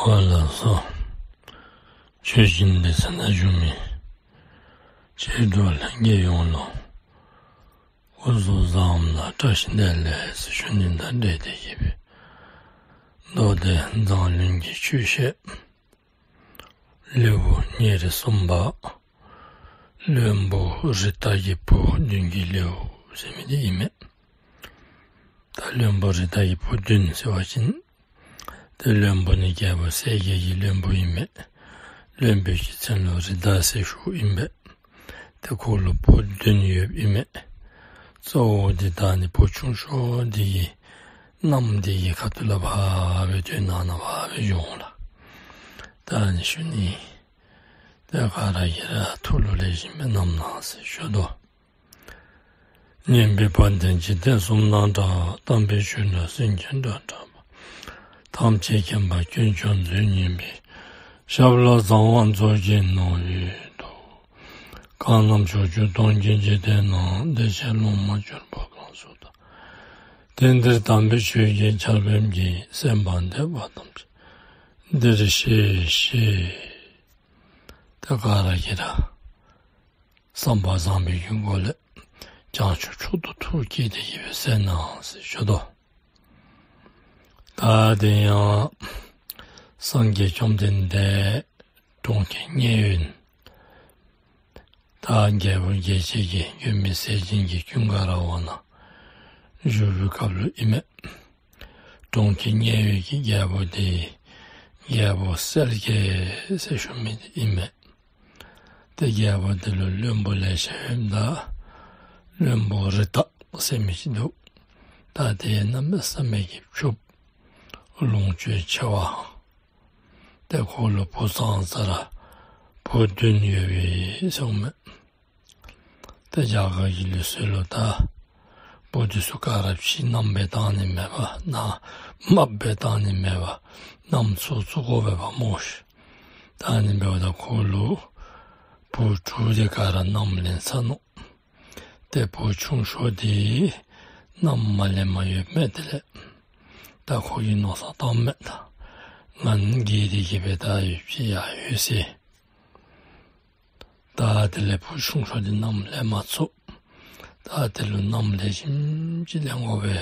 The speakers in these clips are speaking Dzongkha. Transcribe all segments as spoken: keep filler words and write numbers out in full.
ཨོ་ལགས་སོ། ཆོས་སྦྱིན་སྡེ་ཚན་ནང་བཞུགས་མི་ཆོས་གྲོགས་ལྷན་རྒྱས་ཡོངས་ལུ་སྐུ་གཟུགས་བཟང་པོ་དང་བཀྲ་ཤིས་བདེ་ལེགས་ཟེར་ཞུ་ནི་དང་འབྲེལ་ཏེ་གི་སྦེ། མདོ་སྡེ་མཛངས་བླུན་གྱི་ཆོས་བཤད་ལེའུ་ཉེར་གསུམ་པ། བློན་པོ་རི་དྭགས་ཀྱི་བུ་བདུན་གྱི་ལེའུ་ཟེར་མི་འདི་ཨིན་མས། ད་བློན་པོ་རི་དྭགས་ཀྱི་བུ་བདུན་ཟེར་བ་ཅིན་ཏེ་བློན་པོ་ནི་རྒྱལ་པོ་གསལ་རྒྱལ་གྱི་བློན་པོ་ཨིན་མས། བློན་པོའི་གི་མཚན་ལུ་རི་དྭགས་ཟེར་ཞུཝ་ཨིན་པས། ཏེ་ཁོ་ལུ་བུ་བདུན་ཡོདཔ་ཨིན་མས། གཙོ་བོ་འདི་ད་ནི་བུ་ཆུང་ཤོས་འདི་གི་མནའམ་འདི་གི་ཁ་ཐུག་ལས་ཕར་སྦེ་དོན་ནང་ན་ཕར་སྦེ་འགྱོ་འོང་ལགས། ད་ནི་ཞུ་ནི། ཏེ་ག་ར་གིས་ར་ཐུགས་ལུ་ལེགས་ཤོམ་སྦེ་བསྣམ་གནང་ཟེར་ཞུ་དོ། སྙན་པའི་བ་དན་འཇིག་རྟེན་གསུམ་དང་འདྲ། དམ་པའི་ཆོས་སྒྲ་སེང་གེའི་སྒྲ་བསྒྲགས་པ། ཐམས་ཅད་མཁྱེན་པ་དཀོན་མཆོག་མཛོད་བརྙེས་པའི། ཞབས་ལ་ཚངས་དབང་མཛོད་ཀྱི་ནོར་བུས་གཏུགས། གང་རྣམས་ཕྱོགས་བཅུ་སྟོང་གི་འཇིག་རྟེན་ན། བདེ་གཤེགས་སློབ་མར་གྱུར་པ་གང་སུ་དག། དེང་འདིར་དམ་པའི་ཆོས་ཀྱི་ཆར་འབེབས་ཀྱིས། གསན་པར་འདོད་པ་ཐམས་ཅད་འདིར་གཤེགས་ཤིག། ཏེ་ག་ར་གིས་ར་བསམ་པ་བཟང་པོའི་གི་སྒོ་ལས་བྱང་ཆུབ་མཆོག་ཏུ་ཐུགས་བསྐྱེད་དེ་གི་སྦེ་གསན་གནང་ཟེར་ཞུ་དོ། ད་དེ་ཡང་སངས་རྒྱས་བཅོམ་ལྡན་འདས་གྲོང་ཁྱེར་མཉན་ཡོད་ད་རྒྱལ་བུ་རྒྱལ་བྱེད་ཀྱི་མགོན་མེད་ཟས་སྦྱིན་གྱི་ཀུན་དགའ་ར་བ་ནང་བཞུགས་པའི་སྐབས་ལུ་ཨིན་མས། གྲོང་ཁྱེར་མཉན་ཡོད་ཀྱི་རྒྱལ་པོ་འདི་རྒྱལ་པོ་གསལ་རྒྱལ་ཟེར་ཞུ་མི་འདི་ཨིན་མས། ཏེ་རྒྱལ་པོ་འདི་ལུ་བློན་པོ་ལེ་ཤ་ཡོདཔ་ད་བློན་པོ་རི་དྭགས་ཟེར་མི་ཅིག་འདུག། ད་དེ་གནམ་མེད་ས་མེད་ཀྱི་ཕྱུགཔོ་ལོངས་སྤྱོད་ཆེ་བ་ཏེ་ཁོ་ལུ་བུ་ཚང་ས་ར་བུ་བདུན་ཡོད་པས་གསུངམ་མས། ཏེ་རྒྱ་གར་གྱི་ལུགས་སྲོལ་ལུ་ད་བུ་འདི་ཚུ་ག་ར་ཕྱི་མནའམ་སྦེ་བཏང་ནི་མེད་པར་ན་རྨགཔ་སྦེ་བཏང་ནི་མེད་པར་མནའམ་ཚུ་བཙུགས་དགོ་པས་པ་སྨོ་ཤིག། ད་ནི་འབདཝ་ད་ཁོ་ལུ་བུ་དྲུག་དེ་ག་ར་མནའམ་ལེན་ཚར་ནུག། ཏེ་བུ་ཆུང་ཤོས་འདི་མནའམ་མ་ལེནམ་ཡོདཔ་མས། དེ་ལས་ད་ཁོ་གིས་མནོ་བསམ་བཏངམ་མས། ད་ང་རྒས་ཏེ་གི་སྦེ་ད་ཡུདཔ་ཅིག་ཡར་འོང་ཟེར། ད་དེ་ལས་བུ་ཆུང་ཤོས་འདི་མནའམ་ལེན་མ་ཚུགས། ད་དེ་ལུ་མནའམ་ལེགས་ཤོམ་ཅིག་ལེན་དགོ་པས་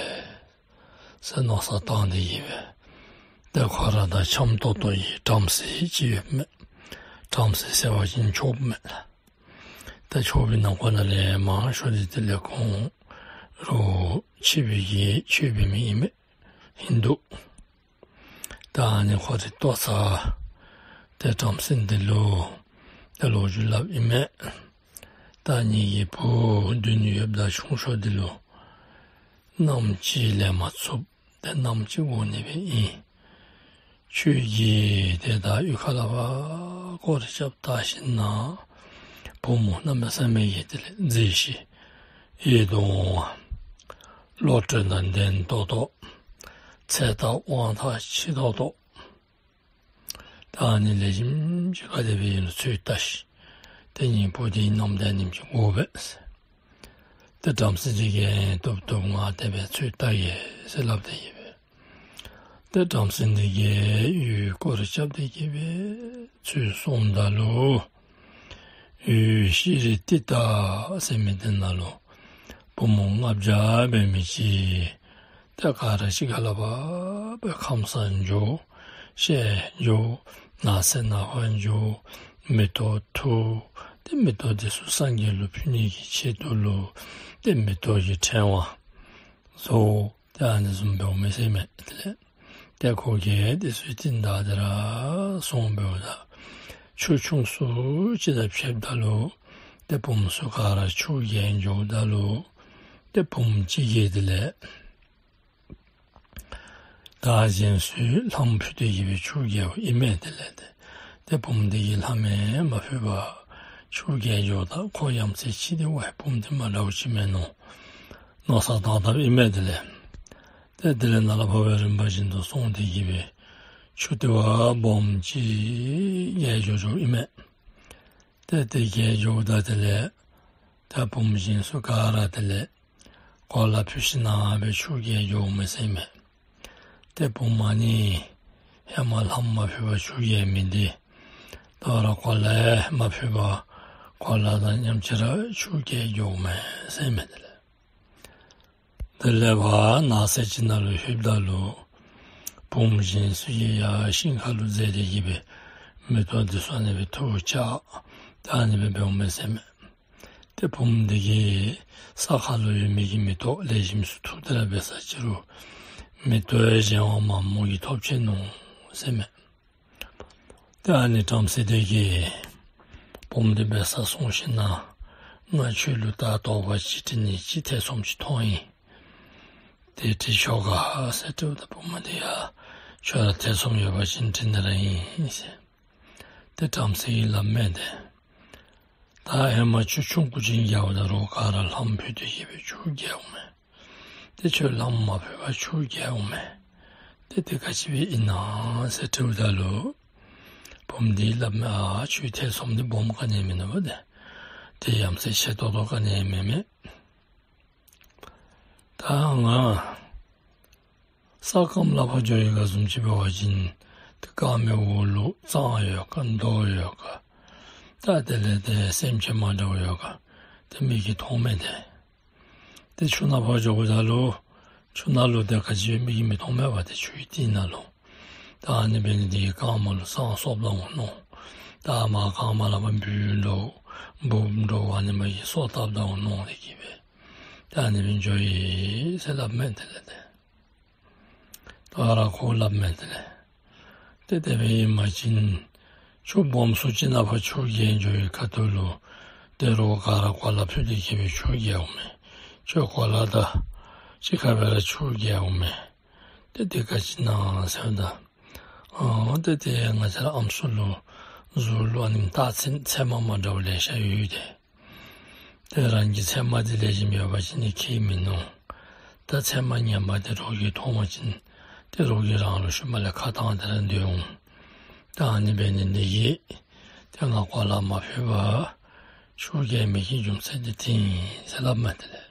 ཟེར་མནོ་བསམ་བཏང་སྟེ་གི་སྦེ། ཏེ་ཁོ་ར་དང་འཆམ་ཏོག་ཏོ་གི་བྲམ་ཟེ་ཅིག་ཡོདཔ་མས། བྲམ་ཟེ་ཟེར་བ་ཅིན་ཆོསཔ་མས་ལགས། ཏེ་ཆོས་པའི་ནང་འཁོད་ནང་ལས་མང་ཤོས་འདི་དེ་ལས་ཁོང་ར་ཕྱི་པའི་གི་ཆོས་པའི་མི་ཨིན་མས། ཧིན་དུ། ད་ཨ་ནི་ཁོ་འདི་ལྟོ་ཚང་ཏེ་བྲམ་ཟེ་འདི་ལུ་ཏེ་ལོ་རྒྱུས་སླབ་ཨིན་མས། ད་ངེ་གི་བུ་བདུན་ཡོདཔ་ད་ཆུང་ཤོས་འདི་ལུ་མནའམ་ཅིག་ལེན་མ་ཚུགས། ཏེ་མནའམ་ཅིག་དགོ་ནི་སྦེ་ཨིན། ཁྱོད་ཀྱིས་ཏེ་ད་གཡུས་ཁ་ལས་ཕར་སྐོར་ར་རྐྱབ་བལྟ་ཞིནམ་ན་བུམོ་གནམ་མེད་ས་མེད་ཀྱི་དེ་ལས་མཛེས་ཤིང་ཡིད་དུ་འོང་བ། བློ་གྲོས་དང་ལྡན་ཏོག་ཏོ། ཚེ་དང་དབང་ཐང་ཆེ་ཏོག་ཏོ། ད་ཨ་ནི་ལེགས་ཤོམ་ཅིག་ག་དེ་སྦེ་ཨིན་རུང་འཚོལ་བལྟ་ཤིག། ཏེ་ངེ་གི་བུ་འདི་མནའམ་ལེན་ནི་ཅིག་དགོ་པས་ཟེར། ཏེ་བྲམ་ཟེ་འདི་གིས་བཏུབ་བཏུབ་ང་དེ་སྦེ་འཚོལ་བལྟ་གེ་ཟེར་སླབ་སྟེ་གི་སྦེ། ཏེ་བྲམ་ཟེ་འདི་གིས་གཡུས་སྐོར་ར་རྐྱབ་སྟེ་གི་སྦེ་འཚོལ་སོངམ་ད་ལུ་གཡུས་ཤི་རི་ཏི་ཏ་ཟེར་མི་འདི་ནང་ལུ་བུམོ་ལྔ་བརྒྱ་འབད་མི་ཅིག་ཏེ་ག་ར་གཅིག་ཁར་ལས་ཕར་སྦེ་ཁམས་སངས་འགྱོ། བཤལ་འགྱོ། ནགས་ཚལ་ནང་ཕར་འགྱོ། མེ་ཏོག་འཐུ། ཏེ་མེ་ཏོག་འདི་ཚུ་སངས་རྒྱས་ལུ་ཕུལ་ནི་གི་ཆེད་དུ་ལུ་ཏེ་མེ་ཏོག་གི་ཕྲེང་བ་བཟོ། ཏེ་ཨ་ནི་བཟུམ་འབདཝ་མས་ཟེར་མས། དེ་ལས་ཏེ་ཁོ་གིས་དེ་ཚུ་བསྟུན་ད་དེ་ར་སོང་འབདཝ་ད་ཆུ་ཆུང་སུ་ཅིག་དང་ཕྱདཔ་ད་ལུ་ཏེ་བུམོ་ཚུ་ག་ར་ཆུ་བརྒལ་འགྱོཝ་ད་ལུ་ཏེ་བུམོ་གཅིག་གིས་དེ་ལས་ད་གཞན་ཚུ་ལྷམ་ཕུད་དེ་གི་སྦེ་ཆུ་བརྒལཝ་ཨིན་མས། དེ་ལས་ཏེ་ཏེ་བུམོ་འདི་གིས་ལྷམ་ཡང་མ་ཕུད་པར་ཆུ་བརྒལ་འགྱོཝ་ད་ཁོ་ཡ་མཚན་ཆེ་སྟེ་ཝའི་བུམོ་འདི་མ་འདྲཝ་ཅིག་མས་མནོ་མནོ་བསམ་བཏང་དཔ་ཨིན་མས། དེ་ལས་ཏེ་དེ་ལས་ནཱ་ལས་ཕར་སྦེ་རིམ་པ་བཞིན་དུ་སོང་སྟེ་གི་སྦེ་ཆུ་དེ་བ་སྦོམ་ཅིག་བརྒལ་འགྱོ་འགྱོཝ་ཨིན་མས། ཏེ་དེ་བརྒལ་འགྱོཝ་ད་དེ་ལས་ད་བུམོ་གཞན་ཚུ་ག་ར་དེ་ལས་གོ་ལ་ཕུད་ཞིནམ་ན་སྦེ་ཆུ་བརྒལ་འགྱོཝ་མས་ཟེར་མས། ཏེ་བུམོ་ཨ་ནི་ ཧེ་མ་ལྷམ་མ་ཕུད་པར་ཆུ་བརྒྱལ་མི་འདི་དོ་རུང་གོ་ལ་ཡང་མ་ཕུད་པར་གོ་ལ་དང་མཉམ་ཅིག་ར་ཆུ་བརྒྱལ་འགྱོཝ་མས་ཟེར་མས། དེ་ལས་དེ་ལས་ཕར་ནགས་ཚལ་ཅིག་ནང་ལུ་ལྷོདཔ་ད་ལུ་བུམོ་གཞན་ཚུ་གིས་ཡར་ཤིང་ཁ་ལུ་འཛེགས་ཏེ་གི་སྦེ་མེ་ཏོག་འདི་ཚུ་ཨ་ནི་སྦེ་འཐུ་བཅག་ད་ཨ་ནི་སྦེ་འབདཝ་མས་ཟེར་མས། ཏེ་བུམོ་འདི་གིས་ས་ཁ་ལུ་ཡོད་མི་གི་མེ་ཏོག་ལེགས་ཤོམ་ཚུ་འཐུ་སྟེ་ར་འབད་ས་ཅིག་རུང་མེ་ཏོག་ཡང་གཞན་དབང་མངམ་མོ་གིས་ཐོབ་ཆི་ནུག་ཟེར་མས། ཏེ་ཨ་ནི་བྲམ་ཟེ་འདི་གིས་བུམོ་འདི་འབད་སར་སོང་ཞིནམ་ལས་ང་ཁྱོད་ལུ་ད་དོགས་པ་ཅིག་དྲི་ནི་ཅིག་ཐེ་ཚོམ་ཅིག་མཐོང་ཡི། ཏེ་དྲི་ཆོག་ག་ཟེར་དྲིཝ་ད་བུམོ་འདི་ཡང་ཁྱོད་ར་ཐེ་ཚོམ་ཡོད་པ་ཅིན་དྲི་ནི་ར་ཨིན་ཟེར། ཏེ་བྲམ་ཟེ་གིས་སླབ་མས་ཏེ། ད་ཧེ་མ་ཆུ་ཆུང་ཀུ་ཅིག་བརྒལཝ་ད་རོགས་ག་ར་ལྷམ་ཕུད་དེ་གི་སྦེ་ཆུ་བརྒལཝ་མས། ཏེ་ཁྱོད་ལྷམ་མ་ཕུད་པར་ཆུ་བརྒལཝ་མས། ཏེ་དེ་ག་ཅི་སྦེ་ཨིན་ན་ཟེར་དྲིཝ་ད་ལུ་བུམོ་འདི་སླབ་མས། ཨ་ཁྱོད་ཐེ་ཚོམ་འདི་སྦོམ་ག་ནི་ཡང་མིན་ནུག་པ་ཏེ། དེ་ཡ་མཚན་ཆེ་ཏོག་ཏོ་ག་ནི་ཡང་མེན་མས། ད་ང་ས་སྐམ་ལས་ཕར་འགྱོ་ཡི་ག་བཟུམ་ཅིག་འབད་བ་ཅིན་ཏེ་སྐམ་མི་འོག་ལུ་གཙང་ཡོད་ག་མདོག་ཡོད་ག། ད་དེ་ལས་ཏེ་སེམས་ཅན་མ་འདྲཝ་ཡོད་ག་ཏེ་མིག་གིས་མཐོང་མས་ཏེ། ཏེ་ཆུ་ནང་ཕར་འགྱོཝ་ད་ལུ་ཆུ་ནང་ལུ་ཏེ་ག་ཅི་ཡང་མིག་གིས་མི་མཐོང་མས་པ་ཏེ་ཆུའི་གཏིང་ནང་ལུ། ད་ཨ་ནི་འབད་ནི་འདི་གིས་རྐངམ་ལུ་ཟངས་གསོབ་ད་འོང་མནོ། ད་མར་རྐངམ་ལས་ཕར་འབུཔ་འདྲཝ་འབུཔ་འདྲཝ་ཨ་ནི་མ་གིས་སོ་བཏབ་ད་འོང་མནོ་སྟེ་གི་སྦེ་ད་ཨ་ནི་སྦེ་འགྱོ་ཡི་ཟེར་སླབ་མས་ཏེ་ལས་ཏེ། ད་རུང་ཁོ་སླབ་མས་ཏེ་ལས། ཏེ་དེ་སྦེ་ཨིན་པ་ཅིན་ཆུ་སྦོམ་སུ་ཅིག་ནང་ཕར་ཆུ་བརྒལ་འགྱོ་བའི་ཁ་ཐུག་ལུ་ཏེ་རོགས་ག་ར་གོ་ལ་ཕུད་དེ་གི་སྦེ་ཆུ་བརྒལཝ་མས། ཁྱོད་གོ་ལ་དང་གཅིག་ཁར་སྦེ་ར་ཆུ་བརྒལཝ་མས། ཏེ་དེ་ག་ཅི་ཨིན་ན་ཟེརཝ་ད་ཨ་ཏེ་ཏེ་ང་བཅས་ར་ཨམ་སྲུ་ལུ་གཟུགས་ལུ་ཨ་ནི་ད་ཚེར་ཚེར་མ་མ་འདྲཝ་ལེ་ཤ་ཡོད་དེ། ཏེ་རང་གི་ཚེར་མ་འདི་ལེགས་ཤོམ་ཡོད་པ་ཅིན་ནི་ཁྱད་མིན་ནུག། ད་ཚེར་མ་ངན་པ་འདི་རོགས་ཀྱིས་མཐོང་པ་ཅིན་ཏེ་རོགས་ཀྱིས་རང་ལུ་ཤུལ་མ་ལས་ཁ་བཏང་སྟེ་ར་སྡོད་འོང་། ད་ཨ་ནི་འབད་ནི་འདི་གིས་ཏེ་ང་གོ་ལ་མ་ཕུད་པར་ཆུ་བརྒལ་མི་གི་རྒྱུ་མཚན་འདི་འདི་ཨིན་ཟེར་སླབ་མས་ཏེ་ལས།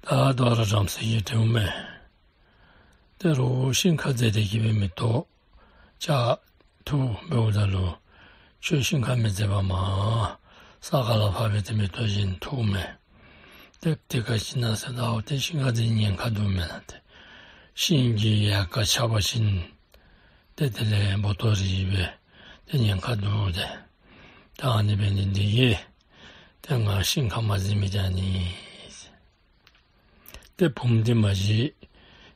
ད་དོ་རུང་བྲམ་ཟེ་གིས་དྲིཝ་མས། ཏེ་རོགས་ཤིང་ཁར་འཛེགས་ཏེ་གི་སྦེ་མེ་ཏོག་བཅག་འཐུ་འབདཝ་ད་ལུ་ཁྱོད་ཤིང་ཁར་མི་འཛེགས་པར་མར་ས་ཁ་ལས་ཕར་སྦེ་ཏེ་མེ་ཏོག་གཞན་འཐུཝ་མས། ཏེ་དེ་ག་ཅི་ཨིན་ན་ཟེརཝ་ད་ཨོ་ཏེ་ཤིང་ཁར་འཛེགས་ཉེན་ཁ་འདུག་མེན་ན་ཏེ། ཤིང་གི་ཡལ་ག་ཆག་པ་ཅིན་ཏེ་དེ་ལས་འབོ་ཏོ་རིལ་སྦེ་ཏེ་ཉེན་ཁ་འདུག་ཏེ། ད་ཨ་ནི་འབད་ནི་འདི་གིས་ཏེ་ང་ཤིང་ཁར་མ་འཛེགས་མི་ད་ནི། ཏེ་བུམོ་འདི་མ་གཞི་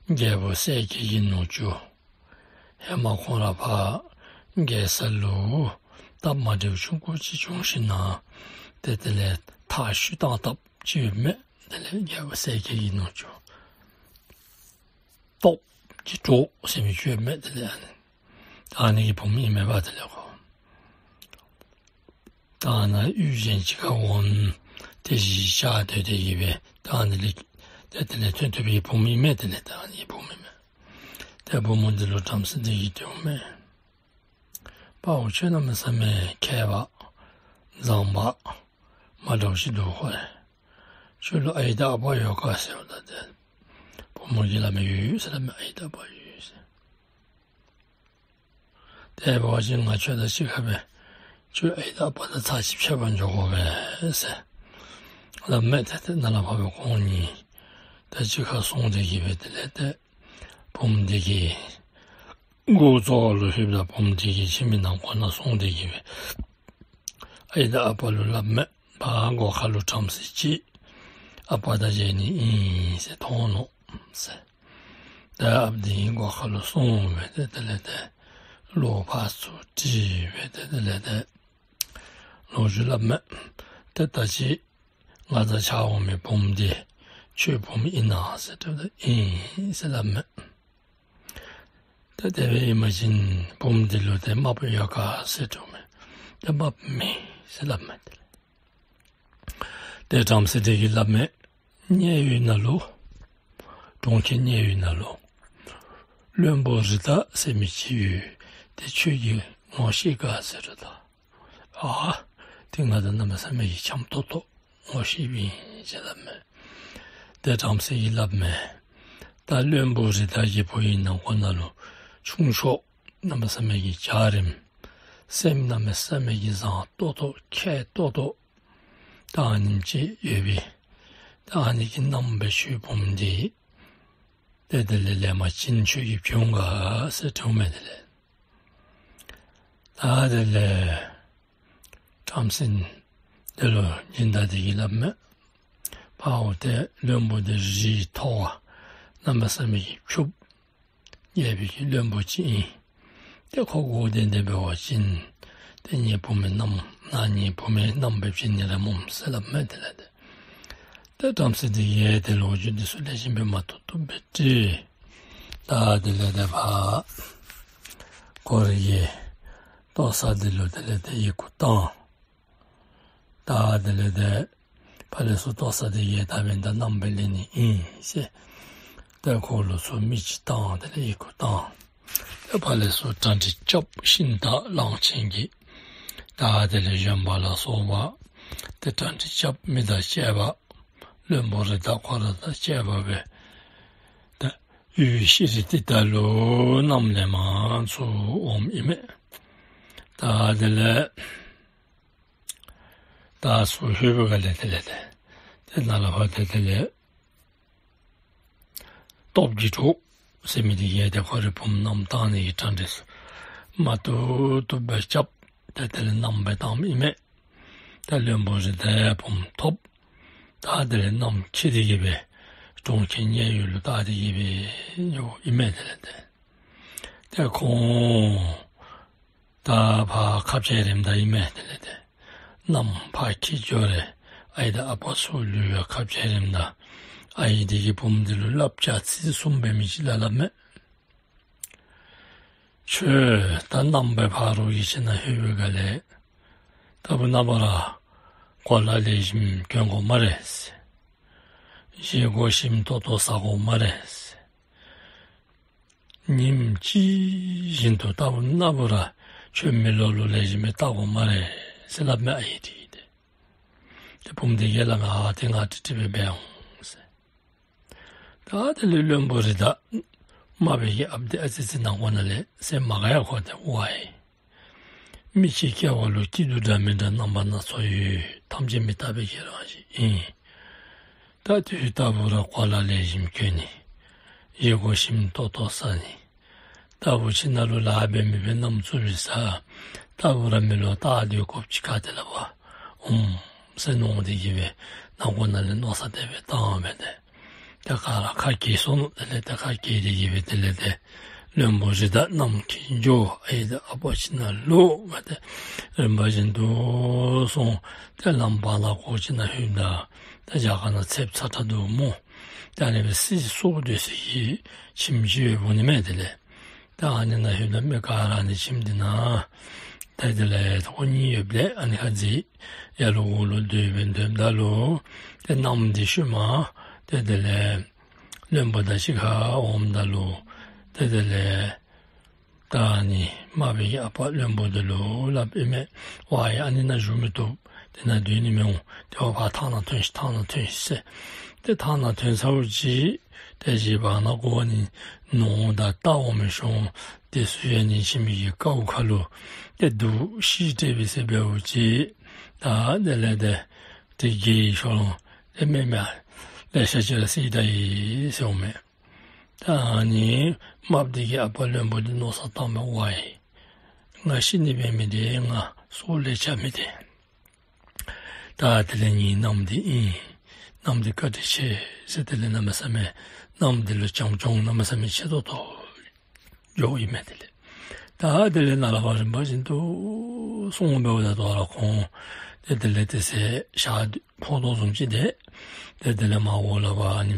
རྒྱལ་པོ་གསལ་རྒྱལ་གྱི་ནུ་གཅུང་ཧེ་མ་ཁོང་ར་ཕར་རྒྱལ་ས་ལུ་སྟབས་མ་བདེཝ་ཆུང་ཀུ་ཅིག་བྱུང་ཞིནམ་ལས་ཏེ་དེ་ལས་ཐག་ཤུ་བཏང་བཏངམ་ཅིག་ཡོད་མས། དེ་ལས་རྒྱལ་པོ་གསལ་རྒྱལ་གྱི་ནུ་གཅུང་སྟོབས་ཀྱི་གྲོགས་ཟེར་མི་ཅིག་ཡོད་མས། དེ་ལས་ཨ་ནི་ད་ཨ་ནི་གི་བུམོ་ཨིན་མས་པ་དེ་ལས་ཁོ། ད་ཨ་ནཱ་གཡུས་གཞན་ཅིག་ཁར་འོང་སྟེ་གཞིས་ཆགས་སྡོད་དེ་གི་སྦེ་ད་ཨ་ནི་ལས་ཏེ་དེ་ལས་ཐོན་ཐོན་པའི་བུམོ་ཨིན་མས། དེ་ལས་ད་ཨ་ནི་བུམོ་ཨིན་མས། ཏེ་བུམོ་འདི་ལུ་བྲམ་ཟེ་འདི་གིས་དྲིཝ་མས། དཔའ་བོ་ཁྱོད་གནམ་མེད་ས་མེད་མཁས་པ་མཛངས་པ་མ་འདྲཝ་ཅིག་འདུག་ཧོ། ཁྱོད་ལུ་ཨའི་དང་ཨ་པ་ཡོད་ག་ཟེརཝ་ད་ཏེ་བུམོ་གིས་སླབ་མས། ཡོད་ཟེར་སླབ་མས། ཨའི་དང་ཨ་པ་ཡོད་ཟེར། དེ་འབད་བ་ཅིན་ང་ཁྱོད་དང་གཅིག་ཁར་སྦེ་ཁྱོད་ཨའི་དང་ཨ་པ་དང་ཚར་གཅིག་ཕྱད་པར་འགྱོ་དགོ་པས་ཟེར་སླབ་མས། ཏེ་ཏེ་ནཱ་ལས་ཕར་སྦེ་ཁོང་གཉིས་ཏེ་གཅིག་ཁར་སོང་སྟེ་གི་སྦེ་དེ་ལས་ཏེ་བུམོ་འདི་གིས་སྒོ་རྩ་ལུ་ལྷོདཔ་ད་བུམོ་འདི་གིས་ཁྱིམ་གྱི་ནང་ཁོག་ནང་སོང་སྟེ་གི་སྦེ་ཨའི་དང་ཨ་པ་ལུ་སླབ་མས། ཕར་སྒོ་ཁ་ལུ་བྲམ་ཟེ་ཅིག་ཨ་པ་དང་མཇལ་ནི་ཨིན་ཟེར་མཐོང་ནུག་ཟེར། ཏེ་ཨ་པ་འདི་སྒོ་ཁ་ལུ་སོང་སྦེ་ཏེ་དེ་ལས་ཏེ་བློ་ཕར་ཚུར་དྲིས་སྦེ་ཏེ་དེ་ལས་ཏེ་ལོ་རྒྱུས་སླབ་མས། ཏེ་ད་ཅི་ང་དང་གཅིག་ཁར་འོང་མི་བུམོ་འདི་ཁྱོད་བུམོ་ཨིན་ན་ཟེར་དྲིཝ་ད་ཨིན་ཟེར་སླབ་མས། ཏེ་དེ་སྦེ་ཨིན་པ་ཅིན་བུམོ་འདི་ལུ་ཏེ་རྨགཔ་ཡོད་ག་ཟེར་དྲིཝ་མས། ཏེ་རྨགཔ་མེད་ཟེར་སླབ་མས། ཏེ་བྲམ་ཟེ་འདི་གིས་སླབ་མས། མཉན་ཡོད་ནང་ལུ་གྲོང་ཁྱེར་མཉན་ཡོད་ནང་ལུ་བློན་པོ་རི་དྭགས་ཟེར་མི་ཅིག་ཡོད། ཏེ་ཁྱོད་ཀྱིས་ངོ་ཤེས་ག་ཟེར་དྲིཝ་ད་ཨ་ཏེ་ང་དང་གནམ་མེད་ས་མེད་ཀྱི་འཆམ་ཏོག་ཏོ་ངོ་ཤེསཔ་ཨིན་ཟེར་སླབ་མས། ཏེ་བྲམ་ཟེ་གིས་སླབ་མས། ད་བློན་པོ་རི་དྭགས་ཀྱི་བུ་གི་ནང་ཁོག་ནང་ལུ་ཁྱུང་མཆོག་ གནམ་མེད་ས་མེད་ཀྱི་འཇའ་རིསམོ་སེམས་གནམ་མེད་ས་མེད་ཀྱི་བཟང་ཏོག་ཏོ་ཁྱད་ཏོག་ཏོ་ད་ཨ་ནེམ་ཅིག་ཡོད་པའི་ད་ཨ་ནི་གི་མནའམ་སྦེ་ཁྱོད་བུམོ་འདི་ཏེ་དེ་ལས་ལེན་པ་ཅིན་ཁྱོད་ཀྱིས་བྱིན་ག་ཟེར་དྲིཝ་མས། དེ་ལས་ད་དེ་ལས་བྲམ་ཟེ་དེ་ལུ་སྦྱིན་བདག་དེ་གིས་སླབ་མས། ཕར་འོ་ཏེ་བློན་པོ་འདི་རིགས་མཐོ་བ་གནམ་མེད་ས་མེད་ཀྱི་ཕྱུགཔོ་རྒྱས་པའི་གི་བློན་པོ་ཅིག་ཨིན། ཏེ་ཁོ་དགོ་དེ་འདི་འབད་བ་ཅིན་ཏེ་ངེའི་བུམོའི་མནའམ་ནཱ་ངེའི་བུམོའི་མནའམ་སྦེ་བྱིན་ནི་ར་སྨོ་ཟེར་སླབ་མས། དེ་ལས་ཏེ་ཏེ་བྲམ་ཟེ་དེ་གིས་ཏེ་ལོ་རྒྱུས་འདི་ཚུ་ལེགས་ཤོམ་སྦེ་མ་ཐུབ་ཐུབ་སྦེ་དྲིས། ད་དེ་ལས་ཏེ་ཕར་ཁོ་རའི་གི་ལྟོ་ས་འདི་ལུ་དེ་ལས་ཏེ་ཡི་གུ་བཏང་། ད་དེ་ལས་ཏེ་ཕར་ལས་ཚུར་ལྟོ་ས་དེ་གིས་ད་འབདན་ད་མནའམ་སྦེ་ལེན་ནི་ཨིན་ཟེར། ཏེ་ཁོ་ལུ་ཚུར་མི་ཅིག་བཏང་། དེ་ལས་ཡི་གུ་བཏང་། ཏེ་ཕར་ལས་ཚུར་གྲ་སྒྲིག་རྐྱབ། ཤིང་རྟ་གླང་ཆེན་གྱི་ད་དེ་ལས་བཞོན་པ་ལ་སོགས་པ་ཏེ་གྲ་སྒྲིག་རྐྱབ། མི་དང་བཅས་པ་བློན་པོ་རི་དྭགས་ཁོ་ར་དང་བཅས་པ་སྦེ་ད་ཡུལ་ཤི་རི་དེ་ད་ལུ་མནའམ་ལེན་པར་ཚུར་འོངམ་ཨིན་མས། ད་དེ་ལས་ད་ཚུར་ལྷོད་པའི་སྒང་ལས་དེ་ལས་ཏེ་ཏེ་ནཱ་ལས་ཕར་ཏེ་དེ་ལས་སྟོབས་ཀྱི་གྲོགས་ཟེར་མི་དེ་གིས་ཏེ་ཁོ་རའི་བུམོ་མནའམ་བཏང་ནི་གི་གྲ་སྒྲིག་ཚུ་མ་ཐུབ་ཐུབ་སྦེ་རྐྱབ། ཏེ་དེ་ལས་མནའམ་སྦེ་བཏངམ་ཨིན་མས། ཏེ་བློན་པོ་རི་དྭགས་བུམོ་ཐོབ། ད་དེ་ལས་མནའམ་ཁྱེར་ཏེ་གི་སྦེ་གྲོང་ཁྱེར་མཉན་ཡོད་ལུ་ད་དེ་གི་སྦེ་འགྱོཝ་ཨིན་མས། དེ་ལས་ཏེ་ཏེ་ཁོང་ད་ཕར་ཁ་འཕྱལ་རནམ་ད་ཨིན་མས། དེ་ལས་ཏེ་མནའམ་ཕར་འཁྱིད་འགྱོ་རུང་ཨའི་དང་ཨ་པ་ཚུ་ལུ་ཡང་ཁ་འཕྱལ་རནམ་ད་ཨའི་དེ་གིས་བུམོ་དེ་ལུ་བསླབ་བྱ་ཚིག་གསུམ་འབད་མི་ཅིག་ལ་སླབ་མས། ཁྱོད་ད་མནའམ་སྦེ་ཕ་རོལ་གྱི་ཁྱིམ་ནང་ལྷོད་པའི་སྒང་ལས་ལྟ་བུ་ན་བུ་ར་གོ་ལ་ལེགས་ཤོམ་གྱོན་དགོ་སྨ་རེ། བཞེས་སྒོ་ཞིམ་ཏོག་ཏོ་ཟ་དགོ་སྨ་རེ། ཉིནམ་གཅིག་བཞིན་དུ་ལྟ་བུ་ན་བུ་ར་ཁྱོད་མེ་ལོང་ལུ་ལེགས་ཤོམ་སྦེ་བལྟ་དགོ་སྨ་རེ་ཟེར་སླབ་མས། ཨའི་དེ་གིས་ཏེ་ཏེ་བུམོ་དེ་གིས་སླབ་མས། ཨ་ཏེ་ང་ཀྲིག་ཀྲི་སྦེ་འབད་འོང་ཟེར། ད་དེ་ལས་བློན་པོ་རི་དྭགས་རྨག་པའི་གི་ཨཔ་འདི་ཨ་ཙི་ཅིག་ནང་ཁོག་ནང་ལས་སེམས་མ་དགའ་ཡར་ཁོ་ཏེ་ཝའི། མི་ཅིག་སྐྱེ་བ་ལུ་སྐྱིད་སྡུག་འདྲ་མི་འདྲ་རྣམ་པ་སྣ་ཚོགས་ཡོད། ཐམས་ཅད་མི་རྟག་པའི་ཁྱེད་རང་ཅིག་ཨིན། ད་དུས་རྟག་བུ་ར་གོ་ལ་ལེགས་ཤོམ་གྱོན་ནི། བཞེས་སྒོ་ཞིམ་ཏོག་ཏོ་ཟ་ནི། ལྟ་བུ་ཁྱིམ་ནང་ལུ་ལཱ་འབད་མི་སྦེ་མནའམ་བཙུགས་པའི་ས་ལྟ་བུ་ར་མེ་ལོང་བལྟ་སྡོད་དགོཔ་ཅིག་ག་ཏེ་ལས་ཕར་འོངམ་ཟེར་མནོ་སྟེ་གི་སྦེ་ནང་ཁོག་ནང་ལས་མནོ་བསམ་དེ་སྦེ་བཏང་སྦེ་ཏེ་ཏེ་ག་ར་ཁ་གྱེས་སོ་ནུག། དེ་ལས་ཏེ་ཁ་གྱེས་ཏེ་གི་སྦེ་དེ་ལས་ཏེ་བློན་པོ་རི་དྭགས་མནའམ་འཁྱིད་འགྱོ། ཨའི་དང་ཨ་པ་ཁྱིམ་ནང་ལུ་སྦེ་ཏེ་རིམ་པ་བཞིན་དུ་སོང་། ཏེ་ལམ་བར་ན་ཁོ་ཁྱིམ་ནང་ལྷོདཔ་ད་ཏེ་རྒྱ་གར་ནང་ཚདཔ་ཚ་དྲགས་འདུག་སྨོ། ད་ཨ་ནི་སྦེ་སི་སི་སོ་སྡོད་སའི་ཁྱིམ་ཅིག་ཡོདཔ་འོང་ནི་མས། དེ་ལས་ད་ཨ་ནི་ནང་ལྷོདཔ་ད་མི་ག་ར་ཨ་ནི་ཁྱིམ་འདི་ནང་ད་དེ་ལས་ད་ཁོ་གཉིས་ཡོདཔ་ལས་ཨ་ནི་ཁར་འཛེགས། ཡར་ལུ་འོག་ལུ་སྡོད་སྦེ་སྡོདཔ་ད་ལུ་ཏེ་མནའམ་འདི་ཤུལ་མ་ཏེ་དེ་ལས་བློན་པོ་དང་གཅིག་ཁར་འོངམ་ད་ལུ་ཏེ་དེ་ལས་ད་ཨ་ནི་རྨག་པའི་གི་ཨ་པ་བློན་པོ་འདི་ལུ་སླབ་ཨིན་མས། ཝའི་ཨ་ནི་ནང་བཞུགས་མི་བཏུབ། དེ་ནང་སྡོད་ནི་མི་འོང་། ཏེ་ཕར་ཐང་ནང་ཐོན་ཤིག། ཐང་ནང་ཐོན་ཤིག་ཟེར། ཏེ་ཐང་ནང་ཐོན་ཚརཝ་ཅིག་ཏེ་ཞིང་བར་ན་ཁོ་ནི་ནོར་དང་རྟ་འོང་མི་ཤོང་། དེ་ཚུ་ཡང་ནི་ཁྱིམ་གྱི་ཀཝ་ཁ་ལུ་ཏེ་བསྡུ་ཤི་སྟེ་སྦེ་ཟེར་འབདཝ་ཅིག་ད་དེ་ལས་ཏེ་ཏེ་གི་ཤོ་ལོང་ཏེ་མེན་མེན་ལེ་ཤ་ཅིག་ར་བསད་ད་ཡི་ཟེར་འོང་མས། ད་ཨ་ནི་རྨགཔ་འདི་གི་ཨ་པ་བློན་པོ་འདི་མནོ་བསམ་བཏང་མས། ཝའི་ང་ཤི་ནི་འབད་མི་འདི་ང་སྲོག་ལས་ཆགས་མི་འདི། ད་དེ་ལས་ངེའི་མནའམ་འདི་ཨིན། མནའམ་འདི་བཀའ་དྲིན་ཆེ་ཟེར་དེ་ལས་གནམ་མེད་ས་མེད་མནའམ་འདི་ལུ་བྱམས་སྐྱོང་གནམ་མེད་ས་མེད་ཆེ་ཏོག་ཏོ་འགྱོཝ་ཨིན་མས། དེ་ལས་ད་དེ་ལས་ནཱ་ལས་ཕར་རིམ་པ་བཞིན་དུ་སོང་འབདཝ་ད་དོ་རུང་ཁོང་ཏེ་དེ་ལས་ཏེ་ཟེར་ཤར་ཕོ་ཏོ་བཟུམ་ཅིག་འདི་ཏེ་དེ་ལས་མར་འོག་ལས་ཕར་ཨ་ནི་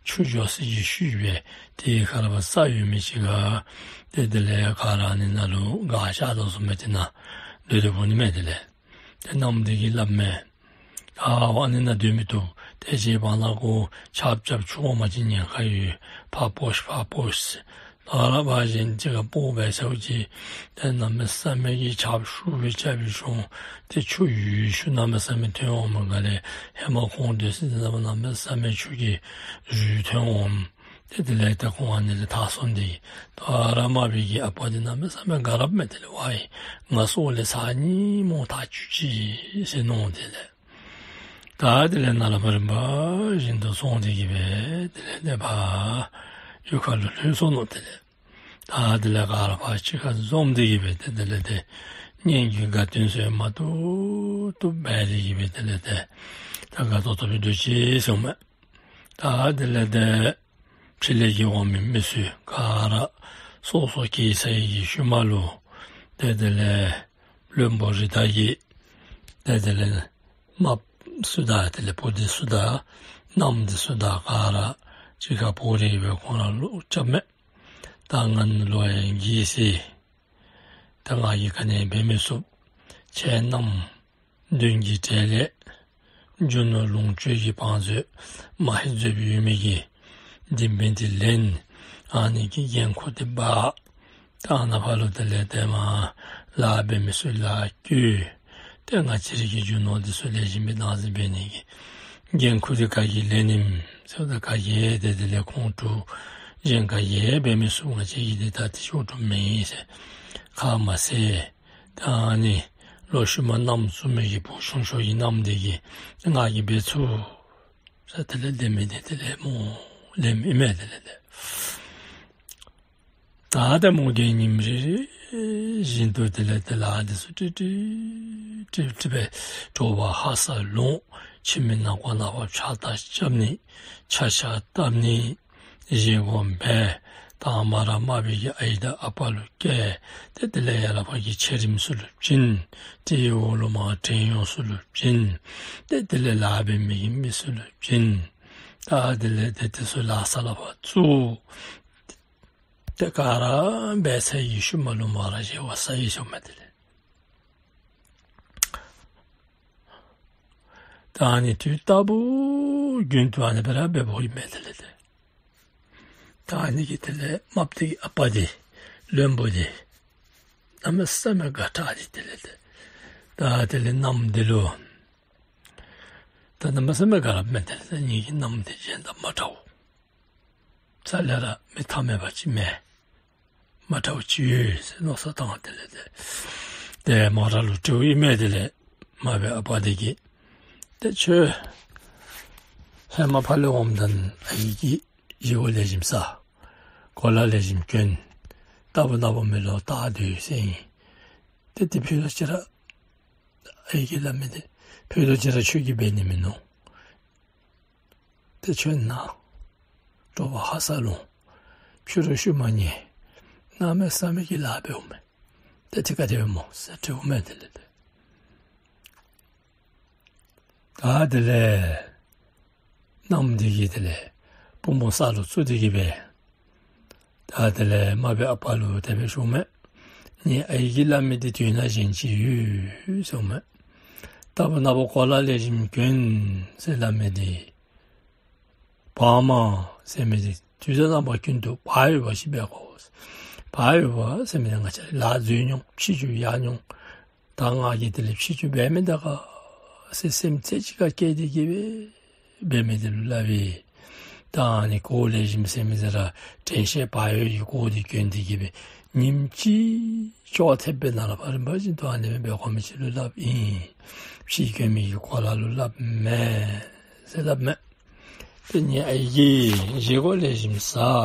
ཆུ་འགྱོ་སའི་གི་ཤུལ་སྦེ་དེ་ཁར་ཕར་ས་ཡོད་མི་ཅིག་ཁར་ཏེ་དེ་ལས་ག་ར་ཨ་ནི་ནང་ལུ་སྒར་ཤར་དོ་བཟུམ་སྦེ་དེ་ནང་སྡོད་སྡོདཔ་འོང་ནི་མས། དེ་ལས་ཏེ་མནའམ་འདི་གིས་སླབ་མས། ཨ་ཨ་ནི་ནང་སྡོད་མི་བཏུབ། ཏེ་ཞིང་བར་ན་ཁོ་ཆརཔ་རྐྱབ་ཆུ་འོང་པ་ཅིན་ཉེན་ཁ་ཡོད། ཕར་འབོ་ཤིག། ཕར་འབོ་ཤིག། ད་རུང་ཕར་གཞན་ཅིག་ཁར་འབོ་སྦེ་ཟེརཝ་ཅིག་ཏེ་གནམ་མེད་ས་མེད་ཀྱི་ཆརཔ་ཤུགས་སྦེ་རྐྱབ་སྦེ་ཤོང་། ཏེ་ཆུ་ཡུལ་ཆུ་གནམ་མེད་ས་མེད་ཐོན་འོང་མི་ག་ལས་ཧེ་མ་ཁོང་སྡོད་ས་འདི་ནང་གནམ་མེད་ས་མེད་ཆུ་གི་རུད་ཐོན་འོང་། ཏེ་དེ་ལས་ཏེ་ཁོང་ཨ་ནི་ལས་ཐར་སོང་སྟེ་གིས་དོ་རུང་རྨག་པའི་གི་ཨ་པ་འདི་གནམ་མེད་ས་མེད་དགའ་རབ་མས། དེ་ལས་ཝའི་ང་སྲོག་ལས་ཚར་གཉིས་མོ་ཐར་བཅུག་ཅི་ཟེར་མནོ་སྟེ་ལས། ད་དེ་ལས་ནཱ་ལས་ཕར་རིམ་པ་བཞིན་དུ་སོང་སྟེ་གིས་སྦེ་དེ་ལས་ཏེ་ཕར་གཡུས་ཁ་ལུ་ལྷོད་སོ་ནུག། དེ་ལས་ད་དེ་ལས་ག་ར་ཕར་གཅིག་ཁར་འཛོམས་ཏེ་གིས་སྦེ་ཏེ་དེ་ལས་ཏེ་སྙན་གྱི་དགའ་སྟོན་ཚུ་མ་ཏོག་ཏོ་འབད་དེ་གིས་སྦེ་དེ་ལས་ཏེ་ད་དགའ་ཏོག་ཏོ་སྦེ་སྡོད་ཅི་ཟེར་མས། ད་དེ་ལས་ཏེ་ཕྱི་ལས་ཀྱི་འོང་མི་མི་སེར་ག་ར་སོ་སོ་གེ་སར་གྱི་ཤུལ་མ་ལུ་ཏེ་དེ་ལས་བློན་པོ་རི་དྭགས་ཀྱི་ཏེ་དེ་ལས་རྨགཔ་ཚུ་དང་དེ་ལས་བུ་འདི་ཚུ་དང་མནའམ་འདི་ཚུ་དང་ག་ར་གཅིག་ཁར་བོ་རི་སྦེ་ཁོང་ར་ལུ་རྐྱབ་མས། ད་ང་ལུ་ཡང་གེ་སར་ད་ང་གིས་ག་ནི་འབད་མི་ཚུགས། ཁྱེད་རྣམས་མདུན་གྱི་གྲལ་ལས་རྒྱུ་ནོར་ལོངས་སྤྱོད་ཀྱི་བང་མཛོད་མ་ཧེ་མཛོདཔ་ཡོད་མི་གི་ལྡེམ་པེ་འདི་ལེན། ཨ་ནི་གི་འགན་ཁུར་འདི་འབག། ད་ནཱ་ཕར་ལུ་དེ་ལས་ཏེ་མར་ལཱ་འབད་མི་ཚུ་ལཱ་བཀོལ། ཏེ་ང་བཅས་རའི་གི་རྒྱུ་ནོར་འདི་ཚུ་ལེགས་ཤོམ་སྦེ་བདག་འཛིན་འབད་ནི་གི་འགན་ཁུར་འདི་ག་གིས་ལེན་ནི་ཨིན་ཟེརཝ་ད་ག་གིས་ཏེ་དེ་ལས་ཁོང་དྲུག་གཞན་ག་གིས་འབད་མི་ཚུགས། ང་བཅས་ཀྱིས་འདི་ད་ཏེ་ཞུ་དོ་མེན་ཟེར། ཁ་མ་བཟེད། ད་ཨ་ནི་ལོག་ཤུལ་མ་མནའམ་བཙུགས་མི་གི་བུ་ཆུང་ཤོས་ཀྱི་མནའམ་འདི་གིས་ང་གིས་འབད་ཚུགས་ཟེར་དེ་ལས་ལྡེམ་མི་འདི་དེ་ལས་མོ་ལེནམ་ཨིན་མས། དེ་ལས་ཏེ་ད་ཏེ་མོ་གིས་ཉིནམ་རེ་རེ་བཞིན་དུ་དེ་ལས་ཏེ་ལཱ་འདི་ཚུ་ཀྲིག་ཀྲི་ཀྲིག་ཀྲི་སྦེ་དྲོ་པ་ཧ་སག་ལོང་ཁྱིམ་གྱི་ནང་ཁོག་ནང་ཕར་ཕྱགས་བདའ་རྐྱབ་ནི་ཆག་ཆག་བཏབ་ནི་བཞེས་སྒོ་འབད། དང་པ་ར་རྨག་པའི་གི་ཨའི་དང་ཨ་པ་ལུ་བསྐྱལ། ཏེ་དེ་ལས་ཡར་ལས་ཕར་གྱི་ཆས་རིམ་ཚུ་ལུ་བྱིན། ཏེ་འོག་ལུ་མར་བྲན་གཡོག་ཚུ་ལུ་བྱིན། ཏེ་དེ་ལས་ལཱ་འབད་མི་གི་མི་ཚུ་ལུ་བྱིན། ད་དེ་ལས་ཏེ་དེ་ཚུ་ལཱ་ས་ལུ་ཕར་བཙུགས། ཏེ་ག་ར་འབད་ཚར་བའི་ཤུལ་མ་ལུ་མོ་ར་བཞེས་སྒོ་བཟའ་ཡི་ཟེརཝ་མས། དེ་ལས་ད་ཨ་ནི་དུས་རྟག་བུ་རྒྱུན་དུ་ཨ་ནི་སྦེ་ར་འབདཝ་ཨིན་མས། དེ་ལས་ཏེ་ད་ཨ་ནི་གི་དེ་ལས་རྨགཔ་འདི་གི་ཨ་པ་འདི་བློན་པོ་འདི་གནམ་མེད་ས་མེད་དགའ་དྲགས་ཏེ་དེ་ལས་ཏེ་ད་དེ་ལས་མནའམ་འདི་ལུ་ད་གནམ་མེད་ས་མེད་དགའ་རབ་མས། དེ་ལས་ཏེ་ངེ་གི་མནའམ་འདི་གཞན་དང་མ་འདྲཝ། རྩ་ལས་ར་མི་ཐ་མལ་པ་ཅིག་མེན། མ་འདྲཝ་ཅིག་ཡོད་ཟེར་མནོ་བསམ་བཏང་། དེ་ལས་ཏེ་ཏེ་མོ་ར་ལུ་དྲིཝ་ཨིན་མས། དེ་ལས་རྨག་པའི་ཨ་པ་འདི་གིས་ཏེ་ཁྱོད་ཧེ་མ་ཕར་ལས་འོངམ་ད་ཨའི་གིས་བཞེས་སྒོ་ལེགས་ཤོམ་བཟའ། གོ་ལ་ལེགས་ཤོམ་གྱོན། རྟག་བུ་ནག་པོ་མེ་ལོང་བལྟ་སྡོད་ཟེར་ཨིན། ཏེ་དེ་ཕུད་རྡོག་ཅིག་ར་ཨའི་གིས་སླབ་མི་འདི་ཕུད་རྡོག་ཅིག་ར་ཁྱོད་ཀྱིས་འབད་ནི་མིན་ནུག། ཏེ་ཁྱོད་ནཱ་དྲོ་པ་ཧ་སག་ལོང་ཕྱི་རུ་ཤུལ་མ་ཉལ། གནམ་མེད་ས་མེད་ཀྱི་ལཱ་འབདཝ་མས། ཏེ་དེ་ག་དེ་སྦེ་སྨོ་ཟེར་དྲིཝ་མས། དེ་ལས་ཏེ་ད་དེ་ལས་མནའམ་འདི་གིས་དེ་ལས་པུས་མོ་ས་ལུ་བཙུགས་ཏེ་གིས་སྦེ་ད་དེ་ལས་རྨག་པའི་ཨ་པ་ལུ་དེ་སྦེ་ཞུཝ་མས། ངེའི་ཨའི་གིས་སླབ་མི་འདི་དོན་དག་གཞན་ཅིག་ཡོད་ཟེརཝ་མས། རྟག་བུ་ནག་པོ་གོ་ལ་ལེགས་ཤོམ་གྱོན་ཟེར་སླབ་མི་འདི་བག་མ་ཟེར་མི་འདི་དུས་དང་རྣམ་པ་ཀུན་ཏུ་བག་ཡོད་པ་ཅིག་འབད་དགོ། བག་ཡོད་པ་ཟེར་མི་འདི་ང་བཅས་ལཱ་འཛོལ་མྱོང་། ཕྱི་འགྱུར་ཡལ་མྱོང་། ད་ང་གིས་དེ་ལས་ཕྱི་འགྱུར་འབད་མི་ད་ག་ཟེར་སེམས་རྩེ་གཅིག་ཁར་བསྐྱེད་དེ་གིས་སྦེ་འབད་མི་འདི་ལུ་སླབ་ཨིན། ད་ཨ་ནི་གོ་ལེགས་ཤོམ་ཟེར་མི་འདི་ར་དྲན་ཤེས་བག་ཡོད་ཀྱི་གོ་འདི་གྱོན་ཏེ་གིས་སྦེ་ཉིནམ་གཅིག་ཅོག་འཐདཔ་སྦེ་ནཱ་ལས་ཕར་རིམ་པ་བཞིན་དུ་ཨ་ནི་སྦེ་འབད་དགོ་མི་ཅིག་ལུ་སླབ་ཨིན། ཕྱི་གྱོན་མི་གི་གོ་ལ་ལུ་སླབ་མེན་ཟེར་སླབ་མས། ཏེ་ངེའི་ཨའི་གིས་བཞེས་སྒོ་ལེགས་ཤོམ་བཟའ་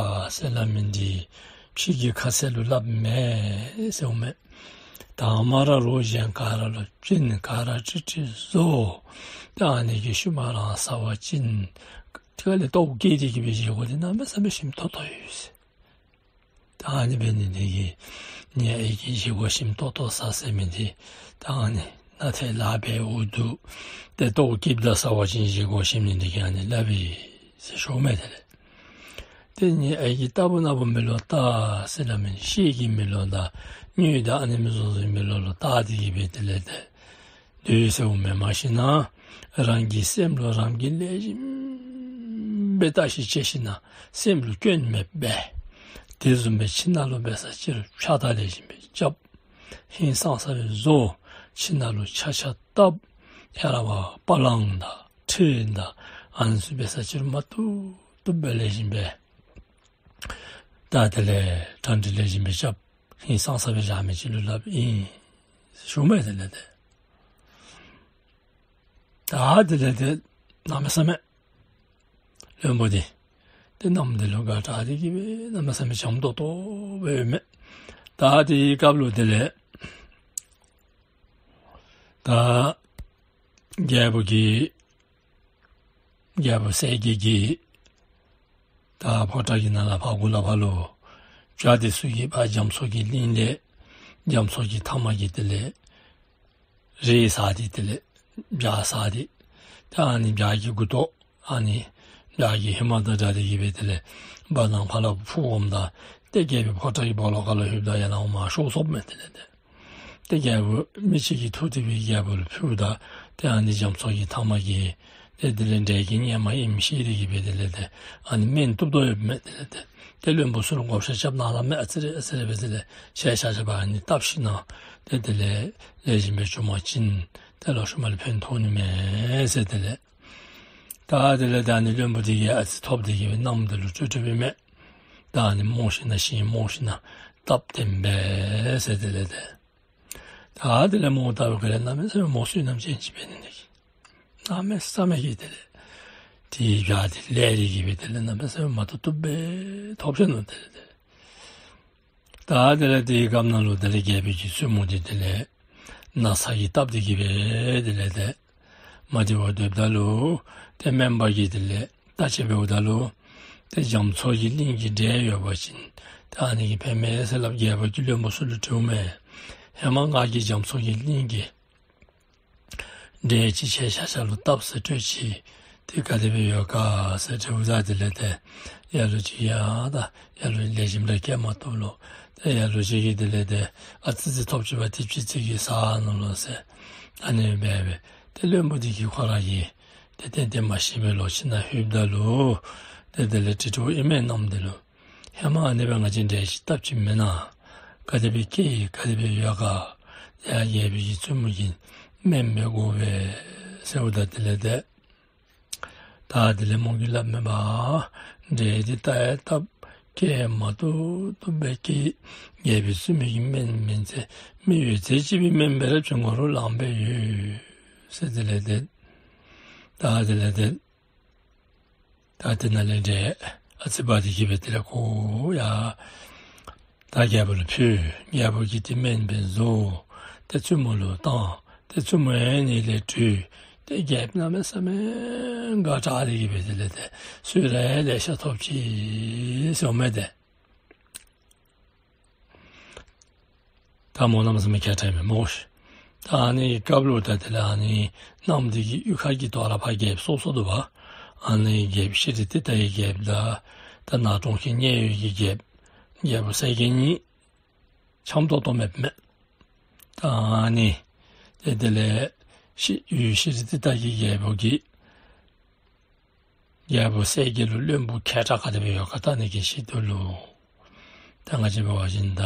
ཟེར་སླབ་མི་འདི་ཕྱི་གི་ཁ་ཟས་ལུ་སླབ་མེན་ཟེརཝ་མས། དང་པ་ར་རོགས་གཞན་ག་ར་ལུ་བྱིན། ག་ར་ཀྲིག་ཀྲི་བཟོ། ད་ཨ་ནི་གི་ཤུལ་མ་རང་བཟའ་བ་ཅིན་དེ་ཁ་ལས་ལྟོཝ་བཀྱེས་ཏེ་གིས་སྦེ་བཞེས་སྒོ་འདི་གནམ་མེད་ས་མེད་ཞིམ་ཏོང་ཏོ་ཡོད་ཟེར། ད་ཨ་ནི་འབད་ནི་འདི་གིས་ངེའི་ཨའི་གིས་བཞེས་སྒོ་ཞིམ་ཏོང་ཏོ་བཟའ་ཟེར་མི་འདི་ད་ཨ་ནི་ནཱ་ཏེ་ལཱ་འབད་འོང་དོ། ཏེ་ལྟོཝ་བཀྱེསཔ་ད་བཟའ་བ་ཅིན་བཞེས་སྒོ་ཞིམ་ནི་འདི་གིས་ཨ་ནི་སླབ་ཨིན་ཟེར་ཞུཝ་མས། དེ་ལས་ཏེ་ངེའི་ཨའི་གིས་རྟག་བུ་ནག་པོ་མེ་ལོང་བལྟ་ཟེར་སླབ་མི་ཤེལ་གྱི་མེ་ལོང་དང་དངུལ་དང་ཨ་ནི་མི་བཟུམ་བཟུམ་མེ་ལོང་ལུ་བལྟ་སྟེ་གིས་སྦེ་དེ་ལས་ཏེ་སྡོད་ཟེརཝ་མེན། མ་གཞི་ན་རང་གི་སེམས་ལུ་རང་གིས་ལེགས་ཤོམ་སྦེ་བརྟག་ཞིབ་དཔྱད་ཞིན་ན་སེམས་ལུ་སྐྱོན་མེདཔ་སྦེ་དེ་བཟུམ་སྦེ་ཁྱིམ་ནང་ལུ་འབད་ས་ཅིག་རུང་ཕྱགས་བདའ་ལེགས་ཤོམ་སྦེ་རྐྱབ། ཧིང་སངས་ས་སྦེ་བཟོ། ཁྱིམ་ནང་ལུ་ཆག་ཆག་བཏབ། ཡར་ལས་ཕར་པ་ལང་དང་ཁྲི་དང་ཨ་ནི་ཚུ་འབད་ས་ཅིག་རུང་མ་བཏུབ་བཏུབ་སྦེ་ལེགས་ཤོམ་སྦེ་ ད་དེ་ལས་གྲ་སྒྲིག་ལེགས་ཤོམ་སྦེ་རྐྱབ། ཧིང་སངས་ས་སྦེ་བཞག་མི་ཅིག་ལུ་སླབ་ཨིན་ཟེར་ཞུཝ་མས། དེ་ལས་ཏེ་ད་དེ་ལས་ཏེ་གནམ་མེད་ས་མེད་བློན་པོ་འདི་ཏེ་གནམ་འདི་ལུ་དགའ་དྲགས་ཏེ་གི་སྦེ་གནམ་མེད་ས་མེད་འཇམ་ཏོང་ཏོ་སྦེ་ཡོདཔ་མས། ད་དེའི་སྐབས་ལུ་དེ་ལས་ད་རྒྱལ་པོ་གིས་རྒྱལ་པོ་གསལ་རྒྱལ་གྱིས་ད་ཕོ་བྲང་གི་ནང་ལས་ཕར་གུ་ལས་ཕར་ལུ་བྱ་དེ་ཚུ་གིས་ཕར་རྒྱ་མཚོ་གི་གླིང་ལས་རྒྱ་མཚོ་གི་མཐའ་མ་གི་དེ་ལས་རི་ཟགས་ཏེ་དེ་ལས་བྱ་ཟགས་ཏེ་ད་ཨ་ནི་བྱ་གི་མགུ་ཏོ་ཨ་ནི་བྱ་གི་ཧེ་མ་དང་འདྲ་སྟེ་གི་སྦེ་དེ་ལས་བར་ན་ཕར་ལུ་འཕུར་འོངམ་ད་ཏེ་རྒྱལ་པོའི་ཕོ་བྲང་གི་སྦོ་ལོགས་ཁ་ལུ་ལྷོདཔ་ད་ཡར་ལས་འོངམ་ཤོར་སོཔ་མས། དེ་ལས་ཏེ་ཏེ་རྒྱལ་པོ་མི་ཅིག་གིས་འཐུ་སྟེ་སྦེ་རྒྱལ་པོ་ལུ་ཕུལཝ་ད་ཏེ་ཨ་ནི་རྒྱ་མཚོ་གི་མཐའ་མ་གི་ཏེ་དེ་ལས་འདྲེ་གི་གཉེར་མ་ཨིནམ་ཤེས་ཏེ་གི་སྦེ་དེ་ལས་ཏེ་ཨ་ནི་སྨན་བཏུབ་དོ་ཡོདཔ་མས། དེ་ལས་ཏེ་ཏེ་བློན་པོ་ཚུ་ལུ་བགོ་བཤའ་རྐྱབ་གནང་སླབ་མས། ཨ་ཙི་རེ་ཨ་ཙི་རེ་སྦེ་དེ་ལས་ཆ་ཆ་ཆ་སྦེ་ཨ་ནི་བཏབ་ཞིན་ན་ཏེ་དེ་ལས་ལེགས་ཤོམ་སྦེ་བྱུང་པ་ཅིན་ཏེ་ལོག་ཤུལ་མ་ལུ་ཕན་ཐོགས་ནི་མས་ཟེར། དེ་ལས་ད་དེ་ལས་ད་ཨ་ནི་བློན་པོ་འདི་གིས་ཨ་ཙི་ཐོབ་སྟེ་གི་སྦེ་གནམ་འདི་ལུ་སྤྲོད་སྤྲོདཔ་ཨིན་མས། ད་ཨ་ནི་རྨོ་ཞིན་ན་ཤིང་རྨོ་ཞིན་ན་སྟབས་བདེ་མས་ཟེར། དེ་ལས་ཏེ་ད་དེ་ལས་རྨོ་བལྟ་བའི་སྒང་ལས་གནམ་མེད་ས་མེད་རྨོ་བསོད་ནམས་ཅན་ཅིག་འབད་ནི་འདི་གིས་གནམ་མེད་ས་མེད་ཀྱི་དེ་ལས་དེའི་བྱ་དེ་ལེགས་ཏེ་གི་སྦེ་དེ་ལས་གནམ་མེད་ས་མེད་མ་བཏུབ་བཏུབ་སྦེ་ཐོབ་ཅི་ནུག། དེ་ལས་ཏེ་ད་དེ་ལས་དེའི་སྐབས་ནང་ལུ་དེ་ལས་རྒྱལ་པོའི་གི་བཙུན་མོ་འདི་དེ་ལས་ན་ཚ་གིས་བཏབ་སྟེ་གི་སྦེ་དེ་ལས་ཏེ་མ་བདེ་བར་སྡོདཔ་ད་ལུ་ཏེ་སྨན་པ་གིས་དེ་ལས་བརྟག་དཔྱད་འབདཝ་ད་ལུ་ཏེ་རྒྱ་མཚོ་གི་གླིང་གི་འདྲེ་ཡོད་པ་ཅིན་ཏེ་ཨ་ནི་གིས་ཕན་མས་ཟེར་སླབ། རྒྱལ་པོ་གིས་བློན་པོ་ཚུ་ལུ་དྲིཝ་མས། ཧེ་མ་ང་གིས་རྒྱ་མཚོ་གི་གླིང་གི་འདྲེ་ཅིག་ཁྱེད་ཆ་ཁྱབ་ལུ་བཏབ་ཟེར་སྤྲོད་ཅི། དེ་ག་དེ་སྦེ་ཡོད་ག་ཟེར་དྲིཝ་ད་དེ་ལས་ཏེ་ལ་ལུ་ཅིག་ཡང་ད་ལ་ལུ་ལེགས་ཤོམ་ར་སྐྱེ་མ་བཏུབ་ལོ། ཏེ་ལ་ལུ་ཅིག་གིས་དེ་ལས་ཏེ་ཨ་ཙི་ཙི་ཐོབ་ཅི་བ་དེ་ཅིག་ཅིག་གིས་ཟ་ནུག་ལོ་ཟེར། ཨ་ནི་སྦེ་སྦེ་ཏེ་བློན་པོ་འདི་གིས་ཁོ་ར་གིས་ཏེ་ཏན་ཏན་མ་ཤེས་པར་ལོག་ཁྱིམ་ནང་ལྷོདཔ་ད་ལུ་ཏེ་དེ་ལས་དྲི་དོ་ཨིན་མས། གནམ་འདི་ལུ་ཧེ་མ་ཨ་ནི་སྦེ་ང་བཅས་འདྲེ་ཅིག་བཏབ་ཅི་མེན་ན། ག་དེ་སྦེ་སྐྱེས་ཡི་ག་དེ་སྦེ་ཡོད་ག། ཡ་རྒྱལ་པོའི་གི་བཙུན་མོ་གིས་སྨན་འབད་དགོ་པས་ཟེརཝ་ད་དེ་ལས་ཏེ་ད་དེ་ལས་མོ་གིས་སླབ་མས་པ། འདྲེ་འདི་བཏབ་ཡང་བཏབ་སྐྱེ་མ་བཏུབ་བཏུབ་སྦེ་སྐྱེས། རྒྱལ་པོའི་བཙུན་མོ་གིས་སྨན་མེན་ཚེ་མི་ཡོད་ཚད་ཅིག་སྦེ་སྨན་འབད་ར་བྱིན་དགོ་རུང་ལངམ་སྦེ་ཡོད་ཟེར། དེ་ལས་ཏེ་ད་དེ་ལས་ཏེ་ད་དེ་ནང་ལས་འདྲེ་ཨ་ཙི་འབག་སྟེ་གི་སྦེ་དེ་ལས་ཁོ་ཡར་ད་རྒྱལ་པོ་ལུ་ཕུལ། རྒྱལ་པོ་གིས་ཏེ་སྨན་འབད་བཟོ། ཏེ་བཙུན་མོ་ལུ་བཏང་། ཏེ་བཙུན་མོ་ཡང་ཨ་ནི་ལས་བྲོས། ཏེ་རྒྱལཔོ་གནམ་མེད་ས་མེད་དགའ་དྲགས་ཏེ་གི་སྦེ་དེ་ལས་ཏེ་གསོལ་རས་ལེ་ཤ་ཐོབ་ཅི་ཟེརཝ་མས་ཏེ། ད་མོ་གནམ་མེད་ས་མེད་མཁས་དྲགས་མས་མོ་ཤིག། ད་ཨ་ནི་སྐབས་ལུ་ད་དེ་ལས་ཨ་ནི་གནམ་འདི་གི་གཡུས་ཁ་གི་དོ་རུང་ཕར་རྒྱལཔོ་སོ་སོ་འདུག་པ། ཨ་ནི་རྒྱལཔོ་ཤྲཱི་ཏཱིཏ་ཡི་རྒྱལཔོ་དང་ད་ནག་དྲོང་ཁྱི་མཉན་ཡོད་ཀྱི་རྒྱལཔོ་རྒྱལ་པོ་གསལ་རྒྱལ་གཉིས་འཆམ་ཏོག་ཏོ་མེདཔ་མས། ད་ཨ་ནི་ཏེ་དེ་ལས་ཤྲཱི་ཡུལ་ཤྲཱི་ཏཱིཏ་གི་རྒྱལ་པོ་གིས་རྒྱལ་པོ་གསལ་རྒྱལ་ལུ་བློན་པོ་མཁས་དྲགས་ག་དེ་སྦེ་ཡོད་ག་བལྟ་ནི་གི་ཆེད་དུ་ལུ་ད་ང་བཅས་འབད་བ་ཅིན་ད་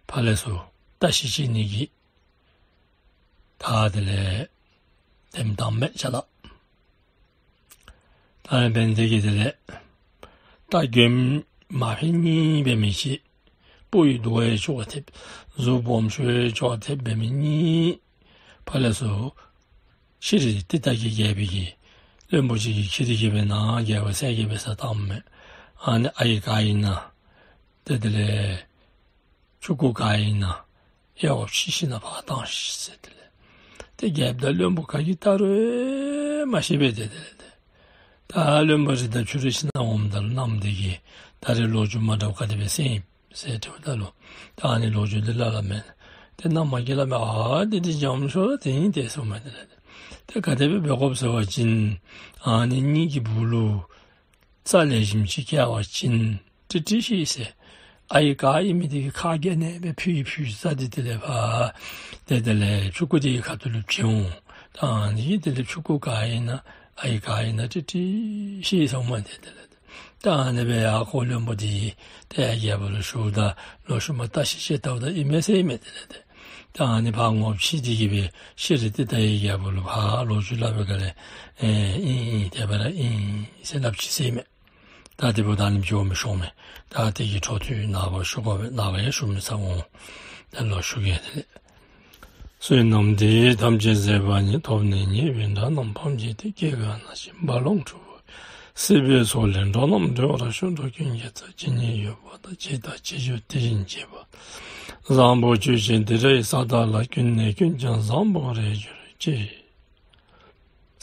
ཕར་ལས་ཚུར་བརྟག་ཞིབ་བྱེད་ནི་གི་ད་དེ་ལས་དེམ་བཏངམ་མས་ཅ་ལ། ད་འབདན་དེ་གིས་དེ་ལས་རྟ་རྒོདམ་མ་ཕན་གཉིས་འབད་མི་ཅིག། སྤུ་ཡི་རྡོ་ཡིས་ཅོག་འཐདཔ། གཟུགས་སྦོམ་ཤོས་ཅོག་འཐདཔ་འབད་མི་གཉིས་ཕར་ལས་ཚུར་ཤྲཱི་ཏཱིཏ་གི་རྒྱལ་པོ་གི་བློན་པོ་ཅིག་གིས་འཁྱིད་དེ་གི་སྦེ་ནཱ་རྒྱལ་པོ་གསལ་རྒྱལ་འབད་སར་བཏངམ་མས། ཨ་ནི་ཨའི་ག་ཨིན་ན་ཏེ་དེ་ལས་ཕྲུ་གུ་ག་ཨིན་ན་དབྱེ་བ་ཕྱེ་ཞིན་ན་ཕར་བཏང་ཤིག་ཟེར། དེ་ལས་ཏེ་རྒྱལཔོ་དང་བློན་པོ་ག་གིས་བལྟ་རུང་མ་ཤེས་པས། ཏེ་དེ་ལས་ཏེ་ད་བློན་པོ་རི་དང་ཕྱུག་རི་ཁྱིམ་ནང་འོངམ་ད་ལུ་གནམ་འདི་གིས་ད་རེས་ལོ་རྒྱུས་མ་འདྲཝ་ག་དེ་སྦེ་གསན་ཡི་ཟེར་དྲིཝ་ད་ལུ་ད་ཨ་ནི་ལོ་རྒྱུས་འདི་སླབ་སླབ་མས། ཏེ་གནམ་མ་གིས་སླབ་མས། ཨ་འདི་འདི་འཇམ་ཤོས་ར་དེ་ཨིན་ཏེ་ཟེརཝ་མས། དེ་ལས་ཏེ་ག་དེ་སྦེ་འབད་དགོཔ་ཟེར་བ་ཅིན་ཨ་ནི་གཉིས་ཀྱི་སྦུག་ལུ་རྩྭ་ལེགས་ཤོམ་ཅིག་སྐྱེ་བ་ཅིན་ཀྲིག་ཀྲི་ཤི་ཟེར། ཨའི་ག་ཨིན་མི་འདི་གིས་ཁ་གིས་ཨ་ནེ་སྦེ་ཕུད་ཕུད་རྩྭ་འདི་དེ་ལས་ཕར་ཏེ་དེ་ལས་ཕྲུ་གུ་འདི་གི་ཁ་ཐུག་ལུ་བྱིན་འོང་། ད་ཨ་ནི་གིས་དེ་ལས་ཕྲུ་གུ་ག་ཨིན་ན་ཨའི་ག་ཨིན་ན་ཀྲིག་ཀྲི་ཤི་ཟེརཝ་མས། ཏེ་དེ་ལས་ད་ཨ་ནི་སྦེ་ཡར་ཁོ་བློན་པོ་འདི་ཏེ་ཡར་རྒྱལ་པོ་ལུ་ཞུཝ་ད་ལོག་ཤུལ་མ་བརྟག་ཞིབ་བྱས་བལྟཝ་ད་ཨིན་མས་ཟེར་ཨིན་མས། དེ་ལས་ཏེ་ད་ཨ་ནི་ཕར་ངོ་ཕྱེ་སྟེ་གི་སྦེ་ཤྲཱི་ཏཱིཏ་ཡི་རྒྱལ་པོ་ལུ་ཕར་ལོ་རྒྱུས་སླབ་པའི་སྒང་ལས་ཨེ་ཨིན་ཨིན་དེ་སྦེ་ར་ཨིན་ཟེར་སླབ་ཅི་ཟེར་ཨིན་མས། ད་དེ་འབདཝ་ད་ཨ་ནི་ཞུ་མི་ཤོང་མས། ད་དེ་གི་འཕྲོ་མཐུད་ནངས་པ་ཞུ་དགོ་པས། ནངས་པ་ཡང་ཞུ་མི་ཚར་འོང་། དེ་ལུ་ཞུ་གེ། དེ་ལས། བསོད་ནམས་འདི་ཡིས་ཐམས་ཅད་གཟིགས་པ་ཉིད། ཐོབ་ནས་ཉེས་པའི་དགྲ་རྣམས་ཕམ་བྱས་ཏེ། སྐྱེ་རྒ་ན་འཆིའི་རྦ་ཀློང་འཁྲུགས་པ་ཡི། སྲིད་པའི་མཚོ་ལས་འགྲོ་རྣམས་སྒྲོལ་བར་ཤོག། འགྲོ་ཀུན་དགེ་རྩ་ཇི་སྙེད་ཡོད་པ་དང་། བྱས་དང་བྱེད་འགྱུར་དེ་བཞིན་བྱེད་པ། བཟང་པོ་ཇི་བཞིན་དེ་འདྲའི་ས་དག་ལ། ཀུན་ནས་ཀུན་ཀྱང་བཟང་པོར་རེག་གྱུར་ཅིག།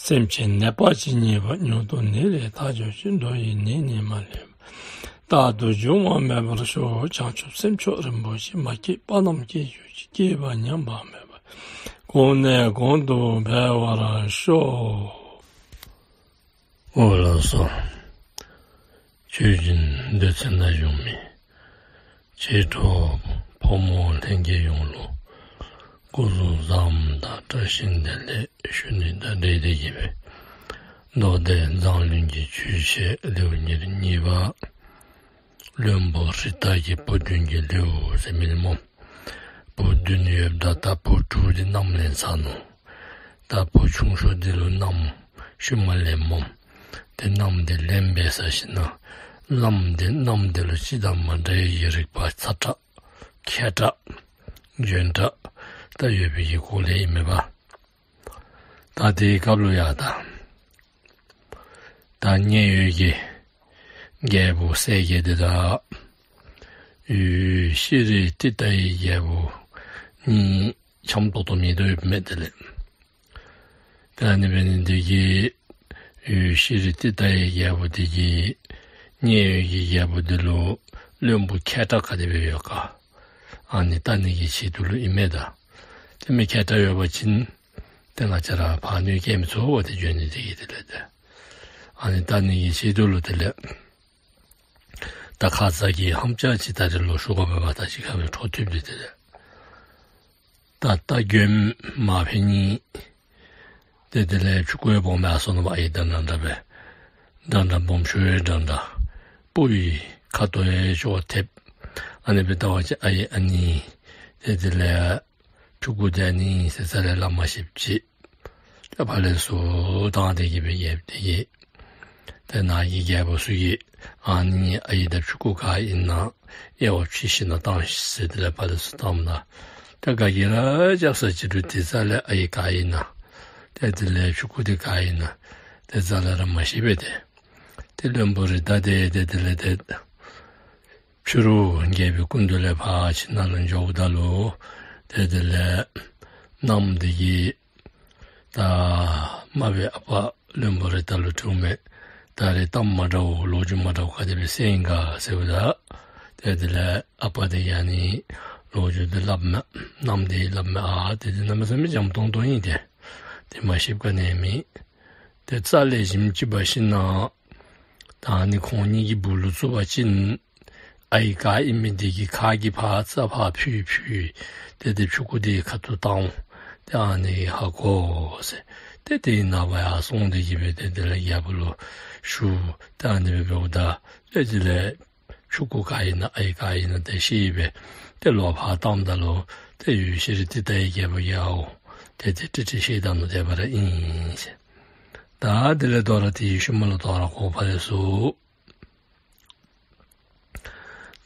སེམས་ཅན་ནད་པ་ཇི་སྙེད་པ། མྱུར་དུ་ནད་ལས་ཐར་གྱུར་ཅིག། འགྲོ་བའི་ནད་ནི་མ་ལུས་པ། རྟག་ཏུ་འབྱུང་བ་མེད་པར་ཤོག། བྱང་ཆུབ་སེམས་མཆོག་རིན་པོ་ཆེ། མ་སྐྱེས་པ་རྣམས་སྐྱེ་གྱུར་ཅིག། སྐྱེས་པ་ཉམས་པ་མེད་པར། གོང་ནས་གོང་དུ་འཕེལ་བར་ཤོག། འོ་ལགས་སོ། ཆོས་སྦྱིན་སྡེ་ཚན་ནང་བཞུགས་མི་མཆེད་གྲོགས་ཕོ་མོ་ལྷན་རྒྱས་ཡོངས་ལུ་སྐུ་གཟུགས་བཟང་པོ་དང་བཀྲ་ཤིས་བདེ་ལེགས་ཞུ་ནི་དང་འབྲེལ་ཏེ་གིས་སྦེ་མདོ་སྡེ་མཛངས་བླུན་གྱི་ཆོས་བཤད་ལེའུ་ཉེར་གཉིས་པ། བློན་པོ་རི་དྭགས་ཀྱི་བུ་བདུན་གྱི་ལེའུ་ཟེར་མི་ལས་སྨོ། བུ་བདུན་ཡོདཔ་ད་ད་བུ་དྲུག་འདི་མནའམ་ལེན་ཚར་ནུག། ད་བུ་ཆུང་ཤོས་འདི་ལུ་མནའམ་ཤུལ་མ་ལེན་སྨོ། ཏེ་མནའམ་འདི་ལེན་འབད་ཚར་ཞིནམ་ལས་མནའམ་འདི་མནའམ་འདི་ལུ་ཅི་དང་མ་འདྲ་བའི་རིག་པ་ཚ་དྲགས་མཁས་དྲགས་འཇོན་དྲགས་ད་ཡོད་པའི་གི་སྐོར་ལས་ཨིན་མས་པ། ད་དེའི་སྐབས་ལུ་ཡང་ད་ད་མཉན་ཡོད་ཀྱི་རྒྱལ་པོ་གསལ་རྒྱལ་འདི་དང་ཡུལ་ཤྲཱི་ཏི་ཏའི་རྒྱལ་པོ་གཉིས་འཆམ་ཏོག་ཏོ་མེད་དོ་ཡོདཔ་མས། དེ་ལས་ད་ཨ་ནི་འབད་ནི་འདི་གིས་ཡུལ་ཤྲཱི་ཏི་ཏའི་རྒྱལ་པོ་འདི་གིས་མཉན་ཡོད་ཀྱི་རྒྱལ་པོ་འདི་ལུ་བློན་པོ་མཁས་དྲགས་ག་དེ་སྦེ་ཡོད་ག་ཨ་ནི་བལྟ་ནི་གི་ཆེད་དུ་ལུ་ཨིན་མས། ད་དེ་མི་མཁས་དྲགས་ཡོད་པ་ཅིན་ཏེ་ང་བཅས་ར་ཕར་གནོད་བཀལ་མི་ཚུགས་པས། ཏེ་འགྱོ་ནི་འདི་གིས་དེ་ལས་ཏེ་ཨ་ནི་བལྟ་ནི་གི་ཆེད་དུ་ལུ་དེ་ལས་ད་ཁ་ཙ་གི་ཧམ་ཅིག་ཅིག་ད་རེས་ལོག་ཞུ་དགོ་པས་པ། ད་ཅི་ཁ་བའི་འཕྲོ་མཐུད་དེ་དེ་ལས་ད་ད་མགྱོནམ་མ་ཕེབས་ནི་ཏེ་དེ་ལས་ཕྱུ་གུ་ཡང་སྦོམ་ཡར་སོ་ནུག་པ། ཨའི་དང་འདྲན་འདྲ་སྦེ་འདྲན་འདྲ་སྦོམ་ཤོས་འདྲན་འདྲ། སྤུ་ཡི་ཁ་དོག་ཡང་ཅོག་འཐདཔ། ཨ་ནི་སྦེ་བལྟ་བ་ཅིན་ཨའི་ཨ་ནི་ཏེ་དེ་ལས་ཕྱུ་གུ་འདི་ཨ་ནི་ཟེར་རྩ་ལས་སླབ་མ་ཤེསཔ་ཅིག། ཏེ་ཕར་ལས་ཚུར་བཏང་སྟེ་གིས་སྦེ་རྒྱལཔོ་འདི་གིས་ཏེ་ནཱ་གི་རྒྱལ་པོ་ཚུ་གིས་ཨ་ནི་ཨའི་དང་ཕྱུ་གུ་ག་ཨིན་ན་དབྱེ་བ་ཕྱེ་ཞིནམ་ལས་བཏང་ཤིག་ཟེར་དེ་ལས་ཕར་ལས་ཚུར་བཏངམ་ད་ཏེ་ག་གིས་ར་རྐྱབ་ས་ཅིག་རུང་དེ་རྩ་ལས་ཨའི་ག་ཨིན་ན་ཏེ་དེ་ལས་ཕྱུ་གུ་འདི་ག་ཨིན་ན་ཏེ་རྩ་ལས་ར་མ་ཤེས་པས། ཏེ་ཏེ་བློན་པོ་རི་དྭགས་འདི་ཏེ་དེ་ལས་ཏེ་ཕྱི་རུ་རྒྱལ་པོའི་སྐུ་མདུན་ལས་ཕར་ཕྱི་ནང་ལུ་འགྱོཝ་ད་ལུ་ཏེ་དེ་ལས་མནའམ་འདི་གིས་ད་མ་པའི་ཨ་པ་བློན་པོ་རི་དྭགས་ལུ་དྲིཝ་མས། ད་རེས་གཏམ་མ་འདྲཝ་ལོ་རྒྱུས་མ་འདྲཝ་ག་དེ་སྦེ་གསན་ཡི་ག་ཟེརཝ་ད་ཏེ་དེ་ལས་ཨ་པ་འདི་གིས་ཨ་ནི་ལོ་རྒྱུས་འདི་སླབ་མས། མནའམ་འདི་སླབ་མས། ཨ་ཏེ་འདི་གནམ་མེད་ས་མེད་འཇམ་ཏོང་ཏོ་ཨིན། ཏེ་དེ་མ་ཤེསཔ་ག་ནི་ཡང་མེད། ཏེ་རྩ་ལས་ཞིབ་ཅིག་འབད་ཞིནམ་ལས་ད་ཨ་ནི་ཁོང་གཉིས་ཀྱི་སྦུག་ལུ་བཙུགས་པ་ཅིན་ཨའི་ག་ཨིན་མི་འདི་གིས་ཁ་གིས་ཕར་རྩ་ཕར་ཕུད་ཕུད་ཏེ་ཏེ་ཕྱུ་གུ་འདི་ཁ་ཐུག་བཏང་འོང་། ཏེ་ཨ་ནི་ཧ་གོ་ཟེར། ཏེ་དེ་ནངས་པ་ཡར་སོང་སྟེ་གིས་སྦེ་ཏེ་དེ་ལས་རྒྱལ་པོ་ལུ་ཞུ། ཏེ་ཨ་ནི་སྦེ་འབདཝ་ད་ཏེ་དེ་ལས་ཕྱུ་གུ་ག་ཨིན་ན་ཨའི་ག་ཨིན་ན་ཏེ་ཤེས་སྦེ་ཏེ་ལོག་ཕར་བཏངམ་ད་ལུ་ཏེ་ཡུལ་ཤྲཱི་ཏི་ཏའི་རྒྱལ་པོ་གིས་ཨའོ་ཏེ་ཏེ་ཏེ་ཏེ་ཤེས་ད་ནུག། དེ་སྦེ་ར་ཨིན་ཟེར། ད་དེ་ལས་དོ་རུང་དེའི་ཤུལ་མ་ལུ་དོ་རུང་ཁོ་ཕར་ལས་ཚུར་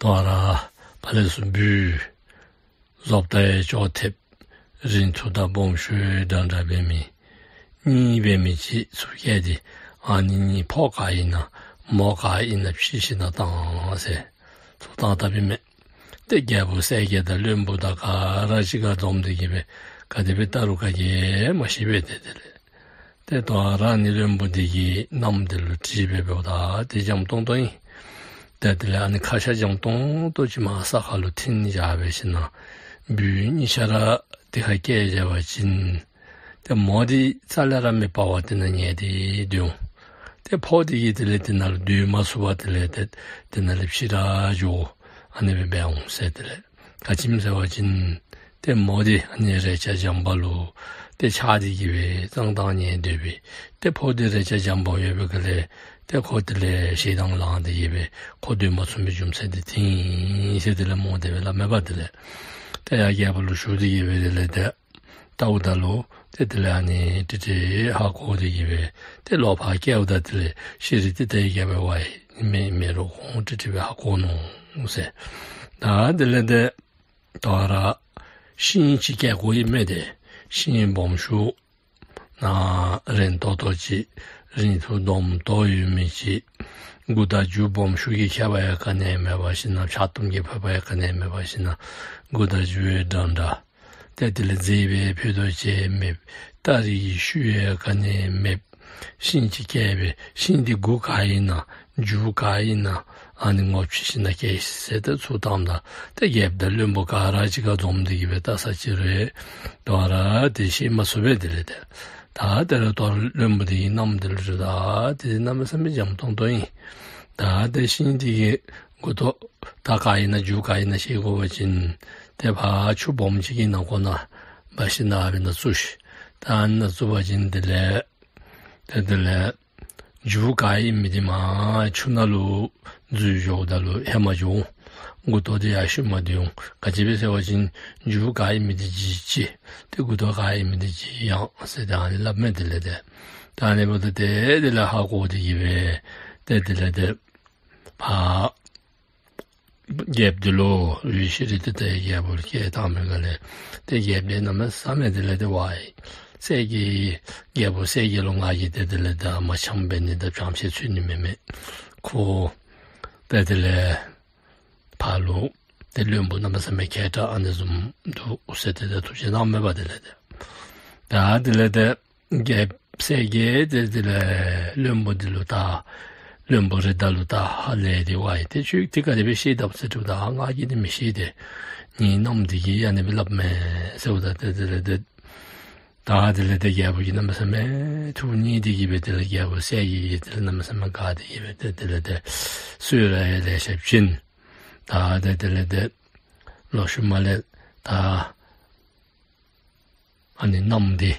དོ་རུང་ཕར་ལས་ཚུར་སྦུལ་བཟོ་ལྟ་ཡང་ཅོག་འཐདཔ་རིང་ཐུང་དང་སྦོམ་ཤོས་འདྲན་འདྲ་འབད་མི་གཉིས་འབད་མི་ཅིག་ཚུར་བསྐྱལ་ཏེ་ཨ་ནི་གཉིས་ཕོ་ག་ཨིན་ན་མོ་ག་ཨིན་ན་ཕྱེ་ཞིནམ་ལས་བཏང་ཟེར་ཚུར་བཏང་བཏངམ་ཨིན་མས། ཏེ་རྒྱལ་པོ་གསལ་རྒྱལ་དང་བློན་པོ་དང་ག་ར་གཅིག་ཁར་འཛོམས་ཏེ་གིས་སྦེ་ག་དེ་སྦེ་བལྟ་རུང་ག་གིས་མ་ཤེས་པས། ཏེ་དེ་ལས་ཏེ་དོ་རུང་ཨ་ནི་བློན་པོ་འདི་གིས་མནའམ་འདི་ལུ་དྲིས་སྦེ་འབདཝ་ད་ཏེ་འཇམ་ཏོང་ཏོ་ཨིན། ཏེ་དེ་ལས་ཨ་ནི་ཁ་ཤ་འཇམ་ཏོང་ཏོ་ཅིག་མར་ས་ཁར་ལུ་འཐིང་བཞག་སྦེ་ཞིནམ་ལས་སྦུལ་གཉིས་ཆ་ར་དེ་ཁར་བསྐྱལ་བཞག་པ་ཅིན་ཏེ་མོ་འདི་རྩ་ལས་ར་མི་སྤར་བར་དེ་ནང་ཉལ་ཏེ་སྡོད་འོང་། ཏེ་ཕོ་འདི་གིས་དེ་ལས་དེ་ནང་ལུ་སྡོད་མ་ཚུགས་པར་དེ་ལས་ཏེ་དེ་ནང་ལས་ཕྱི་ར་འགྱོ། ཨ་ནི་སྦེ་འབད་འོང་ཟེར། དེ་ལས་ག་ཅི་སྨོ་ཟེར་བ་ཅིན་ཏེ་མོ་འདི་ཨ་ནི་རེག་བྱ་འཇམ་པ་ལུ་ཏེ་ཆགས་ཏེ་གིས་སྦེ་ཙང་ཙང་ཉལ་སྡོད་པས། ཏེ་ཕོ་འདི་རེག་བྱ་འཇམ་པོ་ཡོད་པའི་སྒང་ལས་ཏེ་ཁོ་དེ་ལས་ཞེ་སྡང་ལངས་ཏེ་གིས་སྦེ་ཁོ་སྡོད་མ་ཚུགས་པའི་རྒྱུ་མཚན་འདི་འཐིང་ཟེར་དེ་ལས་མོ་དེ་སྦེ་སླབ་མས་པ། དེ་ལས་ཏེ་ཡར་རྒྱལ་པོ་ལུ་ཞུ་སྟེ་གིས་སྦེ་དེ་ལས་ཏེ་བལྟཝ་ད་ལུ་ཏེ་དེ་ལས་ཨ་ནི་ཏེ་ཏེ་ཧ་གོ་སྟེ་གིས་སྦེ་ཏེ་ལོག་ཕར་བསྐྱལཝ་ད་དེ་ལས་ཤྲཱི་ཏི་ཏའི་རྒྱལ་པོ་ཝའི་ མེ་མེ་རོ་ཁོང་ཁྲི་ཁྲི་སྦེ་ཧ་གོ་ནུག་ཟེར། ད་དེ་ལས་ཏེ་དོ་རུང་ཤིང་ཅིག་བཀལ་དགོ་ཨིན་མས་ཏེ། ཤིང་སྦོམ་ཤོས་ནཱ་རིང་ཏོག་ཏོ་ཅིག་རིང་ཐུང་སྡོམ་ཏོག་ཡོད་མི་ཅིག། མགུ་དང་མཇུག་སྦོམ་ཤོས་ཀྱིས་ཁྱད་པར་ཡང་ག་ནི་ཡང་མེད་པ་ཅིན་ན། ཕྱག་གཏུམ་གྱིས་ཕོད་པ་ཡང་ག་ནི་ཡང་མེད་པ་ཅིན་ན། མགུ་དང་མཇུག་ཡང་འདྲན་འདྲ། ཏེ་དེ་ལས་མཛེས་པའི་ཕུད་རྡོག་ཅིག་མེད། སྟ་རེ་གི་ཤུལ་ཡང་ག་ནི་ཡང་མེད། ཤིང་ཅིག་བཀལ་སྦེ་ཤིང་འདི་མགུ་ག་ཨིན་ན་མཇུག་ག་ཨིན་ན་ཨ་ནི་ངོ་ཕྱེ་ཞིནམ་ལས་བཀལ་ཤིག་ཟེར་ཏེ་ཚུར་བཏངམ་ད་ཏེ་རྒྱལཔོ་དང་བློན་པོ་ག་ར་གཅིག་ཁར་འཛོམས་ཏེ་གི་སྦེ་བལྟ་ས་ཅིག་རུང་དོ་རུང་དེ་ཤེས་མ་ཚུགས་པས། དེ་ལས་ཏེ་ད་དེ་ལས་དོ་རུང་བློན་པོ་དེ་གིས་མནའམ་དེ་ལུ་ཞུཝ་ད་དེ་གནམ་མེད་ས་མེད་འཇམ་ཏོང་ཏོ་ཨིན། ད་དེ་ཤིང་དེ་གི་མགུ་ཏོ་ད་ག་ཨིན་ན་མཇུག་ག་ཨིན་ན་ཤེས་དགོ་པ་ཅིན་ཏེ་ཕར་ཆུ་སྦོམ་ཅིག་གི་ནང་ཁོག་ནང་འབག་ཞིནམ་ལས་ཨ་ཕི་ནང་བཙུགས་ཤིག། ད་ཨ་ནཱ་བཙུགས་པ་ཅིན་དེ་ལས་ཏེ་དེ་ལས་མཇུག་ག་ཨིན་མི་འདི་མར་ཆུ་ནང་ལུ་འཛུལ་འགྱོཝ་ད་ལུ་ཧེ་མ་འགྱོ་འོང་། མགུ་ཏོ་འདི་ཡར་ཤུལ་མ་འདི་འོང་། ག་ཅི་སྦེ་ཟེར་བ་ཅིན་མཇུག་ག་ཨིན་མི་འདི་ཅིག་ཅིག་ཏེ་མགུ་ཏོ་ག་ཨིན་མི་འདི་ཅིག་ཡང་ཟེར་ཏེ་ཨ་ནི་སླབ་མས། དེ་ལས་ཏེ་ད་ཨ་ནི་འབདཝ་ད་ཏེ་དེ་ལས་ཧ་གོ་སྟེ་གི་སྦེ་ཏེ་དེ་ལས་ཏེ་ཕར་རྒྱལཔོ་འདི་ལུ་ཡུལ་ཤི་རི་ཏི་ཏའི་རྒྱལ་པོ་ལུ་སྐད་བཏང་པའི་སྒང་ལས་ཏེ་རྒྱལཔོ་འདི་གནམ་མེད་ས་མེད་དེ་ལས་ཏེ་ཝའི་གསལ་རྒྱལ་རྒྱལ་པོ་གསལ་རྒྱལ་ལུ་ང་གིས་ཏེ་དེ་ལས་ཏེ་མ་འཆམ་འབད་ནི་དང་བྱམས་བརྩེ་ཚུ་ནི་མེད་མས། ཁོ་ཏེ་དེ་ལས་ཕར་ལུ་ཏེ་བློན་པོ་གནམ་མེད་ས་མེད་མཁས་དྲགས་ཨ་ནི་བཟུམ་འདུག་ཟེར་ཏེ་ཏེ་ཐུགས་རྗེ་གནངམ་མས་པ། དེ་ལས་ཏེ་ད་དེ་ལས་ཏེ་རྒྱལཔོ་གསལ་རྒྱལ་དེ་དེ་ལས་བློན་པོ་འདི་ལུ་ད་བློན་པོ་རི་དྭགས་ལུ་ད་ཧ་ལས་ཏེ་ཝའི་ཏེ་ཁྱོད་འདི་ག་དེ་སྦེ་ཤེས་དཔ་ཟེར་དྲིཝ་ད་ང་གིས་འདི་མི་ཤེས་ཏེ། ངེའི་མནའམ་འདི་གིས་ཨ་ནི་སྦེ་སླབ་མས་ཟེརཝ་ད་ཏེ་དེ་ལས་ཏེ་ད་དེ་ལས་ཏེ་རྒྱལ་པོ་གིས་གནམ་མེད་ས་མེད་ཐུགས་མཉེས་ཏེ་གི་སྦེ་དེ་ལས་རྒྱལ་པོ་གསལ་རྒྱལ་གྱིས་དེ་ལས་གནམ་མེད་ས་མེད་དགའ་སྟེ་གི་སྦེ་ཏེ་དེ་ལས་ཏེ་གསོལ་རས་ཡང་ལེ་ཤ་བྱིན། ད་ཏེ་དེ་ལས་ཏེ་ལོག་ཤུལ་མ་ལས་ད་ཨ་ནི་མནའམ་འདི་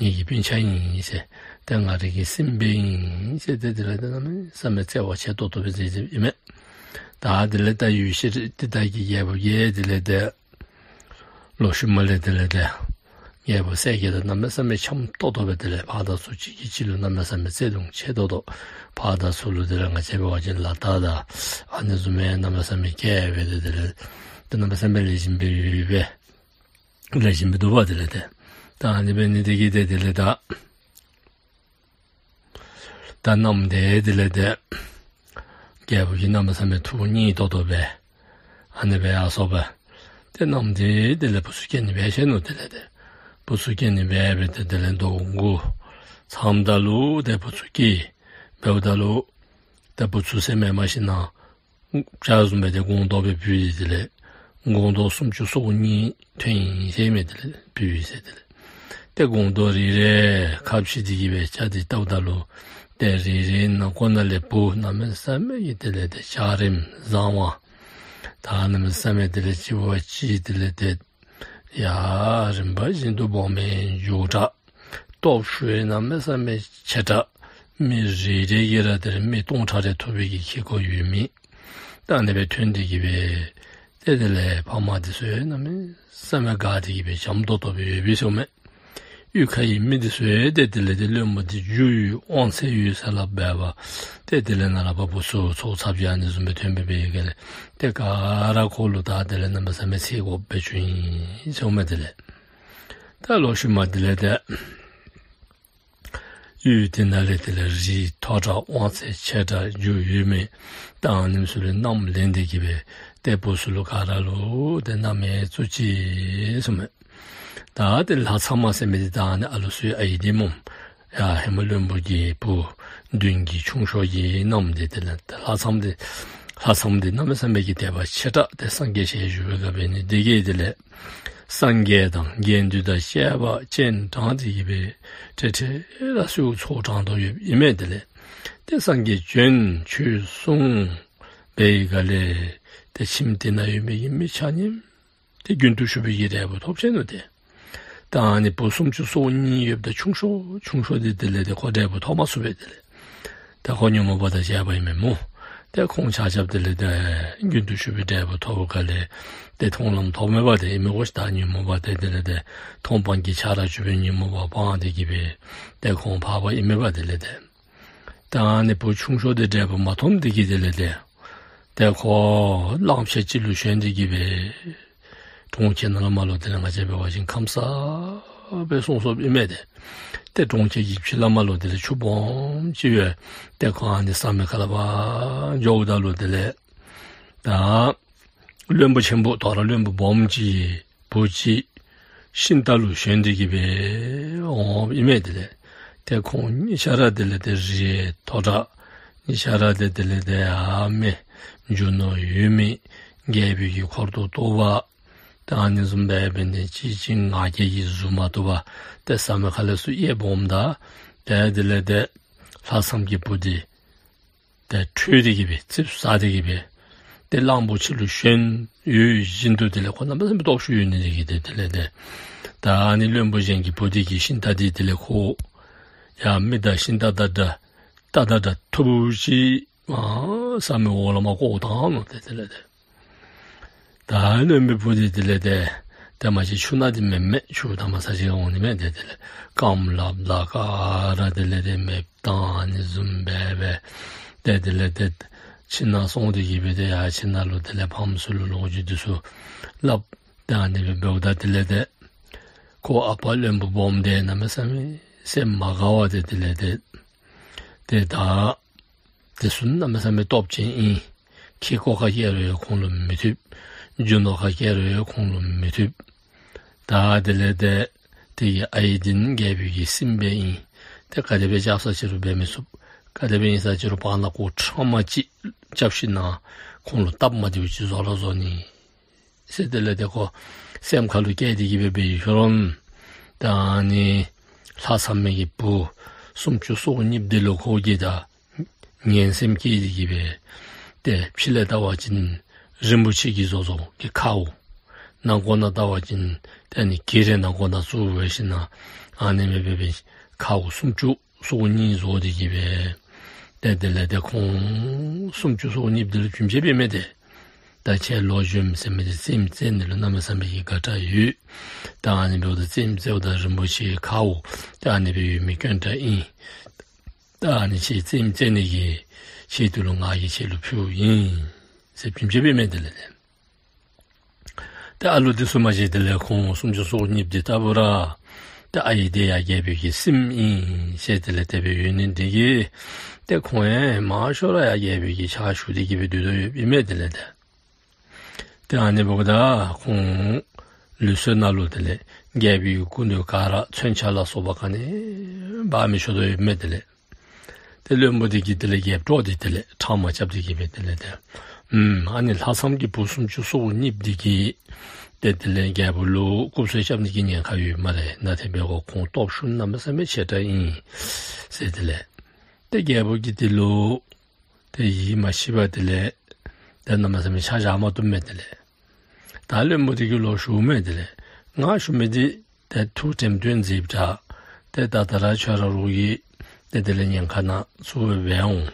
ངེ་གི་སྤུན་ཆ་ཨིན་ཟེར། ཏེ་ང་རའི་གི་སྲིངམོ་ཨིན་ཟེར་ཏེ་དེ་ལས་ཏེ་གནམ་མེད་ས་མེད་བརྩེ་བ་ཆེ་ཏོག་ཏོ་སྦེ་མཛད་མཛདཔ་ཨིན་མས། ད་དེ་ལས་ད་ཡུལ་ཤི་རི་ཏི་ཏ་གི་རྒྱལ་པོ་གིས་དེ་ལས་ཏེ་ལོག་ཤུལ་མ་ལས་དེ་ལས་ཏེ་རྒྱལ་པོ་གསལ་རྒྱལ་དང་གནམ་མེད་ས་མེད་འཆམ་ཏོག་ཏོ་སྦེ་དེ་ལས་ཕར་དང་ཚུར་གཅིག་གིས་གཅིག་ལུ་གནམ་མེད་ས་མེད་བརྩེ་གདུང་ཆེ་ཏོག་ཏོ། ཕར་དང་ཚུར་ལུ་དེ་ལས་ང་བཅས་འབད་བ་ཅིན་ལག་རྟགས་དང་ཨ་ནི་བཟུམ་སྦེ་གནམ་མེད་ས་མེད་མཁས་སྦེ་ཏེ་དེ་ལས་ཏེ་གནམ་མེད་ས་མེད་ལེགས་ཤོམ་སྦེ་ཡོད་པས། ལེགས་ཤོམ་སྦེ་འདུག་པ། དེ་ལས་ཏེ་ད་ཨ་ནི་འབད་ནི་དེ་གིས་ཏེ་དེ་ལས་ད་ད་མནའམ་འདི་དེ་ལས་ཏེ་རྒྱལ་པོ་གིས་གནམ་མེད་ས་མེད་ཐུགས་མཉེས་ཏོག་ཏོ་སྦེ་ཨ་ནི་སྦེ་ཡར་སོང་པས། ཏེ་མནའམ་འདི་དེ་ལས་བུ་ཚུ་སྐྱེ་ནི་སྦེ་ཆི་ནུག། དེ་ལས་ཏེ་བུ་ཚུ་སྐྱེ་ནི་སྦེ་སྦེ་ཏེ་དེ་ལས་མདོ་དགུ་ཚངམ་ད་ལུ་ཏེ་བུ་ཚུ་སྐྱེས། འབདཝ་ད་ལུ་ཏེ་བུ་ཚུ་ཟེར་མི་མ་གཞི་ནཱ་བྱ་བཟུམ་སྦེ་ཏེ་སྒོང་རྡོག་སྦེ་བུད་དེ་ལས་སྒོང་རྡོག་སུམ་ཅུ་སོ་གཉིས་ཐོན་ཡི་ཟེར་མས། དེ་ལས་བུད་ཡི་ཟེར། དེ་ལས་ཏེ་སྒོང་རྡོག་རེ་རེ་ཁ་ཕྱེ་སྟེ་གི་སྦེ་བཅག་སྟེ་བལྟཝ་ད་ལུ་ཏེ་རེ་རེ་ནང་ཁོག་ནང་ལས་བུ་གནམ་མེད་ས་མེད་ཀྱི་དེ་ལས་ཏེ་འཇའ་རིསམོ་བཟང་བ། ད་གནམ་མེད་ས་མེད་དེ་ལས་གཅིག་བ་གཅིག་དེ་ལས་ཏེ་ཡ་རིམ་པ་བཞིན་དུ་སྦོམ་སྦེ་འགྱོ་དྲགས། སྟོབས་ཤུགས་གནམ་མེད་ས་མེད་ཆེ་དྲགས། མི་རེ་རེ་གིས་ར་དེ་ལས་མི་སྟོང་ཕྲག་རེ་ཐུབ་པའི་གི་ཁེ་ཀོ་ཡོད་མི་ད་ཨ་ནི་སྦེ་ཐོན་ཏེ་གི་སྦེ་ཏེ་དེ་ལས་ཕམ་འདི་ཚུ་གནམ་མེད་ས་མེད་དགའ་སྟེ་གི་སྦེ་འཇམ་ཏོག་ཏོ་སྦེ་ཡོད་པས་ཟེར་མས། གཡུས་ཁ་གི་མི་འདི་ཚུ་ཡང་ཏེ་དེ་ལས་ཏེ་བློན་པོ་འདི་རྒྱུ་ཡོད་དབང་ཚད་ཡོད་ཟེར་སླབ་པས་པ། ཏེ་དེ་ལས་ནཱ་ལས་ཕར་བུ་ཚུ་ཚོགས་ཚབ་ཀྱི་ཨ་ནི་བཟུམ་སྦེ་ཐོན་སྦེ་འབད་བའི་སྒང་ལས་ཏེ་ག་ར་ཁོ་ལུ་ད་དེ་ལས་གནམ་མེད་ས་མེད་བརྩི་དགོཔ་སྦེ་བྱུང་ཡི་ཟེར་མས། དེ་ལས་ད་ལོག་ཤུལ་མ་དེ་ལས་ཏེ་གཡུས་དེ་ནང་ལས་དེ་ལས་རིགས་མཐོ་དྲགས་དབང་ཚད་ཆེ་དྲགས་རྒྱུ་ཡོད་མི་ད་ཨ་ནི་ཚུ་ལུ་མནའམ་ལེན་ཏེ་གི་སྦེ་ཏེ་བུ་ཚུ་ལུ་ག་ར་ལུ་ཏེ་མནའམ་ཡང་བཙུགས་ཅི་ཟེར་མས། ད་ཏེ་ལྷ་མཚམས་མ་ཟེར་མི་འདི་ད་ཨ་ནི་ཨ་ལུ་ཚུ་ཨའི་འདི་སྨོ། ཡ་ཧེ་མ་བློན་པོ་གི་བུ་བདུན་གྱི་ཆུང་ཤོས་ཀྱི་མནའམ་འདི་དེ་ལས་ཏེ་ལྷ་མཚམས་འདི་ལྷ་མཚམས་འདི་གནམ་མེད་ས་མེད་ཀྱི་དད་པ་ཆེ་དྲགས་ཏེ་སངས་རྒྱས་ཞལ་བཞུགས་པའི་སྐབས་ཨ་ནི་འདི་གིས་དེ་ལས་སངས་རྒྱས་དང་དགེ་འདུན་དང་བཅས་པ་སྤྱན་དྲངས་ཏེ་གི་སྦེ་ཏེ་ཏེ་ར་ཚུར་ཚོགས་དྲངས་དོ་ཡོདཔ་ཨིན་མས། དེ་ལས་ཏེ་སངས་རྒྱས་བྱོན་ཆོས་གསུངས་པའི་སྒང་ལས་ཏེ་ཁྱིམ་དེ་ནང་ཡོད་མི་གི་མི་ཆ་མཉམ་ཏེ་རྒྱུན་དུ་ཞུགས་པའི་གི་འབྲས་བུ་ཐོབ་ཆི་ནུག། ཏེ་ད་ཨ་ནི་བུ་སུམ་ཅུ་སོ་གཉིས་ཡོདཔ་ད་ཆུང་ཤོས་ཆུང་ཤོས་འདི་དེ་ལས་ཏེ་ཁོ་འབྲས་བུ་ཐོབ་མ་ཚུགས་པས། དེ་ལས་ད་ཁོ་ཉོན་མོངས་པ་དང་བཅས་པ་ཨིན་མས་སྨོ། ཏེ་ཁོང་ཆ་ཁྱབ་དེ་ལས་ཏེ་རྒྱུན་དུ་ཞུགས་པའི་འབྲས་བུ་ཐོབ་པའི་སྒང་ལས་ཏེ་མཐོང་ལམ་ཐོབ་མས་པ། ཏེ་ཨིན་མས་གོ་ཤིག། ད་ཉོན་མོངས་པ་ཏེ་དེ་ལས་ཏེ་མཐོང་སྤང་གི་ཆ་ར་གྱུར་པའི་ཉོན་མོངས་པ་སྤངས་ཏེ་གི་སྦེ་ཏེ་ཁོང་འཕགས་པ་ཨིན་མས་པ། དེ་ལས་ཏེ་ ད་ཨ་ནི་བུ་ཆུང་ཤོས་དེ་འབྲས་བུ་མ་ཐོབ་དེ་གིས་དེ་ལས་ཏེ་ཏེ་ཁོ་གླང་ཆེན་ཅིག་ལུ་ཞོན་དེ་གིས་སྦེ་གྲོང་ཁྱེར་ནང་ལས་མར་ལུ་དེ་ལས་ང་བཅས་འབད་བ་ཅིན་ཁམས་སངས་སྦེ་སོང་སོངམ་ཨིན་མས་ཏེ། ཏེ་གྲོང་ཁྱེར་གྱི་ཕྱི་ལས་མར་ལུ་དེ་ལས་ཆུ་སྦོམ་ཅིག་ཡོད། ཏེ་ཁོ་ཨ་ནི་ཟམ་པའི་ཁ་ལས་ཕར་འགྱོཝ་ད་ལུ་དེ་ལས་ད་བློན་པོ་ཆེན་པོ་དོ་རུང་བློན་པོ་སྦོམ་ཅིག་གི་བུ་ཅིག་ཤིང་རྟ་ལུ་ཞོན་དེ་གིས་སྦེ་འོངམ་ཨིན་མས་དེ་ལས། ཏེ་ཁོང་གཉིས་ཆ་ར་དེ་ལས་ཏེ་རིགས་མཐོ་དྲགས། གཉིས་ཆ་ར་ཏེ་དེ་ལས་ཏེ་ཨ་མི་རྒྱུ་ནོར་ཡོད་མི་རྒྱལ་པོའི་གི་འཁོར་དུ་གཏོགས་པ། ད་ཨ་ནི་བཟུམ་སྦེ་འབད་ནི་ཅིག་ཅིག་ང་རྒྱལ་གྱིས་བཟུང་མ་བཏུབ་པར་ཏེ་ཟམ་པའི་ཁ་ལས་ཚུར་ཡར་འོངམ་ད་ཏེ་དེ་ལས་ཏེ་ལྷ་མཚམས་ཀྱི་བུ་དེ་ཏེ་ཁྲོས་དེ་གིས་སྦེ་ཙིགཔ་ཟ་དེ་གིས་སྦེ་ཏེ་གླང་པོ་ཆེ་ལུ་ཞོན་ཡོད་བཞིན་དུ་དེ་ལས་ཁོ་གནམ་མེད་ས་མེད་སྟོབས་ཤུགས་ཡོད་ནི་དེ་གིས་ཏེ་དེ་ལས་ཏེ་ད་ཨ་ནི་བློན་པོ་གཞན་གྱི་བུ་དེ་གི་ཤིང་རྟ་དེ་དེ་ལས་ཁོ་ཡང་མི་དང་ཤིང་རྟ་དང་འདྲ་རྟ་དང་འདྲ་ཐུབ་ཅིག་ཨ་ཟམ་པའི་འོག་ལས་མར་བཀོ་བཏང་ནུག་ཏེ་དེ་ལས་ཏེ། ད་བློན་པོའི་བུ་དེ་དེ་ལས་ཏེ་ཏེ་མ་གཞི་ཆུ་ནང་དེ་མེན་མས། ཆུ་དང་མ་ས་ཅིག་འོང་ནི་མས། ཏེ་དེ་ལས་རྐངམ་ལགཔ་དང་ག་ར་དེ་ལས་ཏེ་མེདཔ་བཏང་ནི་བཟུམ་སྦེ་སྦེ་ཏེ་དེ་ལས་ཏེ་ཁྱིམ་ནང་སོང་དེ་གིས་སྦེ་ཏེ་ཡར་ཁྱིམ་ནང་ལུ་དེ་ལས་ཕམ་ཚུ་ལུ་ལོ་རྒྱུས་དེ་ཚུ་སླབ། ཏེ་ཨ་ནི་སྦེ་འབདཝ་ད་དེ་ལས་ཏེ་ཁོ་ཨ་པ་བློན་པོ་སྦོམ་དེ་གནམ་མེད་ས་མེད་སེམས་མ་དགའ་བར་ཏེ་དེ་ལས་ཏེ་ཏེ་ད་དེ་ཚུ་གནམ་མེད་ས་མེད་སྟོབས་ཅན་ཨིན། ཁེ་ཀོ་ཁར་བསྐྱལ་རུང་ཡང་ཁོང་ལུ་མི་ཐུབ། རྒྱུ་ནོར་ཁར་བསྐྱལ་རུང་ཡང་ཁོང་ལུ་མི་ཐུབ། ད་དེ་ལས་ཏེ་དེ་གི་ཨའི་དེ་ནི་རྒྱལ་པོའི་གི་སྲིངམོ་སྦེ་ཨིན། ཏེ་ག་དེ་སྦེ་རྐྱབ་ས་ཅི་རུང་འབད་མི་ཚུགས། ག་དེ་སྦེ་ཨིན་ས་ཅི་རུང་བར་ན་ཁོ་ཕྲ་མ་ཅིག་རྐྱབ་ཞིན་ན་ཁོང་ལུ་སྟབས་མ་བདེཝ་ཅིག་བཟོ་ར་བཟོ་ནི་ཟེར་དེ་ལས་ཏེ་ཁོ་སེམས་ཁ་ལུ་བསྐྱེད་དེ་གིས་སྦེ་འབད་ཡི་ཤོ་རོང་། ད་ཨ་ནི་ལྷ་མཚམས་མའི་གི་བུ་སུམ་ཅུ་སོ་གཉིསཔོ་དེ་ལུ་ཁོ་གིས་ད་ངན་སེམས་བསྐྱེད་དེ་གིས་སྦེ་ཏེ་ཕྱི་ལས་བལྟ་བ་ཅིན་རིན་པོ་ཆེ་གིས་བཟོ་བཟོཝ་གི་ཁཝ། ནང་ཁོག་ནང་བལྟ་བ་ཅིན་ཏེ་ཨ་ནི་གི་རེ་ནང་ཁོག་ནང་བཙུགས་སྦེ་ཞིན་ན་ཨ་ནི་སྦེ་འབད་འབད་ཁཝ་སུམ་ཅུ་སོ་གཉིས་བཟོ་དེ་གིས་སྦེ་ཏེ་དེ་ལས་ཏེ་ཁོང་སུམ་ཅུ་སོ་གཉིསཔོ་དེ་ལུ་བྱིན་ཆེ་སྦེ་མས་ཏེ། ད་ཁྱེད་ལོ་གཞོནམ་ཟེར་མི་དེ་རྩེདམོ་རྩེ་ནི་ལུ་གནམ་མེད་ས་མེད་ཀྱི་དགའ་དྲགས་ཡོད། ད་ཨ་ནི་འབདཝ་ད་རྩེདམོ་རྩེཝ་ད་རིན་པོ་ཆེ་ཁཝ་ད་ཨ་ནི་སྦེ་ཡོད་མི་དཀོན་དྲགས་ཨིན། ད་ཨ་ནི་ཁྱེད་རྩེདམོ་རྩེ་ནི་གི་ཆེད་དུ་ལུ་ང་གིས་ཁྱེད་ལུ་ཕུལཝ་ཨིན་ཟེར་བྱིན་ཆེ་སྦེ་མས་དེ་ལས་ཏེ། ཏེ་ཨ་ལུ་དེ་ཚུ་མ་གཞི་དེ་ལས་ཁོང་སུམ་ཅུ་སོ་གཉིསཔོ་དེ་ལྟ་བུ་ར་ཏེ་ཨའི་དེ་ཡང་རྒྱལ་པོའི་གི་སྲིངམོ་ཨིན་ཟེར་དེ་ལས་དེ་སྦེ་ཡོད་ནི་དེ་གིས་ཏེ་ཁོང་ཡང་མང་ཤོས་ར་ཡང་རྒྱལ་པོའི་གི་ཕྱག་ཞུ་དེ་གིས་སྦེ་སྡོད་དོ་ཡོདཔ་ཨིན་མས་དེ་ལས་ཏེ། ཏེ་ཨ་ནི་འབདཝ་ད་ཁོང་ལུགས་སྲོལ་ནང་ལུ་དེ་ལས་རྒྱལ་པོའི་སྐུ་མདུན་ག་ར་མཚོན་ཆ་ལ་སོགས་པ་ག་ནི་འབག་མི་ཆོག་དོ་ཡོདཔ་མས་དེ་ལས། ཏེ་བློན་པོ་དེ་གིས་དེ་ལས་རྒྱལཔོ་དྲོ་སྟེ་དེ་ལས་ཕྲ་མ་རྐྱབ་སྟེ་གིས་སྦེ་དེ་ལས་ཏེ་ཨུམ་ཨ་ནི་ལྷ་མཚམས་ཀྱི་བུ་སུམ་ཅུ་སོ་གཉིསཔོ་དེ་གིས་ཏེ་དེ་ལས་རྒྱལཔོ་ལུ་རྐུབ་སོལ་རྐྱབ་ནི་གི་ཉེན་ཁ་ཡོད་སྨ་རེ། ན་དེ་འབད་བ་ཁོང་སྟོབས་ཤུགས་གནམ་མེད་ས་མེད་ཆེ་དྲགས་ཨིན་ཟེར་དེ་ལས་ཏེ་རྒྱལཔོ་གིས་དེ་ལུ་ཏེ་ཡིད་མ་ཆེས་པར་དེ་ལས་ཏེ་གནམ་མེད་ས་མེད་ཆ་བཞག་མ་བཏུབ་མས་དེ་ལས། ད་བློན་པོ་དེ་གིས་ལོག་ཞུཝ་མས་དེ་ལས། ང་ཞུ་མི་དེ་ཏེ་ཐུགས་དྲན་དོན་མཛདཔ་དྲག། ཏེ་ད་ད་ར་ཁྱོད་ར་རོགས་ཀྱིས་ཏེ་དེ་ལས་ཉེན་ཁ་ནང་ཚུད་སྦེ་འོང་།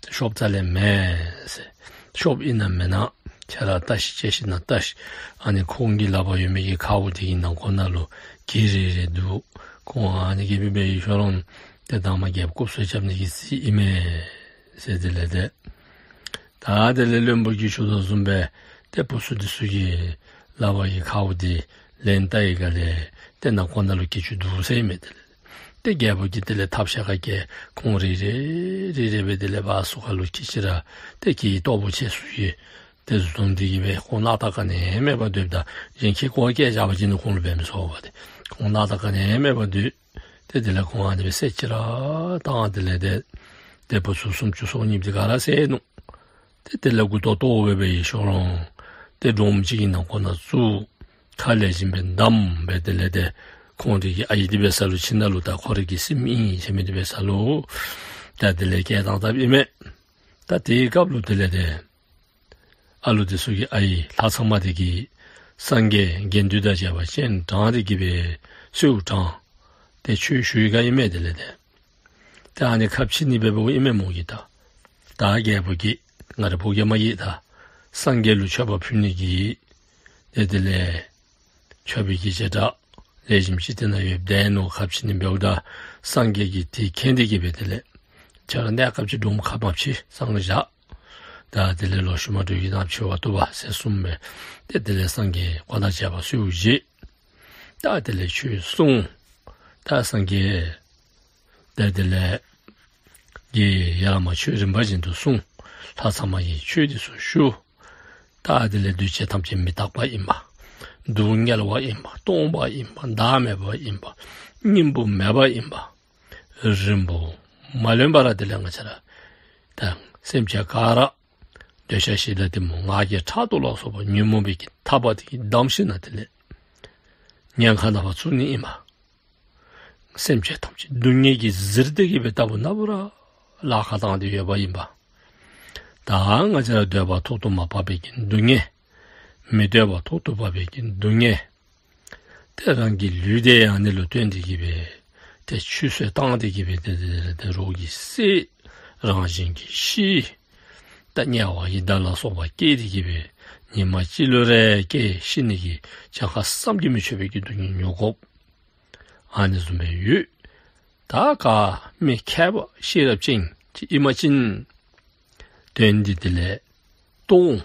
ཏེ་ཤོབ་རྩ་ལས་མེད་ཟེར། ཤོབ་ཨིན་ན་མེན་ན་ཁྱོད་ར་བལྟ་ཤིག་དཔྱད་ཤིག་ན་བལྟ་ཤིག། ཨ་ནི་ཁོང་གི་ལག་པར་ཡོད་མི་གི་ཁཝ་དེ་གི་ནང་ཁོག་ནང་ལུ་གི་རེ་རེ་འདུག། ཁོང་ཨ་ནི་གིས་འབད་འབད་ཡི་ཤོ་རོང་། ཏེ་དང་པ་རྒྱལཔོ་རྐུབ་སོལ་རྐྱབ་ནི་གི་རྩིས་ཨིན་མས་ཟེར་དེ་ལས་ཏེ། ད་དེ་ལས་བློན་པོ་གིས་ཞུ་དོ་བཟུམ་སྦེ་ཏེ་བུ་ཚུ་དེ་ཚུ་གི་ལག་པར་གྱི་ཁཝ་དེ་ལེན་བལྟ་བའི་སྒང་ལས་ཏེ་ནང་ཁོག་ནང་ལུ་གི་ཅིག་འདུག་ཟེར་མས་དེ་ལས། ཏེ་རྒྱལཔོ་གིས་དེ་ལས་ཐབས་ཤེས་ཁ་སྐད་ཁོང་རེ་རེ་རེ་རེ་སྦེ་དེ་ལས་བ་སོ་ཁ་ལུ་གི་ཅིག་ར་ཏེ་གི་སྟོབས་པོ་ཆེ་སུ་ཡོད་དེ་བཟུང་སྟེ་གིས་སྦེ་ཁོང་ནག་ཐག་ག་ནི་མེད་པར་སྡོདཔ་ད་གཞན་ཁྱེད་ཁོ་སྐད་རྐྱབ་པ་ཅིན་ཁོང་ལུ་འབད་མི་ཚུགས་པས་ཏེ། ཁོང་ནག་ཐག་ག་ནི་མེད་པར་སྡོད། ཏེ་དེ་ལས་ཁོང་ཨ་ནི་སྦེ་བསད་ཅི་ར་བཏང་། དེ་ལས་ཏེ་ཏེ་བུ་ཚུ་སུམ་ཅུ་སོ་གཉིས་དེ་ག་ར་བསད་ནུག། ཏེ་དེ་ལས་མགུ་ཏོ་བཏོག་སྦེ་འབད་ཡི་ཤོ་རོང་། ཏེ་སྒྲོམ་ཅིག་གི་ནང་ཁོག་ནང་བཙུགས། ཁ་ལེགས་ཤོམ་སྦེ་བསྡམས་སྦེ་དེ་ལས་ཏེ་ཁོང་དེ་གི་ཨའི་དེ་འབད་ས་ལུ་ཁྱིམ་ནང་ལུ་ད་ཁོ་རའི་གི་སྲིངམོ་ཨིན་ཟེར་མི་དེ་འབད་ས་ལུ་ད་དེ་ལས་བསྐྱལ་བཏང་དཔ་ཨིན་མས། ད་དེའི་སྐབས་ལུ་དེ་ལས་ཏེ་ཨ་ལུ་དེ་ཚུ་གི་ཨའི་ལྷ་མཚམས་མ་དེ་གིས་སངས་རྒྱས་དགེ་འདུན་དང་བཅས་པ་སྤྱན་དྲངས་ཏེ་གིས་སྦེ་གསོལཝ་དྲངས། ཏེ་ཆོས་ཞུ་བའི་སྒང་ཨིན་མས་དེ་ལས་ཏེ། ཏེ་ཨ་ནི་ཁ་ཕྱེ་ནི་འབདཝ་ཨིན་མས་མོ་གིས་ད། ད་རྒྱལཔོ་གིས་ང་རའི་ཕོ་རྒནམ་གིས་ད་སངས་རྒྱས་ལུ་མཆོད་པ་ཕུལ་ནི་གི་ཏེ་དེ་ལས་མཆོད་པའི་གི་བྱེ་བྲག་ལེགས་ཤོམ་ཅིག་དེ་ནང་ཡོདཔ་ད་ཨིན་ནོ། ཁ་ཕྱེ་ནི་འབདཝ་ད་སངས་རྒྱས་ཀྱིས་དེ་མཁྱེན་ཏེ་གིས་སྦེ་དེ་ལས་ ཁྱོད་ར་གནས་སྐབས་ཅིག་སྒྲུངམ་ཁ་མ་ཕྱེ་གསང་བཞག། ད་དེ་ལས་ལོག་ཤུལ་མ་འགྲོ་ཡི་དམ་ཆོས་པ་བཏུབ་པ་ཟེར་གསུངས་མས། ཏེ་དེ་ལས་སངས་རྒྱས་འཁོར་དང་བཅས་པ་གསོལཝ་བཞེས། ད་དེ་ལས་ཆོས་གསུངས། ད་སངས་རྒྱས་ད་དེ་ལས་ཀྱི་ཡར་མར་ཆོས་རིམ་པ་བཞིན་དུ་གསུངས། ལྷ་ཚངས་མ་གིས་ཆོས་དེ་ཚུ་ཞུ། ད་དེ་ལས་འདུས་བྱས་ཐམས་ཅད་མི་རྟག་པ་ཨིན་པ། སྡུག་བསྔལ་བ་ཨིན་པ། སྟོང་པ་ཨིན་པ། བདག་མེད་པ་ཨིན་པ། སྙིང་པོ་མེད་པ་ཨིན་པ། རིང་པོ་མ་ལོན་པར་དེ་ལས་ང་བཅས་ར་ད་སེམས་ཅན་ག་ར་འདོད་ཆགས་ཞེ་སྡང་གཏི་མུག་ང་རྒྱལ་ཕྲག་དོག་ལ་སོགས་པ་ཉོན་མོངས་པའི་གི་ཐག་པ་དེ་གིས་བསྡམས་ཞིནམ་ལས་དེ་ལས་ཉེན་ཁ་ནང་ཕར་བཙུགས་ནི་ཨིན་པ། སེམས་ཅན་ཐམས་ཅད་སྡུག་བསྔལ་གྱིས་གཟིར་ཏེ་གི་སྦེ་ལྟ་བུ་ན་བུ་ར་ལཱ་ཁག་བཏང་སྟེ་ཡོདཔ་ཨིན་པ། ད་ང་བཅས་ར་འདོད་པ་ཐོག་ཏུ་མ་བབས་པའི་གི་སྡུག་བསྔལ། མི་འདོད་པ་ཐོག་ཏུ་བབས་པའི་གི་སྡུག་བསྔལ། ཏེ་རང་གི་ལུས་དེ་ཨ་ནི་ལུ་བརྟེན་ཏེ་གི་སྦེ་ཏེ་ཆུད་ཟོས་བཏང་སྟེ་གི་སྦེ་ཏེ་ཏེ་ཏེ་རོགས་ཀྱིས་བསད། རང་བཞིན་གྱིས་ཤི། ད་དམྱལ་བ་ཡི་དྭགས་ལ་སོགས་པ་སྐྱེས་ཏེ་གི་སྦེ་ཉི་མ་གཅིག་ལུ་ར་སྐྱེ་ཤི་ནི་གི་གྱངས་ཁ་བསམ་གྱིས་མི་ཆོད་པའི་གི་སྡུག་བསྔལ་མྱོང་དགོཔ་ཨ་ནི་བཟུམ་སྦེ་ཡོད། ད་ག་མི་མཁས་པ་ཤེས་རབ་ཅན་ཅིག་ཨིན་པ་ཅིན་དོན་འདི་དེ་ལས་རྟོགས་འོང་།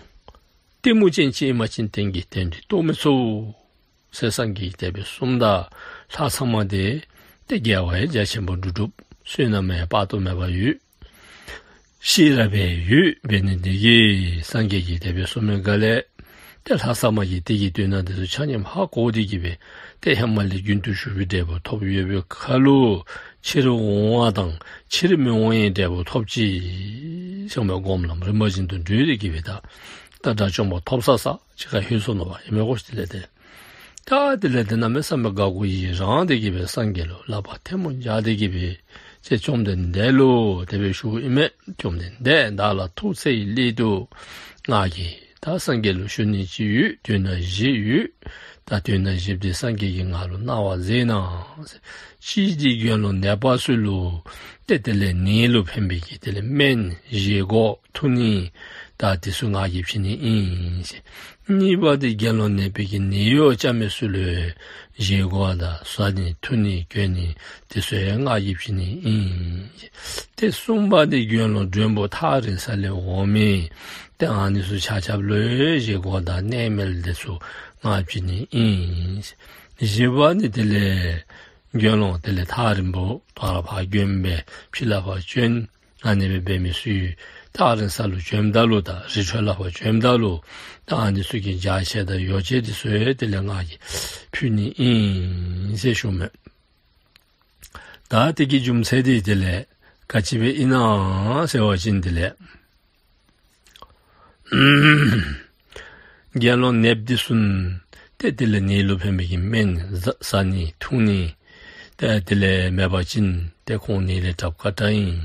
གཏི་མུག་ཅན་ཅིག་ཨིན་པ་ཅིན་དོན་གྱི་དོན་འདི་རྟོགས་མི་ཚུགས་ཟེར་སངས་རྒྱས་ཀྱིས་དེ་སྦེ་གསུངམ་ད་ལྷ་ཚངས་མ་དེ་ཏེ་དགེ་བ་ཡང་རྒྱ་ཆེན་པོ་སྒྲུབ་སྒྲུབ། བསོད་ནམས་ཡང་དཔག་ཏུ་མེད་པ་ཡོད། ཤེས་རབ་ཡང་ཡོད། འབད་ནི་དེ་གིས་སངས་རྒྱས་ཀྱིས་དེ་སྦེ་གསུངས་མི་ག་ལས་ཏེ་ལྷ་ཚངས་མ་གིས་དེ་གི་དོན་དག་དེ་ཚུ་ཆ་མཉམ་ཧ་གོ་སྟེ་གི་སྦེ་ཏེ་ཧེ་མ་ལས་རྒྱུན་དུ་ཞུགས་པའི་འབྲས་བུ་ཐོབ་ཡོད་པའི་ཁར་ལུ་ཕྱིར་འོང་བ་དང་ཕྱིར་མི་འོང་བའི་འབྲས་བུ་ཐོབ་ཅི་ཟེར་སྒོམ་ལམ་རིམ་པ་བཞིན་དུ་བགྲོད་དེ་གི་སྦེ་ད་ད་དགྲ་བཅོམ་པ་ཐོབ་ས་ས་ཅིག་ཁར་ལྷོད་སོ་ནུག་པ་ཨིན་མས་གོ། དེ་ལས་ཏེ་ད་དེ་ལས་ཏེ་གནམ་མེད་ས་མེད་དགའ་མགུ་ཡི་རངས་ཏེ་གི་སྦེ་སངས་རྒྱས་ལུ་ལག་པ་ཐལ་མོ་སྦྱར་ཏེ་གི་སྦེ་ཏེ་བཅོམ་ལྡན་འདས་ལུ་དེ་སྦེ་ཞུཝ་ཨིན་མས། བཅོམ་ལྡན་འདས་བདག་ལ་ཐུགས་བརྩེ་བའི་སླད་དུ་ང་གིས་ད་སངས་རྒྱས་ལུ་ཞུ་ནི་ཅིག་ཡོད། དོན་དག་བཞི་ཡོད། ད་དོན་དག་བཞི་འདི་སངས་རྒྱས་ཀྱིས་ང་ལུ་གནང་བ་མཛད་གནང་། གཅིག་འདི་དགེ་སློང་ནད་པ་ཚུ་ལུ་ཏེ་དེ་ལས་ནད་ལུ་ཕན་པའི་གི་དེ་ལས་སྨན་བཞེས་སྒོ་འཐུང་ནི་ད་དེ་ཚུ་ང་གིས་བྱིན་ནི་ཨིན། གཉིས་པ་འདི་དགེ་སློང་ནད་པའི་གི་ནད་གཡོག་རྐྱབ་མི་ཚུ་ལུ་བཞེས་སྒོ་དང་བཟའ་ནི་འཐུང་ནི་གྱོན་ནི་དེ་ཚུ་ཡང་ང་གིས་བྱིན་ནི་ཨིན། ཏེ་གསུམ་པ་འདི་དགེ་སློང་མགྲོན་པོ་ཐག་རིང་ས་ལས་འོང་མི་ཏེ་ཨ་ནི་ཚུ་ཆ་ཁྱབ་ལུ་ཡང་བཞེས་སྒོ་དང་གནས་མལ་དེ་ཚུ་ང་བྱིན་ནི་ཨིན། བཞི་པ་འདི་དེ་ལས་དགེ་སློང་དེ་ལས་ཐག་རིང་པོ་དོ་རུང་ཕར་བྱོན་སྦེ་ཕྱི་ལུ་ཕར་བྱོན་ཨ་ནི་སྦེ་འབད་མི་ཚུ་ཐག་རིང་ས་ལུ་བྱོནམ་ད་ལུ་དང་རི་ཁྲོད་ལུ་ཕར་བྱོནམ་ད་ལུ་ད་ཨ་ནི་ཚུ་གི་རྒྱགས་ཆས་དང་ཡོ་བྱད་དེ་ཚུ་ཡང་དེ་ལས་ང་གིས་ཕུལ་ནི་ཨིན་ཟེར་ཞུཝ་མས། ད་དེ་གི་རྒྱུ་མཚན་འདི་དེ་ལས་ག་ཅི་སྦེ་ཨིན་ན་ཟེར་བ་ཅིན་དེ་ལས་དགེ་སློང་ནདཔ་འདི་ཚུ་ཏེ་དེ་ལས་ནད་ལུ་ཕན་པའི་གི་སྨན་བཟའ་བཟའ་ནི་འཐུང་ནི་ཏེ་དེ་ལས་མེད་པ་ཅིན་ཏེ་ཁོང་ནད་ལས་དྲགཔ་དཀའ་དྲགས་ཨིན།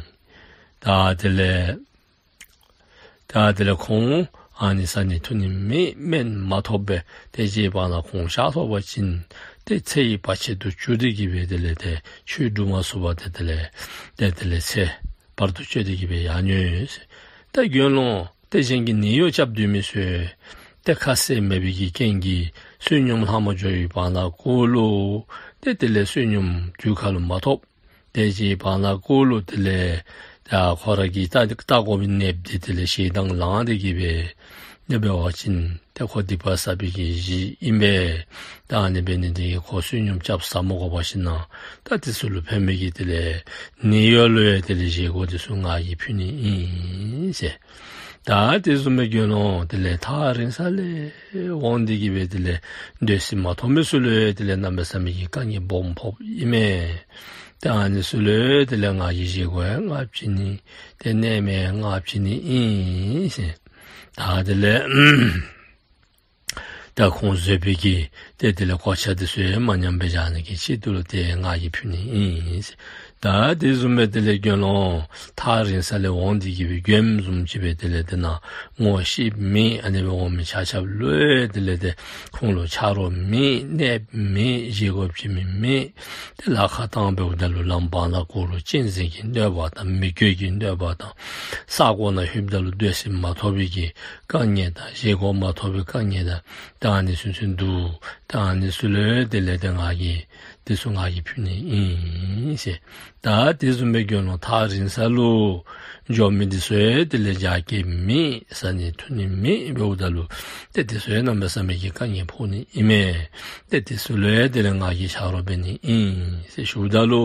ད་དེ་ལས་ད་དེ་ལས་ཁོང་ཨ་ནི་བཟའ་ནི་འཐུང་ནི་མེད། སྨན་མ་ཐོབ་པས། དེ་ཅིག་བར་ན་ཁོང་གཤགས་སོང་པ་ཅིན་ཏེ་ཚེ་ཡི་བར་ཆད་དུ་གྱུར་ཏེ་གི་སྦེ་དེ་ལས་ཏེ་ཆོས་སྒྲུབ་མ་ཚུགས་པར་ཏེ་དེ་ལས་ཏེ་དེ་ལས་ཚེ་བར་དུ་གཅོད་དེ་གི་སྦེ་ཡར་འགྱོ་ཡི་ཟེར། ཏེ་དགེ་སློང་ཏེ་གཞན་གྱི་ནད་གཡོག་རྐྱབ་སྡོད་མི་ཚུ་ཏེ་ཁ་ཟས་མེད་པའི་གི་རྐྱེན་གྱིས་བསོད་སྙོམས་ལྷག་མ་འགྱོ་བའི་བར་ན་གུ་ལུ་ཏེ་དེ་ལས་བསོད་སྙོམས་དུས་ཁ་ལུ་མ་ཐོབ། དེ་ཅིག་བར་ན་གུ་ལུ་དེ་ལས་ད་ཁོ་ར་གི་ད་ལྟ་དགོ་པའི་ནདཔ་འདི་དེ་ལས་ཞེ་སྡང་ལངས་ཏེ་གི་སྦེ་དེ་འབད་བ་ཅིན་ཏེ་ཁོ་སྡིག་པ་བསགས་པའི་གི་གཞི་ཨིན་པས། ད་ཨ་ནི་འབད་ནི་འདི་གིས་ཁོ་བསོད་སྙོམས་རྐྱབ་ཟ་མ་དགོ་པར་ཞིནམ་ད་དེ་ཚུ་ལུ་ཕན་པའི་གི་དེ་ལས་ནད་གཡོག་ལུ་ཡང་དེ་ལས་བཞེས་སྒོ་དེ་ཚུ་ང་གིས་ཕུལ་ནི་ཨིན་ཟེར། ད་དེ་བཟུམ་མའི་དགེ་སློང་དེ་ལས་ཐག་རིང་ས་ལས་འོང་སྟེ་གི་སྦེ་དེ་ལས་སྡོད་ས་མ་ཐོབ་མི་ཚུ་ལུ་དེ་ལས་གནམ་མེད་ས་མེད་ཀྱི་དཀའ་ངལ་སྦོམ་ཕོགཔ་ཨིན་མས། ཏེ་ཨ་ནི་ཚུ་ལུ་དེ་ལས་ང་གིས་བཞེས་སྒོ་ཡང་ང་བྱིན་ནི། ཏེ་གནས་མལ་ཡང་ང་བྱིན་ནི་ཨིན་ཟེར། ད་དེ་ལས་ད་ཁོང་བཟོད་པའི་གི་ཏེ་དེ་ལས་གོ་ཆ་དེ་ཚུ་ཡང་མ་ཉམས་པར་བཞག་ནི་གི་ཆེད་དུ་ལུ་ཏེ་ང་གིས་ཕུལ་ནི་ཨིན་ཟེར། ད་དེ་བཟུམ་སྦེ་དེ་ལས་དགེ་སློང་ཐག་རིང་ས་ལས་འོང་སྟེ་གི་སྦེ་མགྱོནམ་བཟུམ་ཅིག་སྦེ་དེ་ལས་དེ་ནང་ངོ་ཤེས་མེད་ཨ་ནི་སྦེ་འོང་མི་ཆ་ཁྱབ་ལུ་ཡང་དེ་ལས་ཏེ་ ཁོང་ལུ་ཆ་རོགས་མེད། གནསཔོ་མེད། བཞེས་སྒོ་བྱིན་མི་མེད། ཏེ་ལཱ་ཁག་བཏང་འབདཝ་ད་ལུ་ལམ་བར་ན་གུ་ལུ་གཅན་གཟན་གྱི་གནོད་པ་དང་མི་རྒོད་ཀྱི་གནོད་པ་དང་ས་གོ་ནང་ལྷོདཔ་ད་ལུ་སྡོད་ས་མ་ཐོབ་པའི་གི་དཀའ་ངལ་དང་བཞེས་སྒོ་མ་ཐོབ་པའི་དཀའ་ངལ་དང་ད་ཨ་ནི་ཚུ་ཚུ་འདུག། ད་ཨ་ནི་ཚུ་ལུ་དེ་ལས་ཏེ་ང་གིས་དེ་ཚུ་ང་གིས་ཕུལ་ནི་ཨིན་ཟེར། ད་དེ་བཟུམ་མའི་དགེ་སློང་ཐག་རིང་ས་ལུ་འགྱོ་མི་འདི་ཚུ་ཡང་དེ་ལས་རྒྱགས་སྐལ་མེད། བཟའ་ནི་འཐུང་ནི་མེད་འབདཝ་ད་ལུ་ཏེ་དེ་ཚུ་ཡང་གནམ་མེད་ས་མེད་ཀྱི་དཀའ་ངལ་ཕོག་ནི་ཨིན་མས། ཏེ་དེ་ཚུ་ལུ་ཡང་དེ་ལས་ང་གིས་ཆ་རོགས་འབད་ནི་ཨིན་ཟེར་ཞུཝ་ད་ལུ་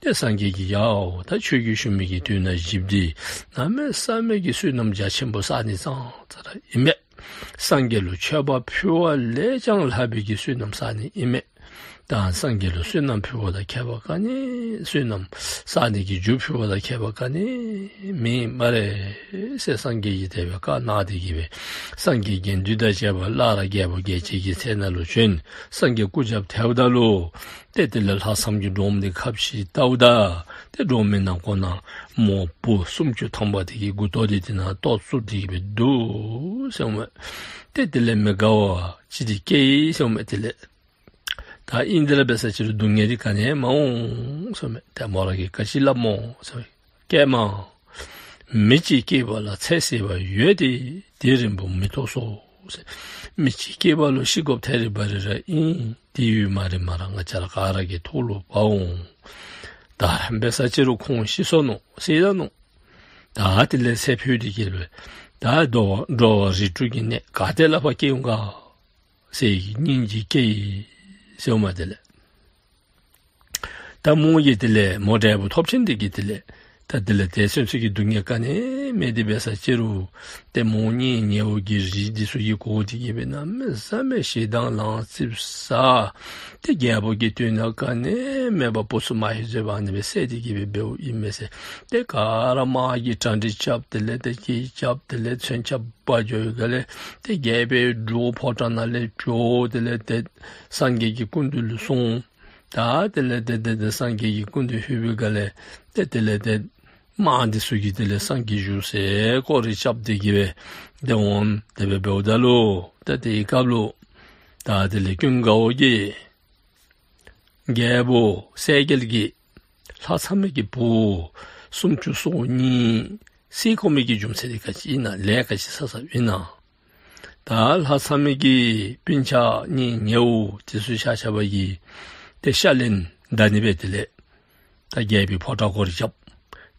ཏེ་སངས་རྒྱས་ཀྱིས་ཡ་ད་ཁྱོད་ཀྱིས་ཞུ་མི་གི་དོན་དག་བཞི་པོ་འདི་གནམ་མེད་ས་མེད་ཀྱི་བསོད་ནམས་རྒྱ་ཆེན་པོ་བསག་ནི་ཙང་ཙ་ར་ཨིན་མས། སངས་རྒྱས་ལུ་མཆོད་པ་ཕུལ་བ་ལས་ཀྱང་ལྷག་པའི་གི་བསོད་ནམས་བསག་ནི་ཨིན་མས། ད་སངས་རྒྱས་ལུ་བསོད་ནམས་ཕུལ་བ་དང་ཁྱད་པར་ག་ནི་བསོད་ནམས་བསག་ནི་གི་རྒྱུ་ཕུལ་བ་དང་ཁྱད་པར་ག་ནི་མེད་སྨ་རེ་ཟེར་སངས་རྒྱས་ཀྱིས་དེ་སྦེ་བཀའ་གནང་སྟེ་གི་སྦེ་སངས་རྒྱས་དགེ་འདུན་དང་བཅས་པ་སླར་རྒྱལ་པོ་རྒྱལ་བྱེད་ཀྱི་ཚལ་ནང་ལུ་བྱོན། སངས་རྒྱས་སྐུ་རྒྱབ་ཐལཝ་ད་ལུ་ཏེ་དེ་ལས་ལྷ་མཚམས་ཀྱི་སྒྲོམ་འདི་ཁ་ཕྱེ་བལྟཝ་ད་ཏེ་སྒྲོམ་གྱི་ནང་ཁོག་ན་མོ་བུ་སུམ་ཅུ་ཐམ་པ་དེ་གི་མགུ་ཏོ་འདི་དེ་ནང་གཏོར་བཅུག་སྟེ་གི་སྦེ་འདུག་ཟེར་འོང་མས། ཏེ་དེ་ལས་མི་དགའ་བ་ཅིག་འདི་སྐྱེས་ཡི་ཟེར་འོང་མས། དེ་ལས་ད་ཨིན་དེ་ར་འབད་ས་ཅིག་རུང་སྡུག་བསྔལ་འདི་ག་ནི་ཡང་མ་འོང་ཟེར་འོང་མས། ཏེ་མོ་ར་གིས་ག་ཅི་སླབ་སྨོ་ཟེར་བ་ཅིན་ཀྱེ་མ་མི་གཅིག་སྐྱེས་པ་ལ་ཚེ་ཟད་པ་ཡོད་དེ། དེ་རིང་པོ་མི་ཐོགས་སོ་ཟེར། མི་གཅིག་སྐྱེས་པ་ལུ་ཤི་དགོཔ་ཐད་རི་བ་རི་ར་ཨིན། དེ་ཡོད་མ་རེད་མ་ར་ང་བཅས་ར་ག་ར་གི་ཐོག་ལུ་འབག་འོང་། ད་ར་འབད་ས་ཅིག་རུང་ཁོང་ཤི་སོ་ནུག། བསད་ད་ནུག། ད་དེ་ལས་ཚེ་འཕོས་ཏེ་གི་སྦེ་ད་འགྲོ་བ་འགྲོ་བ་རིགས་དྲུག་གི་གནས་ག་ཏེ་ལས་ཕར་སྐྱེ་འོང་ག་ཟེར་སྙིང་རྗེ་སྐྱེས་ཡི་ཟེར་འོང་མས། དེ་ལས་ད་མོ་གིས་དེ་ལས་མོ་འབྲས་བུ་ཐོབ་ཆེན་དེ་གིས་དེ་ལས་ད་དེ་ལས་དེ་ཚུན་ཚོད་ཀྱི་སྡུག་བསྔལ་ག་ནི་མེད་དེ་འབད་ས་ཅིག་རུང་ཏེ་མོ་གཉེན་ཉེ་བོ་གི་རིགས་འདི་ཚུ་གིས་གོ་སྟེ་གི་སྦེ་གནམ་མེད་ས་མེད་ཞེ་སྡང་ལངས་ཙིགཔ་ཟ། ཏེ་རྒྱལ་པོ་གི་དོན་དག་ག་ནི་མེད་པར་བུ་ཚུ་མ་ཧེ་བཟོད་པ་ཨ་ནི་སྦེ་བསད་དེ་གི་སྦེ་འབདཝ་ཨིན་མས་ཟེར། ཏེ་ག་ར་དམག་གི་གྲ་སྒྲིག་རྐྱབ། དེ་ལས་ཏེ་གྱི་རྐྱབ། དེ་ལས་མཚོན་ཆ་འབག་འགྱོ་བའི་སྒང་ལས་ཏེ་རྒྱལ་པོའི་བྲུ་ཕོ་བྲང་ནང་ལས་བྱོག། དེ་ལས་ཏེ་སངས་རྒྱས་ཀྱི་སྐུ་མདུན་ལུ་སོང་། ད་དེ་ལས་ཏེ་ཏེ་ཏེ་སངས་རྒྱས་ཀྱི་སྐུ་མདུན་ལྷོད་པའི་སྒང་ལས་ཏེ་དེ་ལས་ཏེ་དམག་འདི་ཚུ་གིས་དེ་ལས་སངས་རྒྱས་བཞུགས་སའི་སྐོར་ར་རྐྱབ་སྟེ་གི་སྦེ་ཏེ་འོང་། དེ་སྦེ་འབདཝ་ད་ལུ་ཏེ་དེའི་སྐབས་ལུ་ད་དེ་ལས་ཀུན་དགའ་བོ་གིས་རྒྱལ་པོ་གསལ་རྒྱལ་གྱིས་ལྷ་མཚམས་མའི་གི་བུ་སུམ་ཅུ་སོ་གཉིས་བསད་དགོ་མི་གི་རྒྱུ་མཚན་འདི་ག་ཅི་ཨིན་ན། ལས་ག་ཅི་བསགས་བསགསཔ་ཨིན་ན། ད་ལྷ་མཚམས་མའི་གི་སྤུན་ཆ་གཉེན་ཉེ་བོ་དེ་ཚུ་ཆ་ཁྱབ་ཀྱིས་ཏེ་ཤ་ལན་ད་ནི་སྦེ་དེ་ལས་ད་རྒྱལ་པོའི་ཕོ་བྲང་སྐོར་ར་རྐྱབ།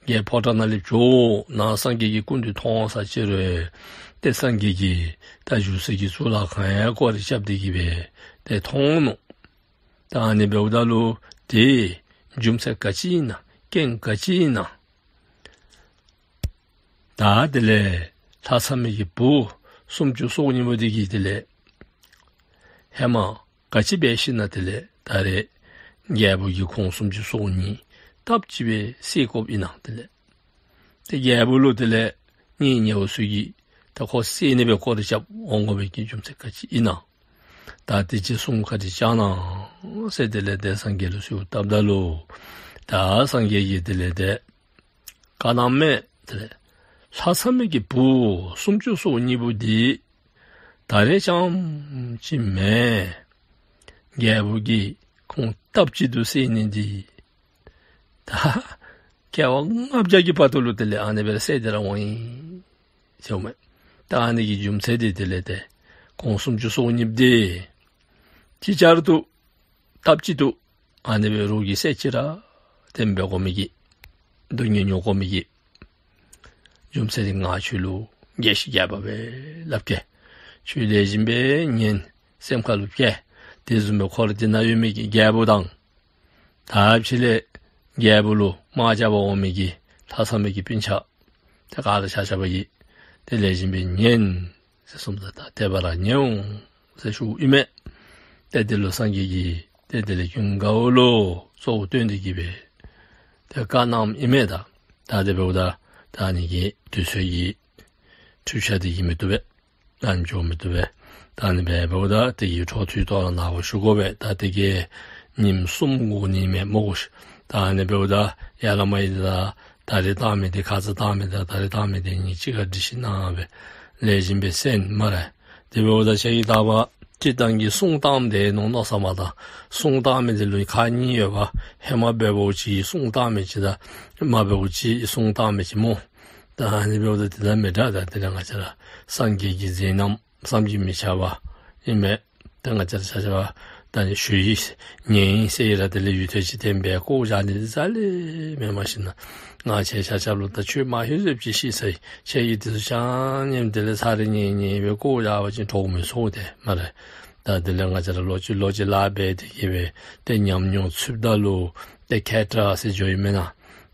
རྒྱལ་པོའི་ཕོ་བྲང་ནང་ལས་བྱོག། ནཱ་སངས་རྒྱས་ཀྱི་སྐུ་མདུན་མཐོང་ས་ཅིག་རུང་ཏེ་སངས་རྒྱས་ཀྱི་ད་བཞུགས་ས་གི་གཙུག་ལག་ཁང་ཡང་སྐོར་ར་རྐྱབ་སྟེ་གི་སྦེ་ཏེ་མཐོང་ནུག། ད་ཨ་ནི་འབདཝ་ད་ལུ་ཏེ་རྒྱུ་མཚན་ག་ཅི་ཨིན་ན། རྐྱེན་ག་ཅི་ཨིན་ན། ད་དེ་ལས་ལྷ་མཚམས་མའི་གི་བུ་སུམ་ཅུ་སོ་གཉིས་པོ་འདི་གིས་དེ་ལས་ཧེ་མ་ག་ཅི་འབད་ཞིན་ན་དེ་ལས་ད་རེས་རྒྱལ་པོ་གིས་ཁོང་སུམ་ཅུ་སོ་གཉིས་སྟབས་གཅིག་སྦེ་བསད་དགོཔ་ཨིན་ན། དེ་ལས་ཏེ་རྒྱལ་པོ་ལུ་དེ་ལས་གཉེན་ཉེ་བོ་ཚུ་གིས་ད་ཁོ་བསད་ནི་སྦེ་སྐོར་ར་རྐྱབ་འོང་དགོ་པའི་གི་རྒྱུ་མཚན་ག་ཅི་ཨིན་ན། ད་དེ་ཅིག་གསུང་བཀའ་དྲིན་བསྐྱང་གནང་ཟེར་དེ་ལས་ཏེ་སངས་རྒྱས་ལུ་གསོལཝ་བཏབ་ད་ལུ་ད་སངས་རྒྱས་ཀྱིས་དེ་ལས་ཏེ་བཀའ་གནངམ་མས། དེ་ལས་ལྷ་མཚམས་མའི་གི་བུ་སུམ་ཅུ་སོ་གཉིས་པོ་འདི་ད་རེས་རྐྱངམ་ཅིག་མེན། རྒྱལ་པོ་གིས་ཁོང་སྟབས་གཅིག་ཏུ་བསད་ནི་འདི་ད་སྐྱེ་བ་ལྔ་བརྒྱ་གི་བར་དུ་ལུ་དེ་ལས་ཨ་ནི་སྦེ་ར་བསད་དེ་ར་འོང་ཡི་ཟེར་འོང་མས། ད་ཨ་ནི་གི་རྒྱུ་མཚན་འདི་དེ་ལས་ཏེ་ཁོང་སུམ་ཅུ་སོ་གཉིས་པོ་འདི་ཅིག་ཅར་དུ་སྟབས་གཅིག་ཏུ་ཨ་ནི་སྦེ་རོགས་ཀྱིས་བསད་ཅི་ར་དེ་སྦེ་འབད་དགོ་མི་གི་སྡུག་བསྔལ་མྱོང་དགོ་མི་གི་རྒྱུ་མཚན་འདི་ང་ཁྱོད་ལུ་རྒྱས་ཤིང་རྒྱས་པ་སྦེ་སླབ་གེ། ཁྱོད་ལེགས་ཤོམ་སྦེ་ཉན། སེམས་ཁར་ལུ་བཀལ། དེ་བཟུམ་སྦེ་འཁོར་འདི་ནང་ཡོད་མི་གི་རྒྱལ་པོ་དང་ད་ཕྱི་ལས་རྒྱལ་པོ་ལུ་དམག་རྐྱབ་པར་འོང་མི་གི་ལྷ་མཚམས་མའི་གི་སྤུན་ཆ་ཏེ་ག་ར་ཆ་ཁྱབ་ཀྱིས་ཏེ་ལེགས་ཤོམ་སྦེ་ཉན་ཟེར་གསུངམ་ད་ད་དེ་སྦེ་ར་ཉན་འོང་ཟེར་ཞུཝ་ཨིན་མས། ཏེ་དེ་ལུ་སངས་རྒྱས་ཀྱིས་ཏེ་དེ་ལས་ཀུན་དགའ་བོ་ལུ་གཙོ་བོ་བསྟེན་ཏེ་གི་སྦེ་ཏེ་བཀའ་གནངམ་ཨིན་མས། ད་ད་དེ་འབདཝ་ད་ད་ཨ་ནི་གི་དུས་ཚོད་ཀྱི་འཕྲོད་བཞག་འདི་གིས་མི་བཏུབ་པས། ད་ཨ་ནི་འགྱོ་མི་བཏུབ་པས། ད་ཨ་ནི་སྦེ་འབདཝ་ད་དེ་གི་འཕྲོ་མཐུད་དོ་རུང་ནངས་པ་ཞུ་དགོ་པས། ད་དེ་གིས་ཉིནམ་གསུམ་འགོར་ནི་མས་སྨོ་གོ་ཤིག། ད་ཨ་ནི་འབདཝ་ད་ཡ་ལ་མ་ཡི་ད་ད་རེས་བཏང་མི་འདི་ཁ་ཙ་བཏང་མི་དང་ད་རེས་བཏང་མི་འདི་གཉིས་གཅིག་ཁར་སྒྲིག་ཞིན་ན་སྦེ་ལེགས་ཤོམ་སྦེ་གསན་སྨ་རེ། དེ་འབདཝ་ད་ཁྱེད་ཀྱིས་ད་བར་ སྤྱིར་བཏང་གི་གསུང་བཏངམ་དེ་ནང་མནོ་བསམ་མ་བཏང་། གསུང་བཏང་མི་དེ་ལུ་ཁག་གཉིས་ཡོདཔ། ཧེ་མ་འབདཝ་ཅིག་གསུང་བཏང་མི་ཅིག་དང་མ་འབདཝ་ཅིག་གསུང་བཏང་མི་ཅིག་སྨོ། ད་ཨ་ནི་འབདཝ་ད་དེ་དང་མི་འདྲ། ད་དེ་ལས་ང་བཅས་ར་སངས་རྒྱས་ཀྱི་མཛད་རྣམ་བསམ་གྱིས་མི་ཁྱབ་པ་ཨིན་མས། ད་ང་བཅས་ར་ཆ་ཁྱབ་ད་ནི་ཞུ་ཡི་ཉན་ཡི་ཟེར་ཡི་ར་དེ་ལས་ཡུན་ཐུང་ཅིག་བསྟན་པས་བཀོ་བཞག་ནི་དེ་རྩ་ལས་མེནམ་ཞིནམ་ལས་ང་བཅས་ཆ་ཁྱབ་ལུ་ད་ཆོས་མ་ཧེ་ཟེརཝ་ཅིག་ཤེས་ཚར་ཡི། ཁྱེད་ཀྱིས་དེ་ཚུ་ཆ་མཉམ་དེ་ལས་ཚར་རེ་ཉན་ཉན་སྦེ་བཀོ་བཞག་པ་ཅིན་གྲོགས་མི་ཚུགས་ཏེ་སྨ་རེ། ད་དེ་ལས་ང་བཅས་ར་ལོག་ཅི་ལོག་ཅི་ལཱ་འབད་དེ་གིས་སྦེ་ཏེ་ཉམས་མྱོང་ཚུདཔ་ད་ལུ་ཏེ་མཁས་དྲགས་ཟེར་འགྱོཝ་ཨིན་མེན་ན།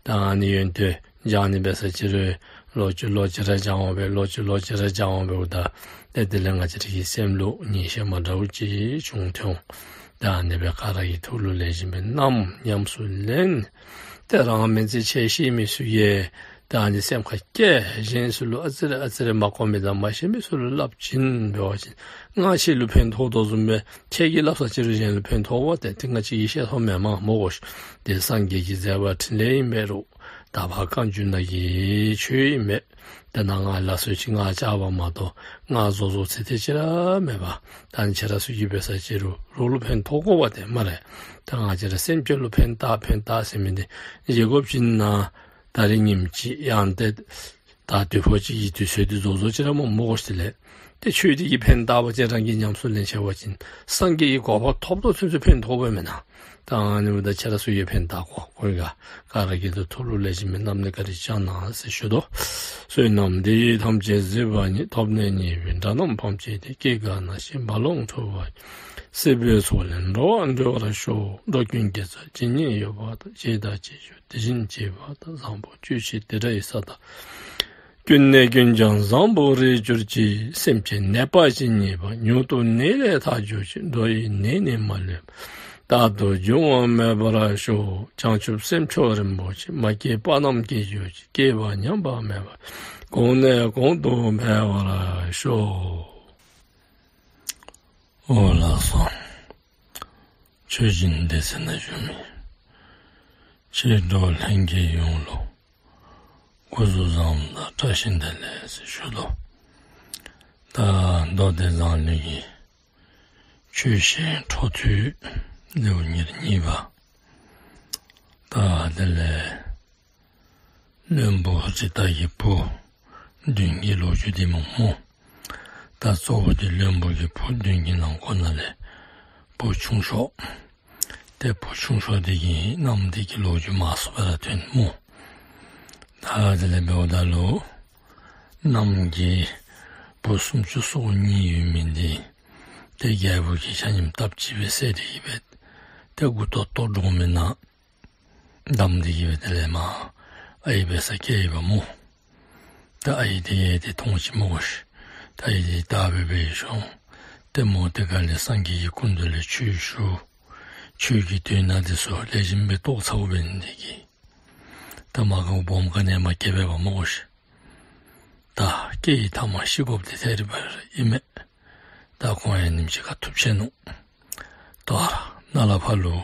ད་ཨ་ནི་ཡོན་ཏན་སྦྱང་ནི་འབད་ས་ཅིག་རུང་ལོག་ཅི་ལོག་ཅི་ར་སྦྱང་འོང་སྦེ་ལོག་ཅི་ལོག་ཅི་ར་སྦྱང་འོང་འབདཝ་ད་ཏེ་དེ་ལས་ང་བཅས་ར་གི་སེམས་ལུ་ངེས་ཤེས་མ་འདྲཝ་ཅིག་བྱུང་སྟེ་འོང་། ད་ཨ་ནི་སྦེ་ག་ར་གི་ཐུགས་ལུ་ལེགས་ཤོམ་སྦེ་བསྣམས་ཉམས་སུ་ལེན། ཏེ་རང་མེན་ཚེ་ཁྱེད་ཤེས་མི་ཚུ་གིས་ད་ཨ་ནི་སེམས་ཁར་བཀལ། གཞན་ཚུ་ལུ་ཨ་ཙི་རེ་ཨ་ཙི་རེ་མ་གོ་མི་དང་མ་ཤེས་མི་ཚུ་ལུ་སླབ་བྱིན་འབད་བ་ཅིན་ང་ཁྱེད་ལུ་ཕན་ཐོགས་དོ་བཟུམ་སྦེ་ཁྱེད་ཀྱིས་སླབ་ས་ཅིག་རུང་གཞན་ལུ་ཕན་ཐོགས་པས། ཏེ་ཏེ་ང་བཅས་ཀྱིས་ཤེས་སོ་མེན་མས་སྨོ་གོ་ཤིག། དེ་སངས་རྒྱས་ཀྱི་མཛད་པ་འཕྲིན་ལས་ཨིན་པས་རུང་དག་པ་བཀའ་འགྱུར་ནང་གི་ཆོས་ཨིན་པས། དེ་ནང་ང་ལ་སོགས་ཅིག་ང་བཅའ་བ་མ་གཏོགས་ང་བཟོ་བཟོཝ་ཚུ་དེ་ཅིག་ར་མེད་པས། ད་ཨ་ནི་ཁྱེད་ར་ཚུ་གིས་འབད་ས་ཅིག་རུང་རོགས་ལུ་ཕན་ཐོགས་དགོ་པས་ཏེ་སྨ་རེ། ད་ང་བཅས་ར་སེམས་ཅན་ལུ་ཕན་བཏགས་ཕན་བཏགས་ཟེར་མི་འདི་བཞེས་སྒོ་བྱིན་ན་ད་རིས་ཉིནམ་གཅིག་ཡང་ཏེ་ད་དུས་ཕོ་ཅིག་གི་དུས་ཚོད་འདི་བཟོ་བཟོཝ་ཅིག་ར་སྨོ་སྨོ་གོ་ཤིག། དེ་ལས་ཏེ་ཆོས་འདི་གིས་ཕན་བཏགས་པ་ཅིན་རང་གིས་ཉམས་སུ་ལེན་ཚར་བ་ཅིན་སངས་རྒྱས་ཀྱི་གོ་འཕང་ཐོབ་དོ་ཚུན་ཚོད་ཕན་ཐོགས་པས་མེན་ན། ད་ཨ་ནི་འབདཝ་ད་ཁྱེད་ར་ཚུ་གིས་ཕན་བཏགས་དགོ། ཁོང་ག་ག་ར་གིས་ད་ཐུགས་ལུ་ལེགས་ཤོམ་སྦེ་བསྣམས་ནི་བཀའ་དྲིན་བསྐྱང་གནང་ཟེར་ཞུ་དོ། བསོད་ནམས་འདི་ཡིས་ཐམས་ཅད་གཟིགས་པ་ཉིད། ཐོབ་ནས་ཉེས་པའི་དགྲ་རྣམས་ཕམ་བྱས་ཏེ། སྐྱེ་རྒ་ན་འཆིའི་རྦ་ཀློང་འཁྲུགས་པ་ཡི། སྲིད་པའི་མཚོ་ལས་འགྲོ་བ་སྒྲོལ་བར་ཤོག། འགྲོ་ཀུན་དགེ་རྩ་ཇི་སྙེད་ཡོད་པ་དང་། བྱས་དང་བྱེད་འགྱུར་དེ་བཞིན་བྱེད་པ་དང་། བཟང་པོ་སྤྱོད་ཕྱིར་དེ་འདྲ་ཡི་ས་དག། ཀུན་ནས་ཀུན་ཀྱང་བཟང་པོར་རེག་གྱུར་ཅིག། སེམས་ཅན་ནད་པ་ཇི་སྙེད་པ། མྱུར་དུ་ནད་ལས་ཐར་གྱུར་ཅིག། འགྲོ་ཡི་ནད་ནི་མ་ལུས་པ། རྟག་ཏུ་འབྱུང་བ་མེད་པར་ཤོག། བྱང་ཆུབ་སེམས་མཆོག་རིན་པོ་ཆེ། མ་སྐྱེས་པ་རྣམས་སྐྱེ་གྱུར་ཅིག། སྐྱེས་པ་ཉམས་པ་མེད་པར། གོང་ནས་གོང་དུ་འཕེལ་བར་ཤོག། འོ་ལགས་སོ། ཆོས་སྦྱིན་སྡེ་ཚན་ནང་བཞུགས་མི་ཆོས་གྲོགས་ལྷན་རྒྱས་ཡོངས་ལུ་སྐུ་གཟུགས་བཟང་པོ་དང་བཀྲ་ཤིས་བདེ་ལེགས་ཟེར་ཞུ་དོ། ད་མདོ་སྡེ་མཛངས་བླུན་གྱི་ཆོས་བཤད་འཕྲོ་མཐུད་ལེའུ་ཉེར་གཉིས་པ། ད་དེ་ལས་བློན་པོ་རི་དྭགས་ཀྱི་བུ་བདུན་གྱི་ལོ་རྒྱུས་འདི་སྨོ་སྨོ། ད་གཙོ་བོ་འདི་བློན་པོ་གི་བུ་བདུན་གྱི་ནང་ཁོངས་ནང་ལས་བུ་ཆུང་ཤོས། ཏེ་བུ་ཆུང་ཤོས་འདི་གི་མནའམ་འདི་གི་ལོ་རྒྱུས་མང་སུ་སྦེ་ར་ཐོན་སྨོ། ད་དེ་ལས་འབདཝ་ད་ལུ་མནའམ་གི་བུ་སུམ་ཅུ་སོ་གཉིས་ཡོད་མི་འདི་ཏེ་རྒྱལ་པོ་གིས་ཆ་མཉམ་སྟབས་གཅིག་སྦེ་བསད་དེ་གིས་སྦེ་ཏེ་མགུ་ཏོ་བཏོག་འགྱོ་མི་ནང་བསྡམས་ཏེ་གིས་སྦེ་དེ་ལས་མར་ཨའི་འབད་སར་བསྐྱལ་ཡི་པ་སྨོ། ད་ཨའི་འདི་ཡང་ཏེ་མཐོང་ཅི་སྨོ་གོ་ཤིག། ད་ཨའི་འདི་དྲག་སྦེ་འབད་ཤོང་། ཏེ་མོ་དེ་ཁ་ལས་སངས་རྒྱས་ཀྱི་སྐུ་མདུན་ལས་ཆོས་ཞུ། ཆོས་ཀྱི་དོན་དག་འདི་ཚུ་ལེགས་ཤོམ་སྦེ་རྟོགས་ཚརཝ་འབད་ནི་དེ་གིས་ད་མ་ག་སྦོམ་ག་ནི་མ་སྐྱེས་པས་པ་སྨོ་གོ་ཤིག། ད་སྐྱེས་ཡི་མཐའ་མ་ཤི་དགོཔ་འདི་ཐད་རི་བ་རི་ཨིན་མས། ད་ཁོང་ཡང་ཉིནམ་ཅིག་ཁ་ཐུབ་ཆི་ནུག། ད་ར་ནཱ་ལས་ཕར་ལུ་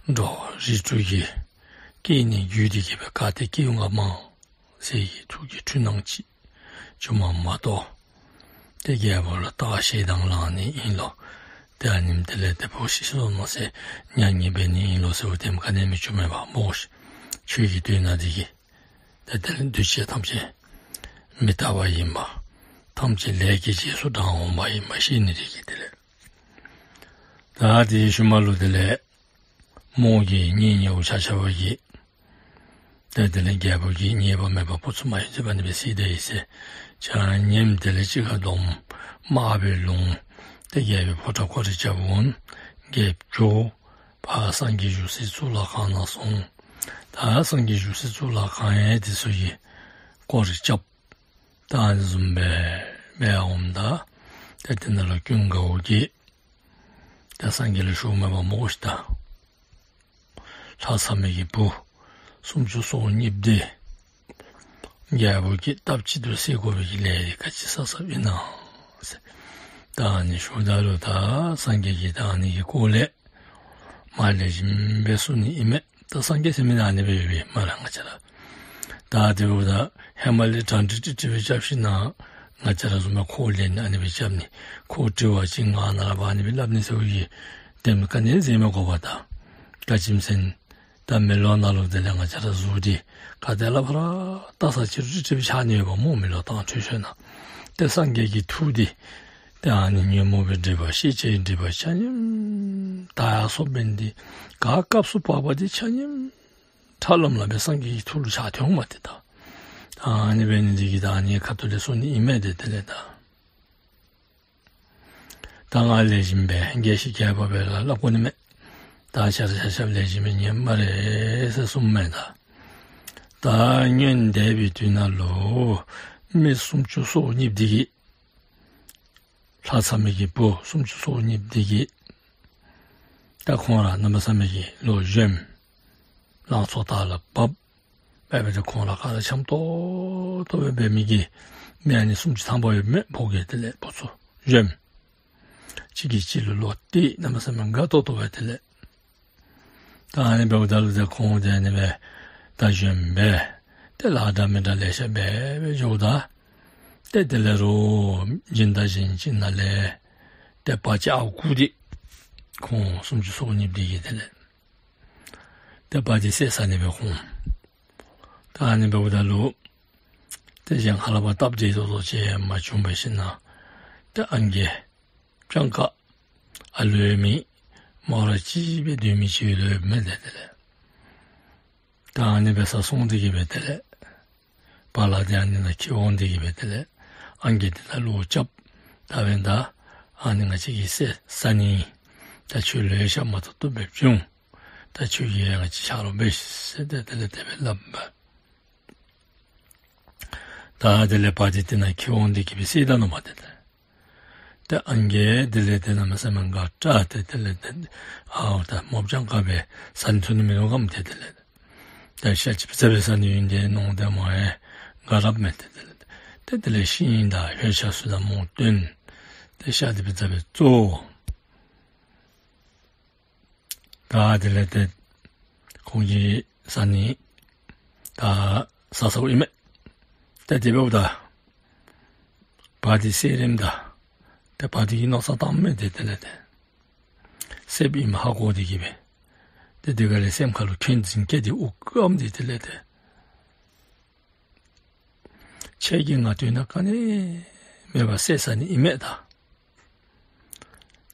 འགྲོ་བ་རིགས་དྲུག་གི་སྐྱེ་གནས་བརྒྱུད་དེ་གིས་སྦེ་ག་ཏེ་སྐྱེ་འོང་ག་མ་ཟེར་གྱི་ཐུགས་ཀྱི་འཁྲུལ་སྣང་ཅིག་བྱུངམ་མ་གཏོགས་ཏེ་རྒྱལ་པོ་ལུ་བརྟག་ཞིབ་དང་ལང་ནི་ཨིན་ལོ། ཏེ་ཨ་ནེམ་དེ་ལས་ཏེ་བུ་ཤི་སོ་ནུག་ཟེར་མྱ་ངན་འབད་ནི་ཨིན་ལོ་ཟེར་བ་དེམ་ག་ནི་མི་བྱུང་མས་པ་སྨོ་ཤིག། ཆོས་ཀྱི་དོན་དག་འདི་གིས། ཏེ་དེ་ལས་འདུས་བྱས་ཐམས་ཅད་མི་རྟག་པ་ཨིན་པ། ཐམས་ཅད་ལས་ཀྱི་རྗེས་སུ་འབྲང་འོང་བ་ཨིན་པ་ཤེས་ནི་དེ་གིས་དེ་ལས། ད་དེའི་ཤུལ་མ་ལུ་དེ་ལས་མོ་གི་གཉེན་ཉེཝ་ཆ་ཁྱབ་ཀྱིས་ཏེ་དེ་ལས་རྒྱལ་པོ་གིས་ཉེས་པ་མེད་པར་བུ་ཚུ་མ་ཡུལ་འཛིན་པ་ནི་སྦེ་བསད་ད་ཡི་ཟེར། ཆ་མཉམ་དེ་ལས་གཅིག་ཁར་བསྡོམས་དམག་སྦེ་ལྷོད། ཏེ་རྒྱལ་པོའི་ཕོ་བྲང་སྐོར་ར་རྐྱབ་འོང་། རྒྱལཔོ་འགྱོ། ཕར་སངས་རྒྱས་བཞུགས་སའི་གཙུག་ལག་ཁང་ནང་སོང་། ད་སངས་རྒྱས་བཞུགས་སའི་གཙུག་ལག་ཁང་ཡང་དེ་ཚུ་གིས་སྐོར་ར་རྐྱབ། ད་ཨ་ནི་བཟུམ་སྦེ་འབད་འོངམ་ད་ཏེ་དེ་ནང་ལུ་ཀུན་དགའ་བོ་གིས་ད་སངས་རྒྱས་ལུ་ཞུཝ་མས་པ་སྨོ་ཤིག། ད་ལྷ་མཚམས་མའི་གི་བུ་སུམ་ཅུ་སོ་གཉིསཔ་འདི་རྒྱལ་པོ་གིས་སྟབས་གཅིག་ཏུ་བསད་དགོ་པའི་གི་ལས་འདི་ག་ཅི་བསགས་བསགསཔ་ཨིན་ན་ཟེར། ད་ཨ་ནི་ཞུཝ་ད་ལུ་ད་སངས་རྒྱས་ཀྱིས་ད་ཨ་ནི་གི་སྐོར་ལས་མ་ལེགས་ཤོམ་སྦེ་གསུང་ནི་ཨིན་མས། ད་སངས་རྒྱས་ཟེར་མི་ནི་ཨ་ནི་སྦེ་ཡོད་པས་སྨ་རེ་ང་བཅས་ར། ད་དེ་འབདཝ་ད་ཧེ་མ་ལས་གྲ་སྒྲིག་ཀྲིག་ཀྲི་སྦེ་རྐྱབ་ཞིནམ་ལས་ ང་བཅས་ར་བཟུམ་སྦེ་ཁོ་ལེན་ཨ་ནི་སྦེ་རྐྱབ་ནི། ཁོ་དྲི་བ་ཅིན་ང་ནཱ་ལས་ཕར་ཨ་ནི་སྦེ་སླབ་ནི་ཟེར་བའི་གི་དེམ་ག་ནི་ཟེར་མི་དགོ་པས་ད། ད་ཅི་སྨོ་ཟེར་ན་ད་མེ་ལོང་ནང་ལུ་དེ་ལས་ང་བཅས་ར་གཟུགས་འདི་ག་ཏེ་ལས་ཕར་བལྟ་ས་ཅི་རུང་ཅིག་ཅིག་ཆགས་ནི་ཡོདཔ་སྨོ། མེ་ལོང་དྭངས་འཕྲོས་ཤོར་ན། ཏེ་སངས་རྒྱས་ཀྱི་ཐུགས་འདི་ཏེ་ཨ་ནི་ཉོན་མོངས་པའི་སྒྲིབ་པ་ཤེས་བྱའི་སྒྲིབ་པ་ཆ་མཉམ་དག་ཡར་སོཔ་འབད་ནི་འདི་ག་སྐབས་སུ་བབ་པ་འདི་ཆ་མཉམ་ཁྲ་ལམ་ལམ་སྦེ་སངས་རྒྱས་ཀྱི་ཐུགས་ལུ་ཆགས་ཏེ་འོངམ་མས་ཏེ་ད། ཨ་ནི་འབད་ནི་འདི་གིས་ད་ཨ་ནི་ཁ་ཐུག་ལས་གསུང་ནི་ཨིན་མས་ཏེ་དེ་ལས་ད། ད་ང་ལེགས་ཤོམ་སྦེ་རྒྱས་ཤིང་རྒྱས་པ་སྦེ་ར་སླབ་དགོ་ནི་མས། ད་ཆ་ར་ཆ་ཁྱབ་ལེགས་ཤོམ་སྦེ་ཉན་སྨ་རེ་ཟེར་གསུངམ་མས་ད། ད་སྔོན་འདས་པའི་དུས་ནང་ལུ་མི་སུམ་ཅུ་སོ་གཉིས་འདི་གིས་ལྷ་མཚམས་མའི་གི་བུ་སུམ་ཅུ་སོ་གཉིས་འདི་གིས་ད་ཁོང་ར་གནམ་མེད་ས་མེད་ཀྱི་ལོག་བཞོནམ། ལང་ཚོ་དར་ལ་བབ། འབད་འབད་དེ་ཁོང་ར་ག་ར་འཆམ་ཏོག་ཏོ་སྦེ་འབད་མི་གི་མི་ཨ་ནི་སུམ་ཅུ་ཐམ་པ་ཡོད་མི་ཕོ་རྒྱས་དེ་ལས་བུ་ཚུ་བཞོནམ། གཅིག་གིས་གཅིག་ལུ་བློ་གཏད་གནམ་མེད་ས་མེད་དགའ་ཏོག་ཏོ་སྦེ་དེ་ལས། ད་ཨ་ནི་འབདཝ་ད་ལུ་ཏེ་ཁོང་ཏེ་ཨ་ནི་སྦེ་ད་བཞོནམ་སྦེ་ཏེ་ལཱ་འདྲ་མི་འདྲ་ལེ་ཤ་འབད་སྦེ་འགྱོཝ་ད་ཏེ་དེ་ལས་རོགས་སྦྱིན་བདག་གཞན་ཅིག་ནང་ལས་ཏེ་བ་ཅིག་ཨརཝ་བརྐུ་སྟེ་ཁོང་སུམ་ཅུ་སོ་གཉིས་འདི་གིས་དེ་ལས་ཏེ་བ་འདི་བསད་ཟ་ནི་སྦེ་ཁོང་། ད་ཨ་ནི་འབདཝ་ད་ལུ་ཏེ་གཞན་ཁ་ལས་ཕར་སྟབས་བདེ་ཏོག་ཏོ་ཅིག་མ་བྱུང་བར་ཞིནམ་ན་ཏེ་ཨང་རྒས་སྤྱང་ཀ་ཨ་ལུ་ཡང་མེད། མོ་ར་གཅིག་སྦེ་སྡོད་མི་ཅིག་ལུ་མེད་དེ་དེ་ལས། ད་ཨ་ནི་སྦེ་ས་སོང་སྟེ་གིས་སྦེ་དེ་ལས་བ་ལ་འདི་ཨ་ནི་ནང་འཁྱིད་འོང་སྟེ་གིས་སྦེ་དེ་ལས་ཨང་རྒས་འདི་ལུ་བློ་རྐྱབ། ད་འབདན་ད་ཨ་ནི་ང་བཅས་ཀྱིས་བསད་ཟ་ནི། ད་ཁྱོད་ལུ་ཡང་ཤ་མ་ཐུབ་ཐུབ་སྦེ་བྱུང་། ད་ཁྱོད་ཀྱིས་ཡང་ང་བཅས་ཆ་རོགས་འབད་ཤིག་ཟེར་ཏེ་དེ་ལས་དེ་སྦེ་སླབ་པས། ད་དེ་ལས་བ་འདི་དེ་ནང་འཁྱིད་འོང་སྟེ་གིས་སྦེ་བསད་ད་ནུག་མས་དེ་ལས། ཏེ་ཨང་རྒས་དེ་ལས་ཏེ་གནམ་མེད་ས་མེད་དགའ་དྲགས་ཏེ་དེ་ལས་ཏེ་ཨའོ་ད་མོ་སྤྱང་ཀ་སྦེ་ཟ་ནི་འཐུང་ནི་མིན་ནུག་གམ་ཏེ་དེ་ལས། ཏེ་ཤ་ཅིག་ཕར་ཙ་སྦེ་ཟ་ནི་ཨིན་ཏེ་མནོ་སྟེ་མོ་ཡང་དགའ་རངམ་མས་ཏེ་དེ་ལས། ཏེ་དེ་ལས་ཤིང་དང་ཧོད་ཆས་ཚུ་དང་མོ་བཏོན། ཏེ་ཤ་འདི་ཕར་ཙ་སྦེ་བཙོ། ད་དེ་ལས་ཏེ་ཁོང་གིས་ཟ་ནི་ད་ཟ་ཟཝ་ཨིན་མས། ཏེ་དེ་འབདཝ་ད་བ་འདི་བསད་རནམ་ད་ཏེ་བ་འདི་གིས་མནོ་བསམ་བཏངམ་མས་ཏེ་དེ་ལས་ཏེ་བསདཔ་ཨིནམ་ཧ་གོ་སྟེ་གིས་སྦེ་ཏེ་དེ་ག་ལས་སེམས་ཁ་ལུ་འཁོན་འཛིན་སྐྱེས་ཏེ་འུ་སྐམ་སྟེ་དེ་ལས་ཏེ་ཁྱེད་ཀྱིས་ང་དུས་ནམ་ག་ནི་མེད་པར་བསད་ཟ་ནི་ཨིན་མས་ད།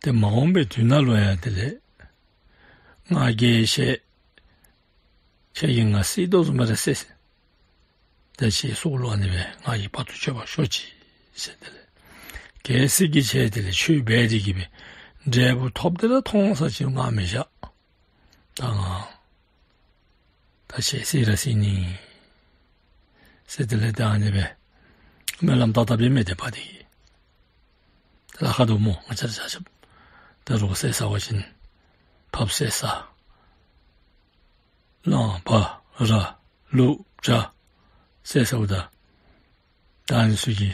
ཏེ་མ་འོངས་པའི་དུས་ནང་ལུ་ཡང་དེ་ལས་ང་རྒས་ཤིང་ཁྱེད་ཀྱིས་ང་བསད་དོ་བཟུམ་སྦེ་ར་བསད། ཏེ་ཁྱེད་སྲོག་ལུ་ཨ་ནི་སྦེ་ང་གིས་བར་དུ་གཅོད་པར་ཤོག་ཅིག་ཟེར་དེ་ལས། གལ་སྲིད་ཀྱིས་ཁྱེད་དེ་ལས་ཆོས་འབད་དེ་གིས་སྦེ་འབྲས་བུ་ཐོབ་སྟེ་ར་མཐོང་ས་ཅིག་ང་མི་བཞག། ད་ང་ད་ཁྱེད་བསད་ར་བསད་ནི་ཟེར་དེ་ལས་ད་ཨ་ནི་སྦེ་སྨོན་ལམ་བཏབ་བཏབཔ་ཨིན་མས་ཏེ་བ་འདི་གིས། ད་ལཱ་ཁག་འདུག་སྨོ། ང་བཅས་ར་ཆ་ཁྱབ་ད་རོགས་བསད་ཟ་བ་ཅིན་ཕགཔ་བསད་ཟ། གླང་བ་ར་ལུག་བྱ་བསད་ཟཝ་ད་ད་ཨ་ནི་ཚུ་གི་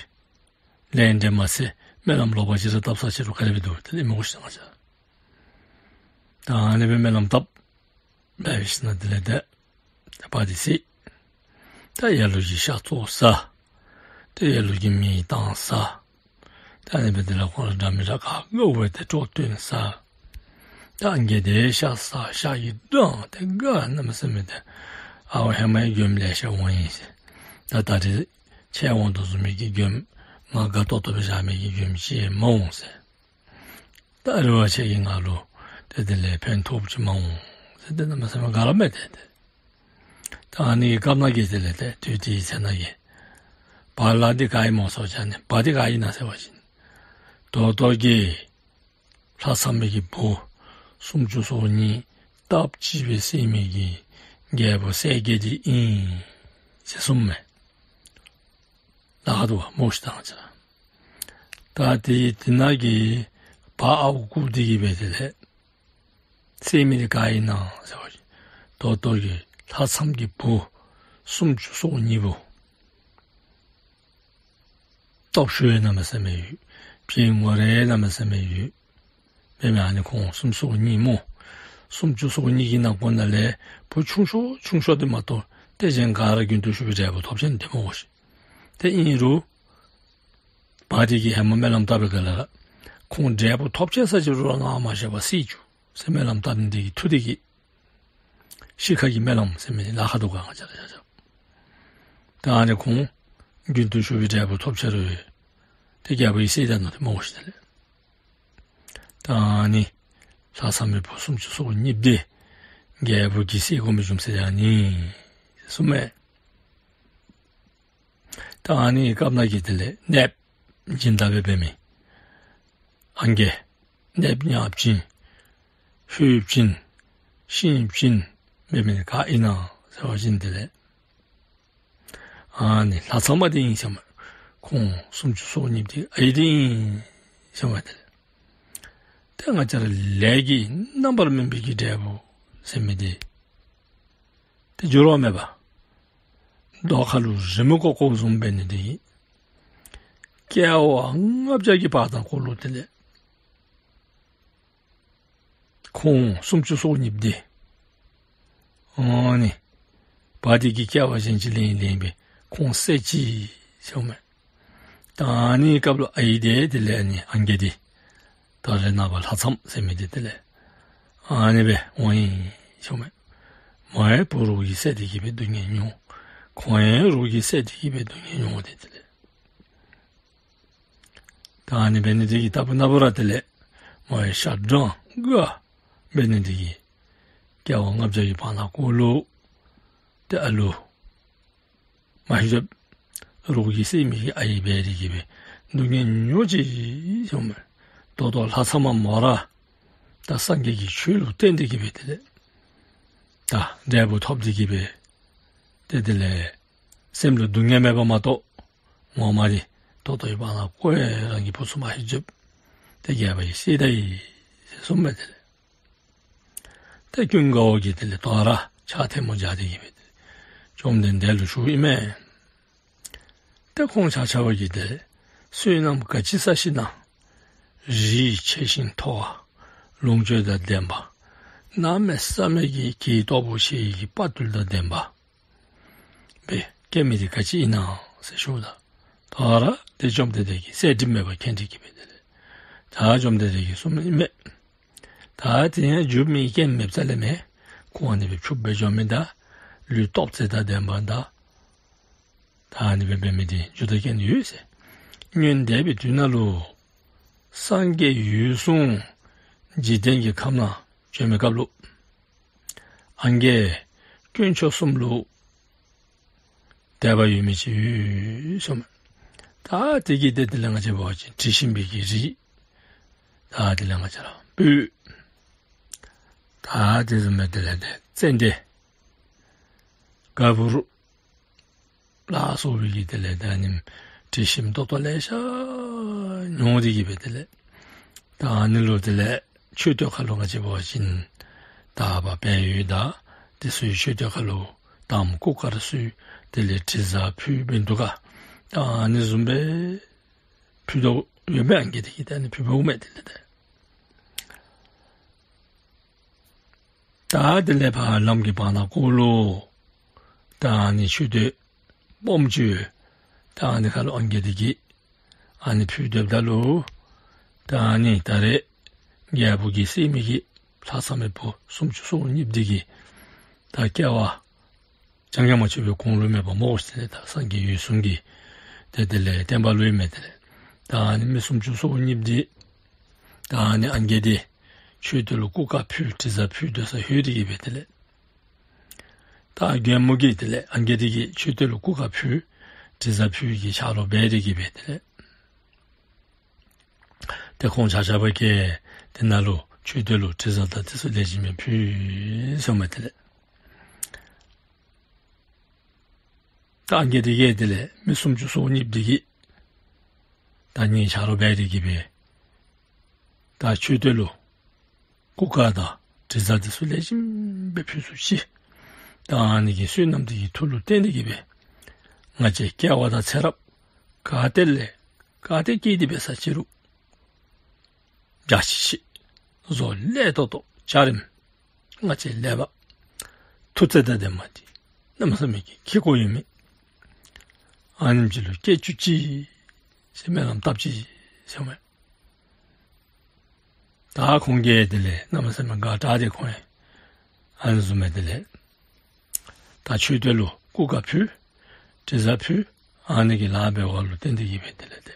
ལན་འདི་མ་ཚད་སྨོན་ལམ་ལོག་པ་ཅིག་ར་བཏབ་ས་ཅིག་རུང་ག་དེ་སྦེ་འདུག། དེ་ལས་མི་དགོ་ཤེས་ང་བཅས་ར་ད་ཨ་ནི་སྦེ་སྨོན་ལམ་བཏབ། འབད་ཞིནམ་དེ་ལས་ཏེ་ད་བ་འདི་བསད། ད་ལ་ལུ་གིས་ཤ་བཙོ་ཟ། ཏེ་ལ་ལུ་གིས་མེ་བཏང་ཟ། ད་ཨ་ནི་སྦེ་དེ་ལས་ཁོང་ར་འདྲ་མི་འདྲ་ག་དགའཝ་སྦེ་ཏེ་སྤྲོ་སྟོན་ཟ། ད་ཨང་རྒས་དེ་ཤ་ཟ་ཤ་གིས་འགྲངས་ཏེ་དགའ་གནམ་མེད་ས་མེད་ཏེ་ཨའོ་ཧེ་མ་ཡང་མགྱོནམ་ལེ་ཤ་འོང་ཡི་ཟེར། ད་ད་རེས་ཁྱེད་འོང་དོ་བཟུམ་མའི་གི་མགྱོནམ་ང་དགའ་ཏོག་ཏོ་སྦེ་བཞག་མི་གི་མགྱོནམ་ཅིག་ཡང་མ་འོང་ཟེར། ད་རེས་བ་ཁྱེད་ཀྱིས་ང་ལུ་ཏེ་དེ་ལས་ཕན་ཐོགས་ཅིག་མ་འོང་ཟེར་ཏེ་གནམ་མེད་ས་མེད་དགའ་རངམ་མས་ཏེ་ཏེ། ད་ཨ་ནི་གི་སྐབས་ནང་གི་དེ་ལས་ཏེ་དུས་དེའི་ཚེ་ན་གི་བ་ལ་འདི་ག་ཨིན་སྨོ་ཟེར་བ་ཅིན་བ་འདི་ག་ཨིན་ན་ཟེར་བ་ཅིན་ད་ལྟོ་གི་ལྷ་མཚམས་མའི་གི་བུ་སུམ་ཅུ་སོ་གཉིས་སྟབས་གཅིག་སྦེ་བསད་མི་གི་རྒྱལ་པོ་གསལ་རྒྱལ་འདི་ཨིན་ཟེར་གསུངམ་མས། ལཱ་ཁག་འདུག་པ་སྨོ་ཤིག་ད་ང་བཅས་ར། ད་དེ་དེ་ནང་གི་བ་ཨརཝ་བརྐུ་སྟེ་གིས་སྦེ་དེ་ལས་བསད་མི་འདི་ག་ཨིན་ན་ཟེར་བ་ཅིན་ད་ལྟོ་གི་ལྷ་མཚམས་ཀྱི་བུ་སུམ་ཅུ་སོ་གཉིས་པོ། སྟོབས་ཤུགས་ཡང་གནམ་མེད་ས་མེད་ཡོད། བྱད་ངོ་ར་ཡང་གནམ་མེད་ས་མེད་ཡོད། དེ་མེན་ཨ་ནི་ཁོང་སུམ་ཅུ་སོ་གཉིས་སྨོ། སུམ་ཅུ་སོ་གཉིས་ཀྱི་ནང་ཁོངས་ནང་ལས་བུ་ཆུང་ཤོས་ཆུང་ཤོས་འདི་མ་གཏོགས་ཏེ་གཞན་ག་ར་རྒྱུན་དུ་ཞུགས་པའི་འབྲས་བུ་ཐོབ་ཅི་ནི་འདི་སྨོ་ཤིག། ཏེ་ཨིན་རུང་ བ་དེ་གིས་ཧེ་མ་སྨོན་ལམ་བཏབ་པའི་སྒང་ལས་ར་ཁོང་འབྲས་བུ་ཐོབ་ཅི་ས་ཅིག་རུང་ར་ང་མ་ཤི་བར་བསད་བཅུག་ཟེར་སྨོན་ལམ་བཏབ་ནི་དེ་གིས་མཐུ་དེ་གིས་ཤི་ཁ་གི་སྨོན་ལམ་ཟེར་མི་ལཱ་ཁག་འདུག་ག་ང་བཅས་ར་ཆ་ཁྱབ། ད་ཨ་ནི་ཁོང་རྒྱུན་དུ་ཞུགས་པའི་འབྲས་བུ་ཐོབ་ཅི་རུང་ཏེ་རྒྱལ་པོ་གིས་བསད་ད་ནུག་ཏེ་སྨོ་ཤིག་དེ་ལས། ད་ཨ་ནི་ལྷ་མཚམས་མའི་བུ་སུམ་ཅུ་སོ་གཉིས་དེ་རྒྱལ་པོ་གིས་བསད་དགོ་མི་བྱུང་ཟེར་ཨ་ནི་གསུངས་མས། ད་ཨ་ནི་སྐབས་ནང་གི་དེ་ལས་གནསཔོ་སྦྱིན་བདག་སྦེ་འབད་མི་ཨང་རྒས་གནསཔོ་གཉའ་བྱིན་ཤུལ་བྱིན་ཤིང་བྱིན་འབད་མི་ག་ཨིན་ན་ཟེར་བ་ཅིན་དེ་ལས་ཨ་ནི་ལྷ་མཚམས་མ་དེ་ཨིན་ཟེར་མས། ཁོང་སུམ་ཅུ་སོ་གཉིས་དེ་ཨའི་དེ་ཨིན་ཟེར་མས། དེ་ལས་ཏེ་ང་བཅས་ར་ལས་ཀྱི་རྣམ་པར་སྨིན་པའི་གི་འབྲས་བུ་ཟེར་མི་དེ་ཏེ་འགྱུར་བ་མེད་པར་རྡོ་ཁ་ལུ་རི་མོ་བརྐོ་བརྐོཝ་བཟུམ་འབད་ནི་དེ་གིས་སྐྱེ་བ་ལྔ་བརྒྱ་གི་བར་ན་འཁོར་ལུ་དེ་ལས་ཁོང་སུམ་ཅུ་སོ་གཉིས་དེ་ཨ་ནི་བ་དེ་གིས་སྐྱེ་བ་གཞན་ཅིག་ལེན་ལེན་སྦེ་ཁོང་བསད་ཅི་ཟེར་མས། ད་ཨ་ནི་སྐབས་ལུ་ཨའི་དེ་དེ་ལས་ཨ་ནི་ཨང་རྒས་དེ་ད་རེས་ནངས་པ་ལྷ་མཚམས་ཟེར་མི་དེ་དེ་ལས་ཨ་ནི་སྦེ་འོང་ཡི་ཟེར་མས། མོ་ཡང་བུ་རོགས་ཀྱིས་བསད་དེ་གིས་སྦེ་སྡུག་བསྔལ་མྱོང་། ཁོང་ཡང་རོགས་ཀྱིས་བསད་དེ་གིས་སྦེ་སྡུག་བསྔལ་མྱོང་སྟེ་དེ་ལས། ད་ཨ་ནི་འབད་ནི་དེ་གིས་ད་བུ་ན་བུ་ར་དེ་ལས་མོ་ཡང་ཤ་འགྲངས་དགའ་འབད་ནི་དེ་གིས་སྐྱེ་བ་ལྔ་བརྒྱ་གི་བར་ན་འཁོར་ལུ་ཏེ་ཨ་ལུ་མ་ཤེས་རོགས་ཀྱིས་བསད་མི་གི་ཨའི་འབད་དེ་གིས་སྦེ་སྡུག་བསྔལ་མྱོང་ཅི་ཟེར་མས། ད་ལྟོ་ལྷ་མཚམས་མ་མོ་ར་ད་སངས་རྒྱས་ཀྱི་ཆོས་ལུ་བརྟེན་ཏེ་གིས་སྦེ་དེ་ལས་ད་འབྲས་བུ་ཐོབ་སྟེ་གིས་སྦེ་ཏེ་དེ་ལས་སེམས་ལུ་སྡུག་བསྔལ་མེདཔ་མ་གཏོགས་ངོ་མ་ར་ད་ལྟོའི་བར་ན་ཁོ་ཡང་རང་གི་བུ་ཚུ་མ་ཤེས་རོགས་ཏེ་རྒྱལ་པོ་གིས་བསད་ད་ཡི་ཟེར་གསུངས་མས། དེ་ལས་ཏེ་ཀུན་དགའ་བོ་གིས་དེ་ལས་དོ་རུང་ཕྱག་ཐལ་མོ་སྦྱར་ཏེ་གིས་སྦེ་བཅོམ་ལྡན་འདས་ལུ་ཞུཝ་ཨིན་མས། ཏེ་ཁོང་ཆ་ཁྱབ་ཀྱིས་ཏེ་བསོད་ནམས་ག་ཅི་བསགས་ཞིན་ན་རིགས་ཆེ་ཞིང་མཐོ་བ་ལོངས་སྤྱོད་དང་ལྡན་པ་གནམ་མེད་ས་མེད་ཀྱི་གྱད་སྟོབས་པོ་ཆེ་གི་དཔའ་བརྟུལ་དང་ལྡན་པ་སྦེ་སྐྱེ་མི་དེ་ག་ཅི་ཨིན་ན་ཟེར་ཞུཝ་ད་དོ་རུང་ཏེ་བཅོམ་ལྡན་འདས་ཀྱིས་གསལ་སྒྲིབ་མེད་པར་མཁྱེན་ཏེ་གིས་སྦེ་དེ་ལས་ད་བཅོམ་ལྡན་འདས་ཀྱིས་གསུངས་མི་ཨིན་མས། ད་དེ་ཡང་རྒྱུ་མེད་རྐྱེན་མེདཔ་རྩ་ལས་མེད། ཁོང་ཨ་ནི་སྦེ་ཕྱུགཔོ་སྦེ་འགྱོ་མི་དང་ལུས་སྟོབས་རྩལ་དང་ལྡན་པ་དང་ད་ཨ་ནི་སྦེ་འབད་མི་དེ་རྒྱུ་དང་རྐྱེན་ཡོད་ཟེར། སྔོན་འདས་པའི་དུས་ནང་ལུ་སངས་རྒྱས་འོད་སྲུང་འཇིག་རྟེན་གྱི་ཁམས་ནང་བྱོན་མི་སྐབས་ལུ་ཨང་རྒས་དཀོན་མཆོག་གསུམ་ལུ་དད་པ་ཡོད་མི་ཅིག་ཡོད་གསུངས་མས། ད་དེ་གིས་ཏེ་དེ་ལས་ང་བཅས་འབད་བ་ཅིན་དྲི་ཞིམ་པའི་གི་རིགས་ད་དེ་ལས་ང་བཅས་ར་སྤོས་ད་དེ་བཟུམ་སྦེ་དེ་ལས་ཏེ་ཙན་དན་ག་བུར་ལ་སོགས་པའི་གི་དེ་ལས་ད་ཨ་ནི་དྲི་ཞིམ་ཏོག་ཏོ་ལེ་ཤ་མྱོང་སྟེ་གིས་སྦེ་དེ་ལས་ད་ཨ་ནི་ལུ་དེ་ལས་མཆོད་རྟེན་ཁ་ལུ་ང་བཅས་འབད་བ་ཅིན་དར་བ་སྦས་ཡོད་ད་དེ་ཚུ་མཆོད་རྟེན་ཁ་ལུ་དམ་སྐུ་དཀར་ཚུ་དེ་ལས་དྲི་བཟང་ཕུལ་འབད་འདུག་ག། ད་ཨ་ནི་བཟུམ་སྦེ་ཕུལ་དོ་ཡོད་མི་ཨང་རྒས་དེ་གིས་ད་ཨ་ནི་ཕུལ་འབདཝ་མས། དེ་ལས་ཏེ་ད་དེ་ལས་ཕར་ལམ་གྱི་བར་ན་ཀོ་ལུ་ད་ཨ་ནི་མཆོད་རྟེན་སྦོམ་ཅིག་ཡོད། ད་ཨ་ནི་ཁ་ལུ་ཨང་རྒས་དེ་གིས་ཨ་ནི་ཕུལ་སྡོདཔ་ད་ལུ་ད་ཨ་ནི་ད་རེས་རྒྱལ་པོ་གིས་བསད་མི་གི་ལྷ་མཚམས་མའི་བུ་སུམ་ཅུ་སོ་གཉིས་དེ་གིས་ད་སྐྱེ་བ་བྱང་ཆུབ་མ་ཐོབ་པའི་གོང་ལུ་མེདཔ་སྨོ་ཟེར་ད་སངས་རྒྱས་འོད་སྲུང་གིས་ཏེ་དེ་ལས་བསྟན་པ་ལུ་ཨིན་མས། དེ་ལས་ད་ཨ་ནི་མི་སུམ་ཅུ་སོ་གཉིས་དེ་ད་ཨ་ནི་ཨང་རྒས་དེ་མཆོད་རྟེན་ལུ་སྐུ་དཀར་ཕུལ་དྲི་བཟང་ཕུལ་སྡོད་ས་ལྷོད་དེ་གིས་སྦེ་དེ་ལས་ད་རྒན་མོ་གིས་དེ་ལས་ཨང་རྒས་དེ་གིས་མཆོད་རྟེན་ལུ་སྐུ་དཀར་ཕུལ་དྲི་བཟང་ཕུལ་གྱི་ཆ་རོགས་འབད་དེ་གིས་སྦེ་དེ་ལས་ཏེ་ཁོང་ཆ་ཁྱབ་ཀྱིས་དེ་ནང་ལུ་མཆོད་རྟེན་ལུ་དྲི་བཟང་དང་དེ་ཚུ་ལེགས་ཤོམ་སྦེ་ཕུལ་གསུངས་མས། དེ་ལས་ད་ཨང་རྒས་དེ་གིས་དེ་ལས་མི་སུམ་ཅུ་སོ་གཉིས་དེ་གིས་ད་ངེའི་ཆ་རོགས་འབད་དེ་གིས་སྦེ་ད་མཆོད་རྟེན་ལུ་སྐུ་དཀར་དང་དྲི་བཟང་དེ་ཚུ་ལེགས་ཤོམ་སྦེ་ཕུལ་ཚུགས་ཅི། ད་ཨ་ནི་གི་བསོད་ནམས་དེ་གི་མཐུ་ལུ་བརྟེན་ཏེ་གིས་སྦེ་ང་བཅས་སྐྱེ་བ་དང་ཚེ་རབས་ག་ཏེ་ལས་ག་ཏེ་སྐྱེས་ཏེ་འབད་ས་ཅི་རུང་འཇའ་ཆི་ཆི་བཟོ་ལེགས་ཏོག་ཏོ་འཇའ་རིསམོ་ང་བཅས་ལེགས་པ་མཐུ་རྩལ་དང་ལྡན་མི་དེ་གནམ་མེད་ས་མེད་ཀྱི་ཁེ་ཀོ་ཡོད་མི་ཨ་ནེམ་ཅིག་ལུ་སྐྱེ་བཅུག་ཅིག་ ཟེར་སྨོན་ལམ་བཏབ་ཅི་ཟེར་མས། ད་ཁོང་གིས་དེ་ལས་གནམ་མེད་ས་མེད་དགའ་དྲགས་ཏེ་ཁོང་ཡང་ཨ་ནི་བཟུམ་སྦེ་དེ་ལས་ད་མཆོད་རྟེན་ལུ་སྐུ་དཀར་ཕུལ། དྲི་བཟང་ཕུལ། ཨ་ནི་གི་ལཱ་འབད་བ་ལུ་བརྟེན་ཏེ་གིས་སྦེ་དེ་ལས་ཏེ་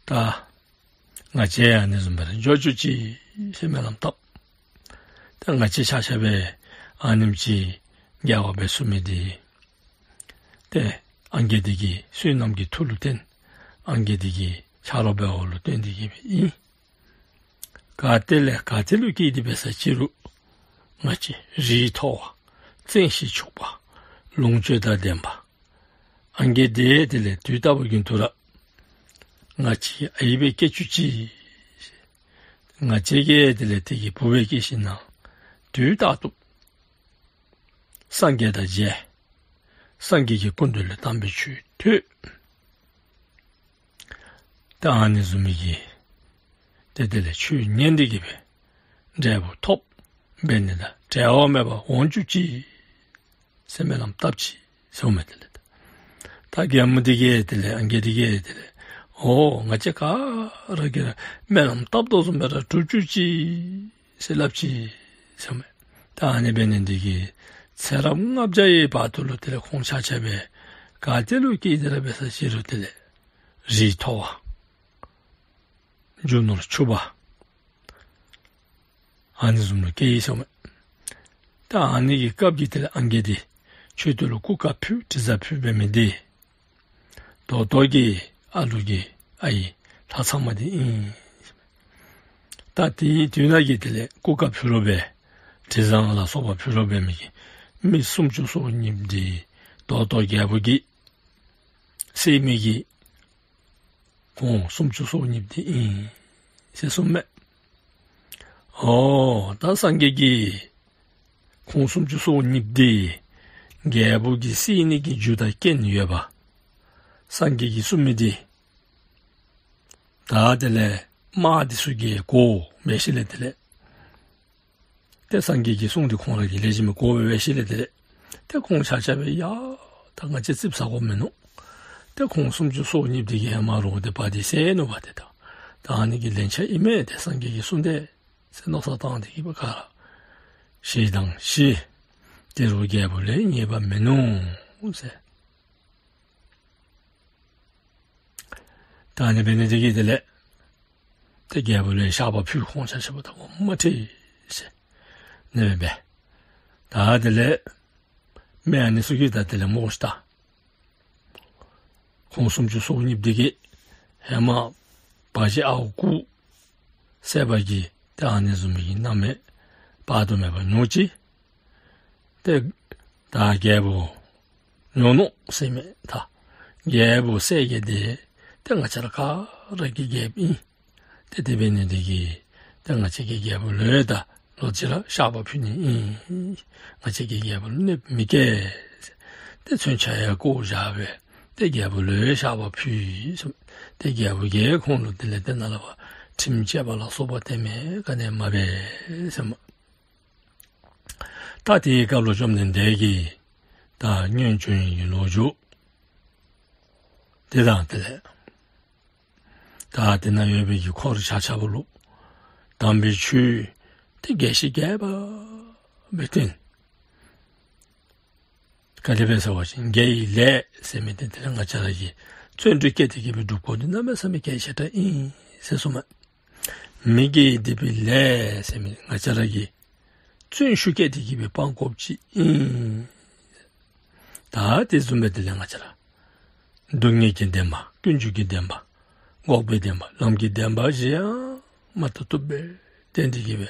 ད་ང་བཅས་ཨ་ནི་བཟུམ་སྦེ་ར་འགྱོ་བཅུག་ཅིག་ཟེར་སྨོན་ལམ་བཏབ། ད་ང་བཅས་ཆ་ཁྱབ་སྦེ་ཨ་ནེམ་ཅིག་དགེ་བ་འབད་ཚུགས་མི་འདི་ཏེ་ཨང་རྒས་འདི་གི་བསོད་ནམས་ཀྱི་མཐུ་ལུ་བརྟེན། ཨང་རྒས་འདི་གི་ཆ་རོགས་འབད་བ་ལུ་བརྟེན་ཏེ་གིས་སྦེ་ཨིན། ག་ཏེ་ལས་ག་ཏེ་ལུ་སྐྱེས་ཏེ་འབད་ས་ཅི་རུང་ང་བཅས་རིགས་མཐོ་བ། བཙན་ཞིང་ཕྱུག་པ། ལོངས་སྤྱོད་དང་ལྡན་པ། ཨང་རྒས་འདི་དེ་ལས་དུས་རྟག་པ་རྒྱུན་དུ་ར་ང་བཅས་ཨའི་སྦེ་སྐྱེ་བཅུག་ཅིག། ང་བཅས་ཀྱིས་དེ་ལས་དེ་གི་བུ་སྦེ་སྐྱེས་ཞིནམ་ལས་དུས་རྟག་ཏུ་སངས་རྒྱས་དང་མཇལ། སངས་རྒྱས་ཀྱི་སྐུ་མདུན་ལས་དམ་པའི་ཆོས་ཐོས། ད་ཨ་ནི་བཟུམ་མའི་གི་ཏེ་དེ་ལས་ཆོས་ཉན་ཏེ་གིས་སྦེ་འབྲས་བུ་ཐོབ། འབད་ནི་དང་བྲལ་བ་མེད་པར་འོང་བཅུག་ཅིག་ཟེར་སྨོན་ལམ་བཏབ་ཅི་ཟེར་མས། དེ་ལས་ད་རྒན་མོ་འདི་གིས་དེ་ལས་ཨང་རྒས་འདི་གིས་དེ་ལས་ཨོ་ང་བཅས་ག་ར་གིས་ར་སྨོན་ལམ་བཏབ་དོ་བཟུམ་སྦེ་ར་འགྲུབ་བཅུག་ཅིག་ཟེར་སླབ་ཅི་ཟེར་མས། ད་ཨ་ནི་འབད་ནི་འདི་གིས་ཚེ་རབས་ལྔ་བརྒྱ་ཡི་བར་དུ་ལུ་དེ་ལས་ཁོང་ཆ་ཁྱབ་སྦེ་ག་ཏེ་ལུ་སྐྱེས་ཏེ་ར་འབད་ས་ཅི་རུང་དེ་ལས་རིགས་མཐོ་བ། རྒྱུ་ནོར་ཕྱུག་པ། ཨ་ནི་བཟུམ་ལུ་སྐྱེས་ཡི་ཟེར་མས། ད་ཨ་ནི་གི་སྐབས་ཀྱི་དེ་ལས་ཨང་རྒས་འདི་མཆོད་རྟེན་ལུ་སྐུ་དཀར་ཕུལ་དྲི་བཟང་ཕུལ་འབད་མི་འདི་ད་ལྟོ་གི་ཨ་ལུ་གི་ཨའི་ལྷ་མཚམས་མ་འདི་ཨིན། ད་དེའི་དུས་ནང་གི་དེ་ལས་སྐུ་དཀར་ཕུལ་རོགས་འབད་དྲི་བཟང་ལ་སོགས་པ་ཕུལ་རོགས་འབད་མི་གི་མི་སུམ་ཅུ་སོ་གཉིས་འདི་ད་ལྟོ་རྒྱལ་པོ་གིས་བསད་མི་གི་ཁོང་སུམ་ཅུ་སོ་གཉིས་འདི་ཨིན་ཟེར་གསུངས་མས། ཨོ་ད་སངས་རྒྱས་ཀྱིས་ཁོང་སུམ་ཅུ་སོ་གཉིས་འདི་རྒྱལ་པོ་གིས་བསད་ནི་གི་རྒྱུ་དང་རྐྱེན་ཡོདཔ་སངས་རྒྱས་ཀྱིས་གསུངས་མི་འདི་ད་དེ་ལས་དམག་འདི་ཚུ་གིས་གོ་མི་ཤེས་ལས་དེ་ལས་ཏེ་སངས་རྒྱས་ཀྱི་གསུང་འདི་ཁོང་ར་གིས་ལེགས་ཤོམ་སྦེ་གོ་བའི་ཤུལ་ལས་དེ་ལས་ཏེ་ཁོང་ཆ་ཁྱབ་སྦེ་ཡ་ད་ང་བཅས་ཙིགཔ་ཟ་དགོཔ་མིན་ནུག། ཏེ་ཁོང་སུམ་ཅུ་སོ་གཉིས་འདི་གིས་ཧེ་མ་རོགས་འདི་པ་འདི་བསད་ནུག་པ། ཏེ་ད་ད་ཨ་ནི་གི་ལན་ཆགས་ཨིན་མས། ཏེ་སངས་རྒྱས་ཀྱི་གསུང་འདི་ཟེར་མནོ་བསམ་བཏང་སྟེ་གིས་སྦེ་ག་ར་ཤི་དང་ཤི། དེ་རུ་རྒྱལ་པོ་ལས་ཉེས་པ་མིན་ནུག་ཟེར། ད་ཨ་ནི་འབད་ནི་འདི་གིས་དེ་ལས་ཏེ་རྒྱལ་པོ་ལུ་བཤགས་པ་ཕུལ། ཁོང་ཆ་ཁྱབ་ད་དགོངསམ་མ་ཁྲེལ་ཟེར་ཨ་ནི་སྦེ་འབད། ད་དེ་ལས་མི་ཨ་ནི་ཚུ་གིས་ད་དེ་ལས་མོ་ཤི་ད་ཁོང་སུམ་ཅུ་སོ་གཉིས་འདི་གིས་ཧེ་མ་བ་ཇི་ཨརཝ་དགུ་བསད་པ་གིས་ཏེ་ཨ་ནི་བཟུམ་མའི་གི་རྣམ་སྨིན་དཔག་ཏུ་མེད་པ་མྱོང་ཅི། ཏེ་ད་རྒྱལ་པོ་མྱོང་ནུག་ཟེར་མས། ད་རྒྱལ་པོ་བསད་མི་འདི་ཏེ་ང་བཅས་ར་ག་ར་གི་རྒྱལཔོ་ཨིན། ཏེ་དེ་འབད་ནི་འདི་གིས་ཏེ་ང་བཅས་ཀྱིས་རྒྱལ་པོ་ལུ་ད་ལོག་ཅི་ར་བཤགས་པ་ཕུལ་ནི་ཨིན། ང་བཅས་ཀྱིས་རྒྱལ་པོ་ལུ་གནོདཔ་མི་བཀལ། ཏེ་མཚོན་ཆ་ཡང་བཀོ་བཞག་སྦེ་ཏེ་རྒྱལ་པོ་ལུ་བཤགས་པ་ཕུལ་ཟེར་མས། ཏེ་རྒྱལ་པོ་གིས་ཁོང་ལུ་དེ་ལས་ཏེ་ནཱ་ལས་ཕར་ཁྲིམས་བཅད་པ་ལ་སོགས་པ་དེ་མེད་ག་ནི་མ་འབད་ཟེར་མས། ད་དེའི་སྐབས་ལུ་བཅོམ་ལྡན་འདས་ཀྱིས་ད་སྔོན་བྱུང་གི་ལོ་རྒྱུས་དེ་དང་དེ་ལས་ད་དེ་ནང་ཡོད་པའི་གི་འཁོར་ཆ་ཁྱབ་ལུ་དམ་པའི་ཆོས་དེ་རྒྱས་ཤིང་རྒྱས་པ་སྦེ་བསྟན། ག་དེ་སྦེ་ཟེར་བ་ཅིན་དགེ་བའི་ལས་ཟེར་མི་དེ་དེ་ལས་ང་བཅས་ར་གིས་བརྩོན་འགྲུས་བསྐྱེད་དེ་གིས་སྦེ་སྒྲུབ་དགོཔ་འདི་གནམ་མེད་ས་མེད་གལ་ཆེ་དྲགས་ཨིན་ཟེར་གསུངས་མས། མི་དགེ་སྡིག་པའི་ལས་ཟེར་མི་ང་བཅས་ར་གིས་བརྩོན་ཤུགས་བསྐྱེད་དེ་གིས་སྦེ་སྤང་དགོཔ་ཅིག་ཨིན། ད་དེ་བཟུམ་སྦེ་དེ་ལས་ང་བཅས་ར་སྡུག་བསྔལ་གྱི་བདེན་པ་ཀུན་འབྱུང་གི་བདེན་པ་འགོག་པའི་བདེན་པ་ལམ་གྱི་བདེན་པ་གཞན་ཡང་མ་ཐུབ་ཐུབ་སྦེ་བསྟན་ཏེ་གིས་སྦེ་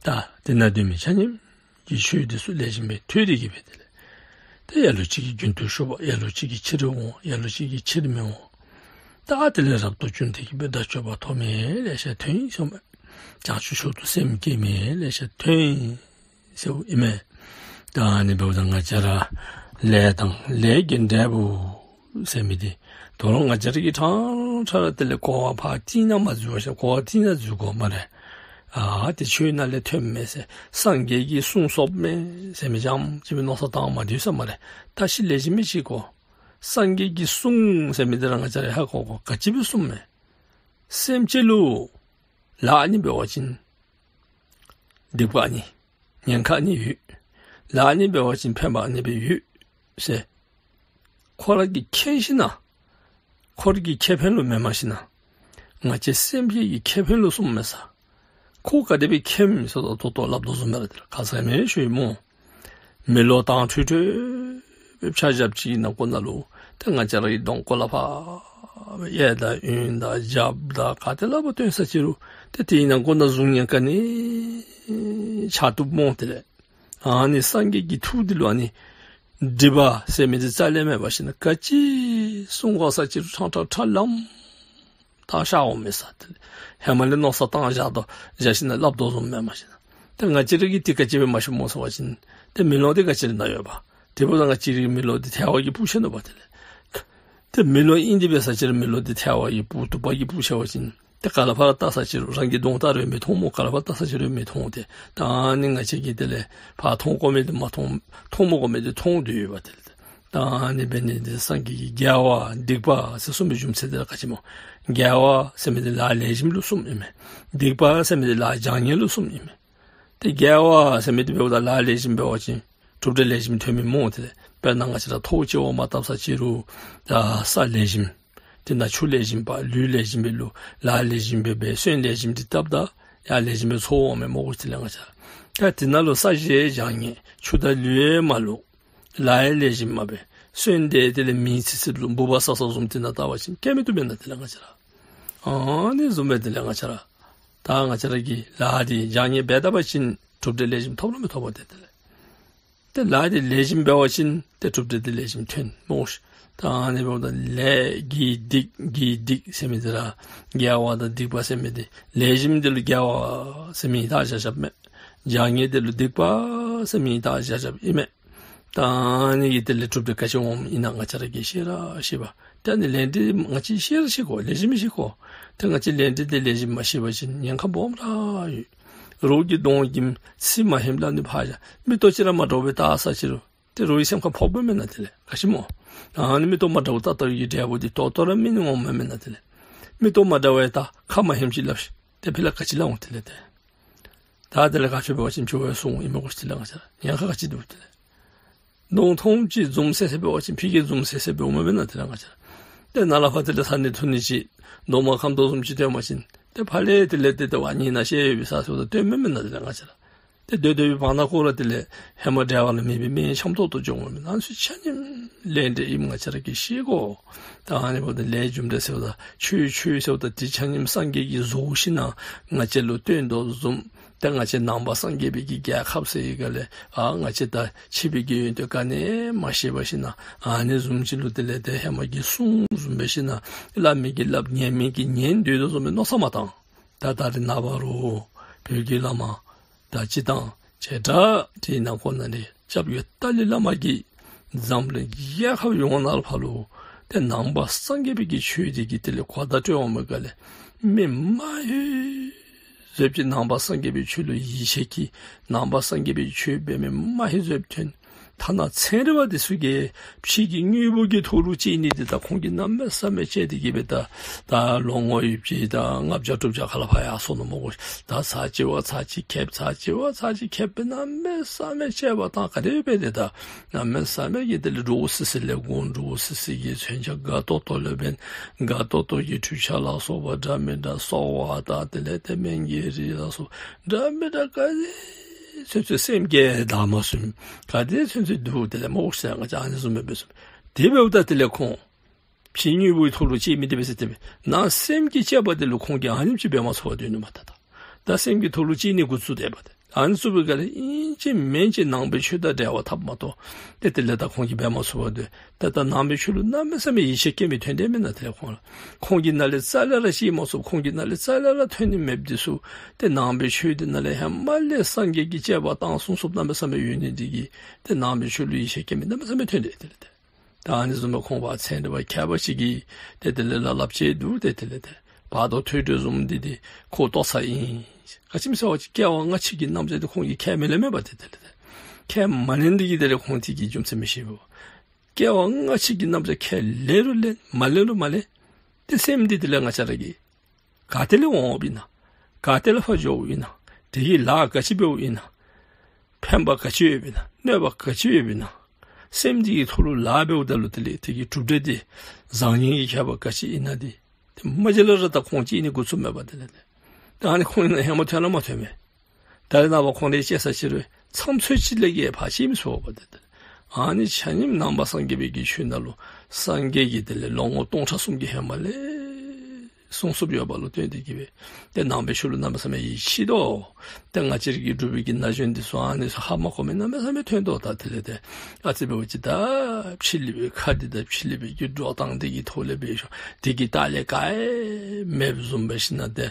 ད་དེ་ནང་སྡོད་མི་ཆ་མཉམ་གྱིས་ཆོས་འདི་ཚུ་ལེགས་ཤོམ་སྦེ་ཐོས་ཏེ་གིས་སྦེ་དེ་ལས་ཏེ་ལ་ལུ་ཅིག་གིས་རྒྱུན་དུ་ཞུ་བ། ལ་ལུ་ཅིག་གིས་ཕྱིར་འོང་། ལ་ལུ་ཅིག་གིས་ཕྱིར་མི་འོང་། ད་དེ་ལས་རབ་ཏུ་བྱུང་སྟེ་གིས་སྦེ་དགྲ་བཅོམ་པ་ཐོབ་མི་ལེ་ཤ་ཐོན་ཡི་ཟེར་མས། བྱང་ཆུབ་མཆོག་ཏུ་སེམས་བསྐྱེད་མི་ལེ་ཤ་ཐོན་ཡི་ཟེརཝ་ཨིན་མས། ད་ཨ་ནི་འབདཝ་ད་ང་བཅས་ར་ལས་དང་ལས་ཀྱི་འབྲས་བུ་ཟེར་མི་འདི་དོ་རུང་ང་བཅས་ར་གིས་ཕྲང་ཕྲང་ར་དེ་ལས་གོ་བ་ཕར་བཏིང་ནི་མ་འཛོལ་བར་ཤོག། གོ་བ་བཏིང་ནི་འཛོལ་དགོ་སྨ་རེ། ཨ་དེ་ཆོས་ནང་ལས་ཐོནམ་མས་ཟེར་སངས་རྒྱས་ཀྱིས་གསུངས་སོཔ་མས་ཟེར་མི་ཙམ་ཅིག་སྦེ་མནོ་བསམ་བཏང་མ་སྡོད་ཟེར་སྨ་རེ། བརྟག་ཞིབ་ལེགས་ཤོམ་སྦེ་ཅིག་དགོ། སངས་རྒྱས་ཀྱི་གསུང་ཟེར་མི་འདི་ར་ང་བཅས་ར་ཧ་གོ་དགོ། ག་ཅི་སྦེ་གསུངམ་མས། སེམས་ཅན་ལུ་ལཱ་ཨ་ནི་འབད་བ་ཅིན་སྡིག་པ་ཨ་ནི། ཉེན་ཁ་ཨ་ནི་ཡོད། ལཱ་ཨ་ནི་འབད་བ་ཅིན་ཕན་པ་ཨ་ནི་སྦེ་ཡོད་ཟེར། ཁོ་ར་གིས་མཁྱེན་ཞིན་ན་ཁོ་ར་གི་ཁེ་ཕན་ལུ་མེན་མ་ཞིན་ན་ང་བཅས་སེམས་ཅན་གྱི་ཁེ་ཕན་ལུ་གསུངམ་མས་ས། ཁོ་ག་དེ་སྦེ་མཁྱེནམ་ཟེརཝ་ད་ད་ལྟོ་སླབ་དོ་བཟུམ་སྦེ་ར་དེ་ལས་ཁ་ཙ་མེད་ཞུ་ཡི་སྨོ། མེ་ལོང་དྭངས་འཕྲོས་འཕྲོས་སྦེ་ཕྱག་ཞབས་ཅིག་ནང་ཁོ་ན་ལུ་ཏེ་ང་བཅས་ར་གི་གདོང་ཁ་ལས་ཕར་གཡས་དང་གཡོན་དང་རྒྱབ་དང་ག་ཏེ་ལས་ཕར་སྟོན་ས་ཅི་རུང་ཏེ་དེའི་ནང་ཁོ་ན་གཟུགས་བརྙན་ག་ནི་འཆར་བཏུབ་སྨོ། དེ་ལས་ཨ་ནི་སངས་རྒྱས་ཀྱི་ཐུགས་འདི་ལུ་ཨ་ནི་སྒྲིབ་པ་ཟེར་མི་འདི་རྩ་ལས་མེད་པ་ཞིན་ན་ག་ཅི་གསུང་དགོ་ས་ཅི་རུང་ཁྲང་ཁྲང་ཁྲ་ལམ་ད་ཤར་འོང་མས་ས། དེ་ལས་ཧེ་མ་ལས་མནོ་བསམ་བཏང་བཞག་དོ་བཞག་ཞིན་ན་སླབ་དོ་བཟུམ་མེན་མ་ཞིན་ན། ཏེ་ང་བཅས་ར་གིས་འདི་ག་ཅི་སྦེ་མ་ཤེས་སྨོ་ཟེར་བ་ཅིན་ཏེ་མེ་ལོང་འདི་ག་ཅི་ར་ནང་ཡོདཔ། དེ་འབདཝ་ད་ང་བཅས་ར་གིས་མེ་ལོང་འདི་ཐལ་བ་གིས་སྤུབ་ཆི་ནུག་པ། དེ་ལས་ཏེ་མེ་ལོང་ཨིན་དེ་འབད་ས་ཅི་རུང་མེ་ལོང་འདི་ཐལ་བ་གིས་སྤུབ་དུ་པ་གིས་སྤུབ་ཆི་བ་ཅིན་ཏེ་ག་ལས་ཕར་བལྟ་ས་ཅི་རུང་རང་གི་གདོང་བལྟ་རུང་མི་མཐོང་སྨོ། ག་ལས་ཕར་བལྟ་ས་ཅི་རུང་མི་མཐོང་། ཏེ་ད་ཨ་ནི་ང་བཅས་ཀྱིས་དེ་ལས་ཕར་མཐོང་དགོ་མི་འདི་མ་མཐོང་མཐོང་མ་དགོ་མི་འདི་མཐོང་སྡོད་ཡོདཔ། དེ་ལས་ད་ཨ་ནི་འབད་ནི་འདི་སངས་རྒྱས་ཀྱིས་དགེ་བ་སྡིག་པ་ཟེར་གསུངས་པའི་རྒྱུ་མཚན་འདི་ར་ག་ཅི་སྨོ། དགེ་བ་ཟེར་མི་འདི་ལཱ་ལེགས་ཤོམ་ལུ་གསུངམ་ཨིན་མས། སྡིག་པ་ཟེར་མི་འདི་ལཱ་བྱང་ཉེས་ལུ་གསུངམ་ཨིན་མས། ཏེ་དགེ་བ་ཟེར་མི་འདི་འབདཝ་ད་ལཱ་ལེགས་ཤོམ་འབད་བ་ཅིན་གྲུབ་འབྲས་ལེགས་ཤོམ་ཐོན་མི་སྨོ། དེ་ལས་དཔེར་ན་ང་བཅས་ར་ཐོག་ཅིག་འོང་མ་བཏབ་ས་ཅི་རུང་ད་ས་ལེགས་ཤོམ་དེ་ནང་ཆུ་ལེགས་ཤོམ་པ་ལུད་ལེགས་ཤོམ་སྦེ་ལུ་ལཱ་ལེགས་ཤོམ་སྦེ་འབད་སོན་ལེགས་ཤོམ་འདི་བཏབ་ད་ཡར་ལེགས་ཤོམ་སྦེ་ཚོར་འོང་མས་སྨོ་གོ། དེ་ལས་ང་བཅས་ར་ད་དེ་ནང་ལུ་ས་ཡང་བྱང་ཉེས་ཆུ་དང་ལུད་ཡང་མ་ལུ་ལཱ་ཡང་ལེགས་ཤོམ་མ་འབད་སོན་འདི་དེ་ལས་མེ་ཚིག་ཚིགཔ་ལུ་འབུཔ་བསག་བསགཔ་བཟུམ་དེ་ནང་བཏབ་པ་ཅིན་སྐྱེ་མི་བཏུབ་མེན་ན། དེ་ལས་ང་བཅས་ར་ཨ་ནི་བཟུམ་སྦེ་དེ་ལས་ང་བཅས་ར་ད་ང་བཅས་ར་གིས་ལཱ་འདི་བྱང་ཉེས་འབད་ད་པ་ཅིན་གྲུབ་འབྲས་ལེགས་ཤོམ་ཐོབ་ར་མི་ཐོབ་པ། ཏེ་དེ་ལས་ཏེ་ལཱ་འདི་ལེགས་ཤོམ་འབད་བ་ཅིན་ཏེ་གྲུབ་འབྲས་འདི་ལེགས་ཤོམ་ཐོན་སྨོ། ད་ཨ་ནི་འབདཝ་ད་ལས་དགེ་སྡིག་དགེ་སྡིག་ཟེར་མི་འདི་ར་དགེ་བ་དང་སྡིག་པ་ཟེར་མི་འདི་ལེགས་ཤོམ་འདི་ལུ་དགེ་བ་ཟེར་མི་ད་བཞག་བཞགཔ་མས། བྱང་ཉེས་འདི་ལུ་སྡིག་པ་ཟེར་མི་ད་བཞག་བཞགཔ་ཨིན་མས། ད་ཨ་ནི་གིས་དེ་ལས་གྲུབ་འབྲས་ག་ཅི་འོངམ་ཨིན་ན་ང་བཅས་ར་གིས་ཤེས་ར་ཤེས་པ། ཏེ་ཨ་ནི་ལས་འབྲས་ང་བཅས་ཤེས་ར་ཤེས་དགོ། ལེགས་ཤོམ་ཤེས་དགོ། ཏེ་ང་བཅས་ལས་འབྲས་འདི་ལེགས་ཤོམ་མ་ཤེས་པ་ཅིན་ཉེན་ཁ་སྦོམ་ར་ཡོད། རོགས་ཀྱི་གདོང་གི་ཚིག་མ་ཧེམ་ལ་ནི་ཕར་བཞག་མིག་ཏོ་ཅིག་ར་མ་འདྲཝ་སྦེ་བལྟ་ས་ཅི་རུང་ཏེ་རོགས་ཀྱི་སེམས་ཁར་ཕོགཔ་མེན་ན། དེ་ལས་ག་ཅི་སྨོ། ཨ་ནི་མིག་ཏོ་མ་འདྲཝ་བལྟ་བལྟ་བའི་འབྲས་བུ་འདི་ད་ལྟོ་ར་མི་ནི་འོངམ་མེན་ན། དེ་ལས་མིག་ཏོ་མ་འདྲཝ་སྦེ་བལྟ་ཁ་མ་ཧེམ་ཅིག་སླབ་ཤིག། ཏེ་ཕར་ལས་ག་ཅི་སླབ་འོང་། དེ་ལས་ཏེ་ད་དེ་ལས་ག་ཅི་འབད་བ་ཅིན་ཕྱི་བས་གསུངམ་ཨིན་མས་གོ། དེ་ལས་ང་བཅས་ར་ཉེན་ཁ་ག་ཅི་འདུག། དེ་ལས་གདོང་མཐོངམ་ཅིག་འཛུམ་སེ་སེ་འབད་བ་ཅིན་ཕྱི་གི་འཛུམ་སེ་སེ་འབདཝ་མེན་ན། དེ་ལས་ང་བཅས་ར་ཏེ་ནཱ་ལས་ཕར་དེ་ལས་ས་གནས་ཐུང་ནི་ཅིག་གདོང་མ་ཁམ་དོ་བཟུམ་ཅིག་སྟོན་པ་ཅིན་ཏེ་ཕར་ལས་དེ་ལས་ཏེ་ཏེ་ཝ་ཉིད་ན་ཤེས་ཡོད་པའི་ས་སོ་ད་སྟོནམ་མེན་ན། དེ་ལས་ང་བཅས་ར་ཏེ་སྡོད་སྡོད་པའི་བར་ན་ཁོ་ར་དེ་ལས་ཧེ་མ་འབྲེལ་བ་ལ་མེད་པའི་མི་འཆམ་ཏོག་ཏོ་འགྱོཝ་མས། ཨ་ནི་ཚུ་ཆ་མཉམ་ལས་འབྲས་ཨིནམ་ང་བཅས་ར་གིས་ཤེས་དགོ། ད་ཨ་ནི་འབདཝ་ད་ལས་རྒྱུ་འབྲས་ཟེརཝ་ད་ཆོས་ཆོས་ཟེརཝ་ད་དེ་ཆ་མཉམ་སངས་རྒྱས་ཀྱིས་བཟོ་ཞིན་ན་ང་བཅས་ལུ་སྟོན་དོ་བཟུམ། ཏེ་ང་བཅས་ནང་པ་སངས་རྒྱས་པའི་གི་རྒྱལ་ཁབ་ཟེར་བའི་སྒང་ལས་ཨ་ང་བཅས་ད་ཕྱི་པའི་གི་ཡོན་ཏན་ག་ནི་མ་ཤེས་པ་ཞིན་ན་ཨ་ནི་བཟུམ་ཅིག་ལུ་དེ་ལས་ཏེ་ཧེ་མ་གི་གསུང་བཟུམ་སྦེ་ཞིན་ན་སླབ་མི་གིས་སླབ་ཉན་མི་གིས་ཉན་སྡོད་དོ་བཟུམ་སྦེ་མནོ་བསམ་མ་བཏང་། ད་ད་རེས་ནངས་པ་རུང་བོད་ཀྱི་བླ་མ་ད་སྤྱིར་བཏང་བྱེ་བྲག་དེའི་ནང་ཁོངས་ནང་ལས་སྐྱབས་རྗེ་ཏཱ་ལའི་བླ་མ་གིས་འཛམ་གླིང་རྒྱལ་ཁབ་ཡོངས་ནང་ལུ་ཕར་ལུ་ཏེ་ནང་པ་སངས་རྒྱས་པའི་གི་ཆོས་འདི་གི་དེ་ལས་གོ་བརྡ་སྤྲོད་འོང་བའི་སྒང་ལས་མི་མ་ཧེ་བཟོད་ཅིག་ནང་པ་སངས་རྒྱས་པའི་ཆོས་ལུ་ཡིད་ཆེས་ཀྱི་ནང་པ་སངས་རྒྱས་པའི་ཆོས་འབད་མི་མ་ཧེ་བཟོད་ཐོན། ཐ་ན་ཚན་རིག་པ་འདི་ཚུ་གིས་ཕྱི་གི་དངོས་པོ་གི་ཐོག་ལུ་དཔྱད་ནི་འདི་ད་ཁོང་གིས་གནམ་མེད་ས་མེད་དཔྱད་དེ་གི་སྦེ་ད་ད་ལོ་ངོ་ཡོད་ཅིག་ད་ལྔ་བརྒྱ་དྲུག་བརྒྱ་ཁ་ལས་ཕར་ཡར་སོང་ནུག་སྨོ་གོ། ད་ཚར་གཅིག་བ་ཚར་གཅིག་ཁེབ་ཚར་གཅིག་བ་ཚར་གཅིག་ཁེབ་སྦེ་གནམ་མེད་ས་མེད་དཔྱད་པ་བཏང་ག་དེ་སྦེ་དེ་ད་གནམ་མེད་ས་མེད་ཀྱི་དེ་ལས་འདྲོག་སི་སི་ལས་འགོ་འདྲོག་སི་སི་གི་མཚོན་ཆ་དགའ་ཏོག་ཏོ་ལས་འབད་དགའ་ཏོག་ཏོ་གི་འཕྲུལ་ཆས་ལ་སོགས་པ་འདྲ་མི་འདྲ་གསོ་བ་དང་དེ་ལས་ཏེ་སྨན་གྱི་རིགས་ལ་སོགས་འདྲ་མི་འདྲ་ག་ཅི་ཚུན་ཚོད་སེམས་ཀྱིས་བདག་མ་ཟུན། ག་དེ་ཚུན་ཚོད་འདུག། དེ་ལས་སྨོ་ཟེར་ང་བཅས་ཨ་ནི་བཟུམ་སྦེ་འབད་ཚུགས། དེ་འབདཝ་ད་དེ་ལས་ཁོང་ཕྱི་དངོས་པོའི་ཐོག་ལུ་དཔྱད་མི་དེ་སྦེ་ཟེར་དེ་སྦེ་ནང་སེམས་ཀྱི་དཔྱད་པ་དེ་ལུ་ཁོང་གིས་ཨ་ནེམ་ཅིག་འབད་མ་ཚུགས་པར་སྡོད་ནུག་མ་ད་ད། ད་སེམས་ཀྱི་ཐོག་ལུ་དཔྱད་ནི་འགོ་བཙུགས་དེ་སྦེ་ད་ཨ་ནི་བཙུགས་པའི་སྒང་ལས་ཨིན་ཅི་མིན་ཅི་ནང་པའི་ཆོས་དང་འབྲེལ་བ་འཐབ་མ་གཏོགས་ཏེ་དེ་ལས་ད་ཁོང་གིས་འབད་མ་ཚུགས་པར་སྡོད། ད་ད་ནང་པའི་ཆོས་ལུ་གནམ་མེད་ས་མེད་ཡིད་ཆེས་བསྐྱེད་མི་ཐོན་དེ་མེན་ན། དེ་ལས་ཁོང་ལུ་ཁོང་གི་ནང་ལས་རྩ་ལས་ར་ཤེས་མ་ཚུགས། ཁོང་གི་ནང་ལས་རྩ་ལས་ར་ཐོན་ནི་མེདཔ་འདི་ཚུ་ཏེ་ནང་པའི་ཆོས་འདི་ནང་ལས་ཧེ་མ་ལས་སངས་རྒྱས་ཀྱིས་དཔྱད་པ་བཏང་གསུངས་གསུངསམ་གནམ་མེད་ས་མེད་ཡོད་ནི་འདི་གིས་ཏེ་ནང་པའི་ཆོས་ལུ་ཡིད་ཆེས་བསྐྱེད་མི་གནམ་མེད་ས་མེད་ཐོན་དེ་དེ་ལས་ཏེ། ད་ཨ་ནི་བཟུམ་སྦེ་ཁོང་པ་ཚན་རིག་པ་མཁས་པ་ཅིག་གིས་ཏེ་དེ་ལས་ལ་ལབ་ཅི་འདུག། ཏེ་དེ་ལས་ཏེ་བར་དོ་ཐོས་གྲོལ་བཟུམ་འདི་ཏེ་ཁོ་ལྟོ་ཚང་ཨིན། ག་ཅི་སྨོ་ཟེར་བ་ཅིན་སྐྱེ་བ་སྔ་ཕྱི་གི་རྣམ་གཞག་འདི་ཁོང་གིས་མཁྱེན་མི་ལེན་མས་པ། ཏེ་དེ་ལས་ཏེ་མཁྱེན་མ་ལེན་འདི་གིས་དེ་ལས་ཁོང་དེ་གི་རྒྱུ་མཚན་མི་ཤེས་པས། སྐྱེ་བ་སྔ་ཕྱི་གི་རྣམ་གཞག་ཁས་ལེན་རུང་ལེན་མ་ལེན་རུང་མ་ལེན། ཏེ་སེམས་འདི་དེ་ལས་ང་བཅས་ར་གིས་ག་ཏེ་ལས་འོངམ་ཨིན་ན། ག་ཏེ་ལས་ཕར་འགྱོཝ་ཨིན་ན། དེ་གིས་ལཱ་ག་ཅི་འབདཝ་ཨིན་ན། ཕན་པ་ག་ཅི་ཡོདཔ་ཨིན་ན། གནོད་པ་ག་ཅི་ཡོདཔ་ཨིན་ན། སེམས་འདི་གི་ཐོག་ལུ་ལཱ་འབདཝ་ད་ལུ་དེ་ལས་དེ་གི་གྲུབ་འབྲས་འདི་བཟང་ངན་གྱི་ཁྱད་པར་ག་ཅི་ཨིན་ན་འདི། ཏེ་མ་གཞི་ལས་ར་ད་ཁོང་ཅིག་ཨ་ནི་འགོ་བཙུགས་མས་པ་དེ་ལས་ཏེ། ད་ཨ་ནི་ཁོང་ཨིན་ན་ཧེ་མ་ཐོན་ན་མ་ཐོན་མས། ད་རེས་ནངས་པ་ཁོང་རའི་སྐྱེ་ས་ཕྱི་རུ་མཚམས་ཚོད་ཅིག་ལས་ཀྱི་ཕར་ཕྱིན་མི་ཚུགས་པ་དེ་ལས། ཨ་ནི་ཆ་མཉམ་ནང་པ་སངས་རྒྱས་པའི་གི་ཆོས་ནང་ལུ་སངས་རྒྱས་ཀྱིས་དེ་ལས་ལོ་ངོ་སྟོང་ཕྲག་གསུམ་གྱི་ཧེ་མ་ལས་གསུངས་གསུངསམ་ཡོདཔ་ལུ་བརྟེན་ཏེ་གིས་སྦེ་ཏེ་ནང་པའི་ཆོས་ལུ་གནམ་མེད་ས་མེད་ཡིད་ཆེས་དོ། ཏེ་ང་བཅས་ར་གི་འབྲུག་པའི་གི་ན་གཞོན་འདི་ཚུ་ཨ་ནི་ཚུ་ཧ་མ་གོ་མི་གནམ་མེད་ས་མེད་ཐོན་དོ། ད་དེ་ལས་ཏེ་ཨ་ཙི་འབདཝ་ཅིག་ད་ཕྱི་གླིང་པའི་ཁ་འདི་དང་ཕྱི་གླིང་པའི་གི་འགྲོ་སྟངས་འདི་གི་ཐོག་ལས་འབད་ཤོག། དེ་གི་ལྟག་ལས་ག་ཡང་མེདཔ་བཟུམ་འབད་ཞིནམ་ལས་ཏེ་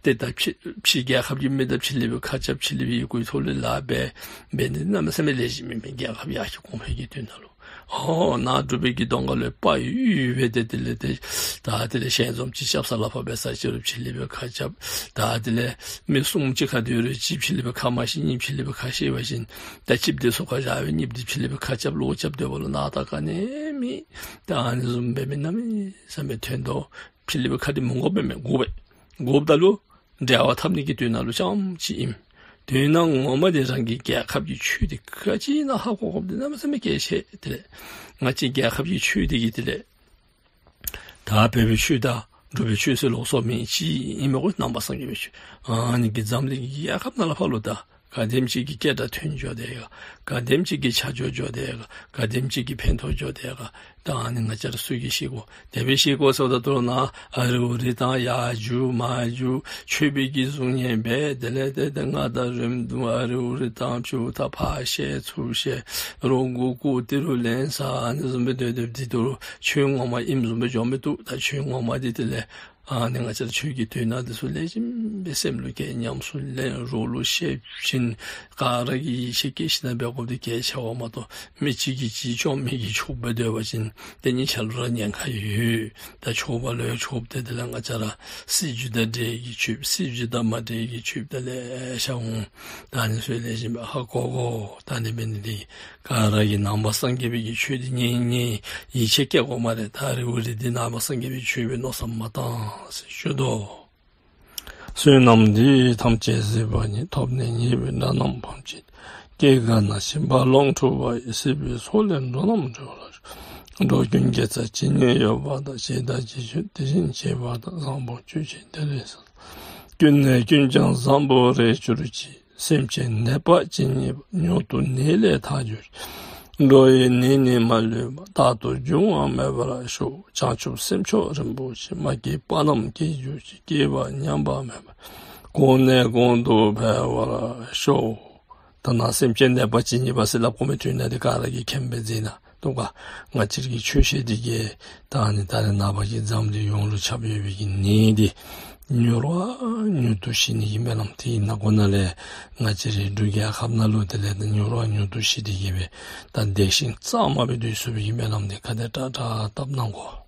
ཏེ་ད་ཕྱི་ཕྱི་རྒྱལ་ཁབ་ཀྱི་མི་དང་ཕྱི་གླིང་པའི་ཁ་རྐྱབ། ཕྱི་གླིང་པའི་ཡི་གུའི་ཐོག་ལས་ལཱ་འབད་འབད་ནི་གནམ་མེད་ས་མེད་ལེགས་ཤོམ་མེད་མི་རྒྱལ་ཁབ་ཡར་རྒྱས་གོང་འཕེལ་གྱི་དོན་ནང་ལུ། ཨོ་ནཱ་འབྲུག་པའི་གི་གདོང་ཁ་ལུ་དཔའ་ཡོད་ཡོདཔ་སྦེ་ཏེ་དེ་ལས་ཏེ་ད་དེ་ལས་ཞལ་འཛོམས་ཅིག་རྐྱབ་ས་ལུ་ཕར་འབད་ས་ཅིག་རུང་ཕྱི་གླིང་པའི་ཁ་རྐྱབ། ད་དེ་ལས་མི་གསུམ་གཅིག་ཁར་སྡོད་རུང་གཅིག་ཕྱི་གླིང་པའི་ཁ་མ་ཤེས། གཉིས་ཕྱི་གླིང་པའི་ཁ་ཤེས་པ་ཅིན་ད་གཅིག་འདི་ཚུ་ཁར་བཞག་སྦེ་གཉིས་འདི་ཕྱི་གླིང་པའི་ཁ་རྐྱབ་ལོག་རྐྱབ་སྡོདཔ་ལུ་ནཱ་ད་ག་ནི་མེད། ད་ཨ་ནི་བཟུམ་འབད་མི་གནམ་མེད་ས་མེད་ཐོན་དོ། ཕྱི་གླིང་པའི་ཁ་འདི་མི་དགོཔ་མེན་མས། དགོ་པས། དགོཔ་ད་ལུ་འབྲེལ་བ་འཐབ་ནི་གི་དོན་ནང་ལུ་རྐྱངམ་ཅིག་ཨིན། དོན་ངོ་མ་འདི་རང་གི་རྒྱལ་ཁབ་ཀྱི་ཆོས་འདི་ག་ཅི་ཨིན་ན་ཧ་གོ་དགོཔ་འདི་གནམ་མེད་ས་མེད་གལ་ཆེ། དེ་ལས་ང་བཅས་རྒྱལ་ཁབ་ཀྱི་ཆོས་འདི་གིས་དེ་ལས་ད་བོད་པའི་ཆོས་དང་འབྲུག་པའི་ཆོས་ཟེར་ལོགས་སུ་མེད། གཅིག་ཨིན་མས་གོ། ནང་པ་སངས་རྒྱས་པའི་ཆོས། ཨ་ནི་གིས་འཛམ་གླིང་གི་རྒྱལ་ཁབ་ནང་ལུ་ཕར་ལུ་ད་ག་དེམ་ཅིག་གི་སྐད་གྲགས་ཐོན་འགྱོ་དེས་ག། ག་དེམ་ཅིག་གི་ཆ་འཇོག་འགྱོ་དེས་ག། ག་དེམ་ཅིག་གི་ཕན་ཐོགས་འགྱོ་དེས་ག། ད་ཨ་ནི་ང་བཅས་ར་ཚུ་གིས་ཤེས་དགོ། དེ་སྦེ་ཤེས་དགོ་ཟེརཝ་ད་ལྟོ་ནཱ་ཨ་རི་ཨུ་རི་བཏང་ཡར་རྒྱུག་མར་རྒྱུག་ཆོས་པའི་གི་གཟུགས་བརྙན་འབད། དེ་ལས་ཏེ་ཏེ་རྔ་དང་རོལམོ་བརྡུང་ཨ་རི་ཨུ་རི་བཏང་ཕྱུགཔོ་ད་ཕར་བཤལ་ཚུར་བཤལ་རོགས་མགུ་སྐོར་ཏི་རུ་ལེན་ས་ཨ་ནི་བཟུམ་སྦེ་སྡོད་སྡོདཔ་འདི་ད་རུང་ཆོས་ངོ་མ་ཨིནམ་བཟུམ་སྦེ་འགྱོ་མི་བཏུབ། ད་ཆོས་ངོ་མ་འདི་དེ་ལས་ཨ་ནི་ང་བཅས་ར་ཆོས་ཀྱི་དོན་དག་འདི་ཚུ་ལེགས་ཤོམ་སྦེ་སེམས་ལུ་བཀལ། ཉམས་སུ་ལེན། རོགས་ལུ་བཤད་བྱིན། ག་ར་གིས་ཡིད་ཆེས་བསྐྱེད་ཞིནམ་ལས་འབད་དགོཔ་འདི་གལ་ཆེ་བ་མ་གཏོགས་མི་གཅིག་གིས་གཅིག་བཅོམ་མི་གིས་ཆོགཔ་སྦེ་སྡོད་པ་ཅིན་ཏེ་གཉིས་ཆ་ལུ་ར་ཉེན་ཁ་ཡོད། ད་ཆོགཔ་ལུ་ཡང་ཆོགཔ་ཏེ་དེ་ལས་ང་བཅས་ར་སྲིད་བྱུས་དང་འབྲེལ་གྱི་ཆོས་སྲིད་བྱུས་དང་མ་འབྲེལ་གྱི་ཆོས་དེ་ལེ་ཤ་འོང་། ད་ཨ་ནི་ཚུ་ལེགས་ཤོམ་སྦེ་ཧ་གོ་དགོ། ད་ཨ་ནི་འབད་ནི་འདི་གིས་ག་ར་གིས་ནང་པ་སངས་རྒྱས་པའི་གི་ཆོས་འདི་ཉན་ཉན་ཡིད་ཆེས་བསྐྱེད་དགོ་སྨ་རེ། ད་རེ་འུ་རེ་འདི་ནང་པ་སངས་རྒྱས་པའི་ཆོས་སྦེ་མནོ་བསམ་མ་བཏང་ཟེར་ཞུ་དོ། བསོད་ནམས་འདི་ཡིས་ཐམས་ཅད་གཟིགས་པ་ཉིད། ཐོབ་ནས་ཉེས་པའི་དགྲ་རྣམས་ཕམ་བྱས་ཏེ། སྐྱེ་རྒ་ན་འཆིའི་རྦ་ཀློང་འཁྲུགས་པ་ཡི། སྲིད་པའི་མཚོ་ལས་འགྲོ་རྣམས་སྒྲོལ་བར་ཤོག། འགྲོ་ཀུན་དགེ་རྩ་ཇི་སྙེད་ཡོད་པ་དང་། བྱས་དང་བྱེད་འགྱུར་དེ་བཞིན་བྱེད་པ་དང་། བཟང་པོ་སྤྱོད་ཕྱིར་དེ་ལས་བསླབ། ཀུན་ནས་ཀུན་ཀྱང་བཟང་པོར་རེག་གྱུར་ཅིག། སེམས་ཅན་ནད་པ་ཇི་སྙེད་པ། མྱུར་དུ་ནད་ལས་ཐར་གྱུར་ཅིག། འགྲོ་བའི་ནད་ནི་མ་ལུས་པ། རྟག་ཏུ་འབྱུང་བ་མེད་པར་ཤོག། བྱང་ཆུབ་སེམས་མཆོག་རིན་པོ་ཆེ། མ་སྐྱེས་པ་རྣམས་སྐྱེ་གྱུར་ཅིག། སྐྱེས་པ་ཉམས་པ་མེད་པར། གོང་ནས་གོང་དུ་འཕེལ་བར་ཤོག། ད་ནཱ་སེམས་ཅན་ནད་པ་ཇི་སྙེད་པ་ཟེར་སླབ་དགོ་མི་དོན་དག་འདི་ག་ར་གིས་མཁྱེན་པས་ཟེར་ན། དུ་ག་ང་བཅས་ར་གི་ཆོས་བཤད་འདི་གིས་ད་ཨ་ནི་ད་རེས་ནངས་པ་གི་འཛམ་གླིང་ཡོངས་ལུ་ཁྱབ་ཡོད་པའི་གི་ནད་འདི་མྱུར་བ་མྱུར་དུ་ཞི་ནི་གི་སྨོན་ལམ་འདི་ཨིན་ན་གོ་ན་ལས། ང་བཅས་རའི་འབྲུག་རྒྱལ་ཁབ་ནང་ལུ་དེ་ལས་ད་མྱུར་བ་མྱུར་དུ་ཞི་སྟེ་གིས་སྦེ་ད་བདེ་ཞིང་གཙང་མ་སྦེ་སྡོད་ཚུགས་པའི་གི་སྨོན་ལམ་འདི་ག་དེ་དྲག་དྲག་བཏབ་གནང་དགོ།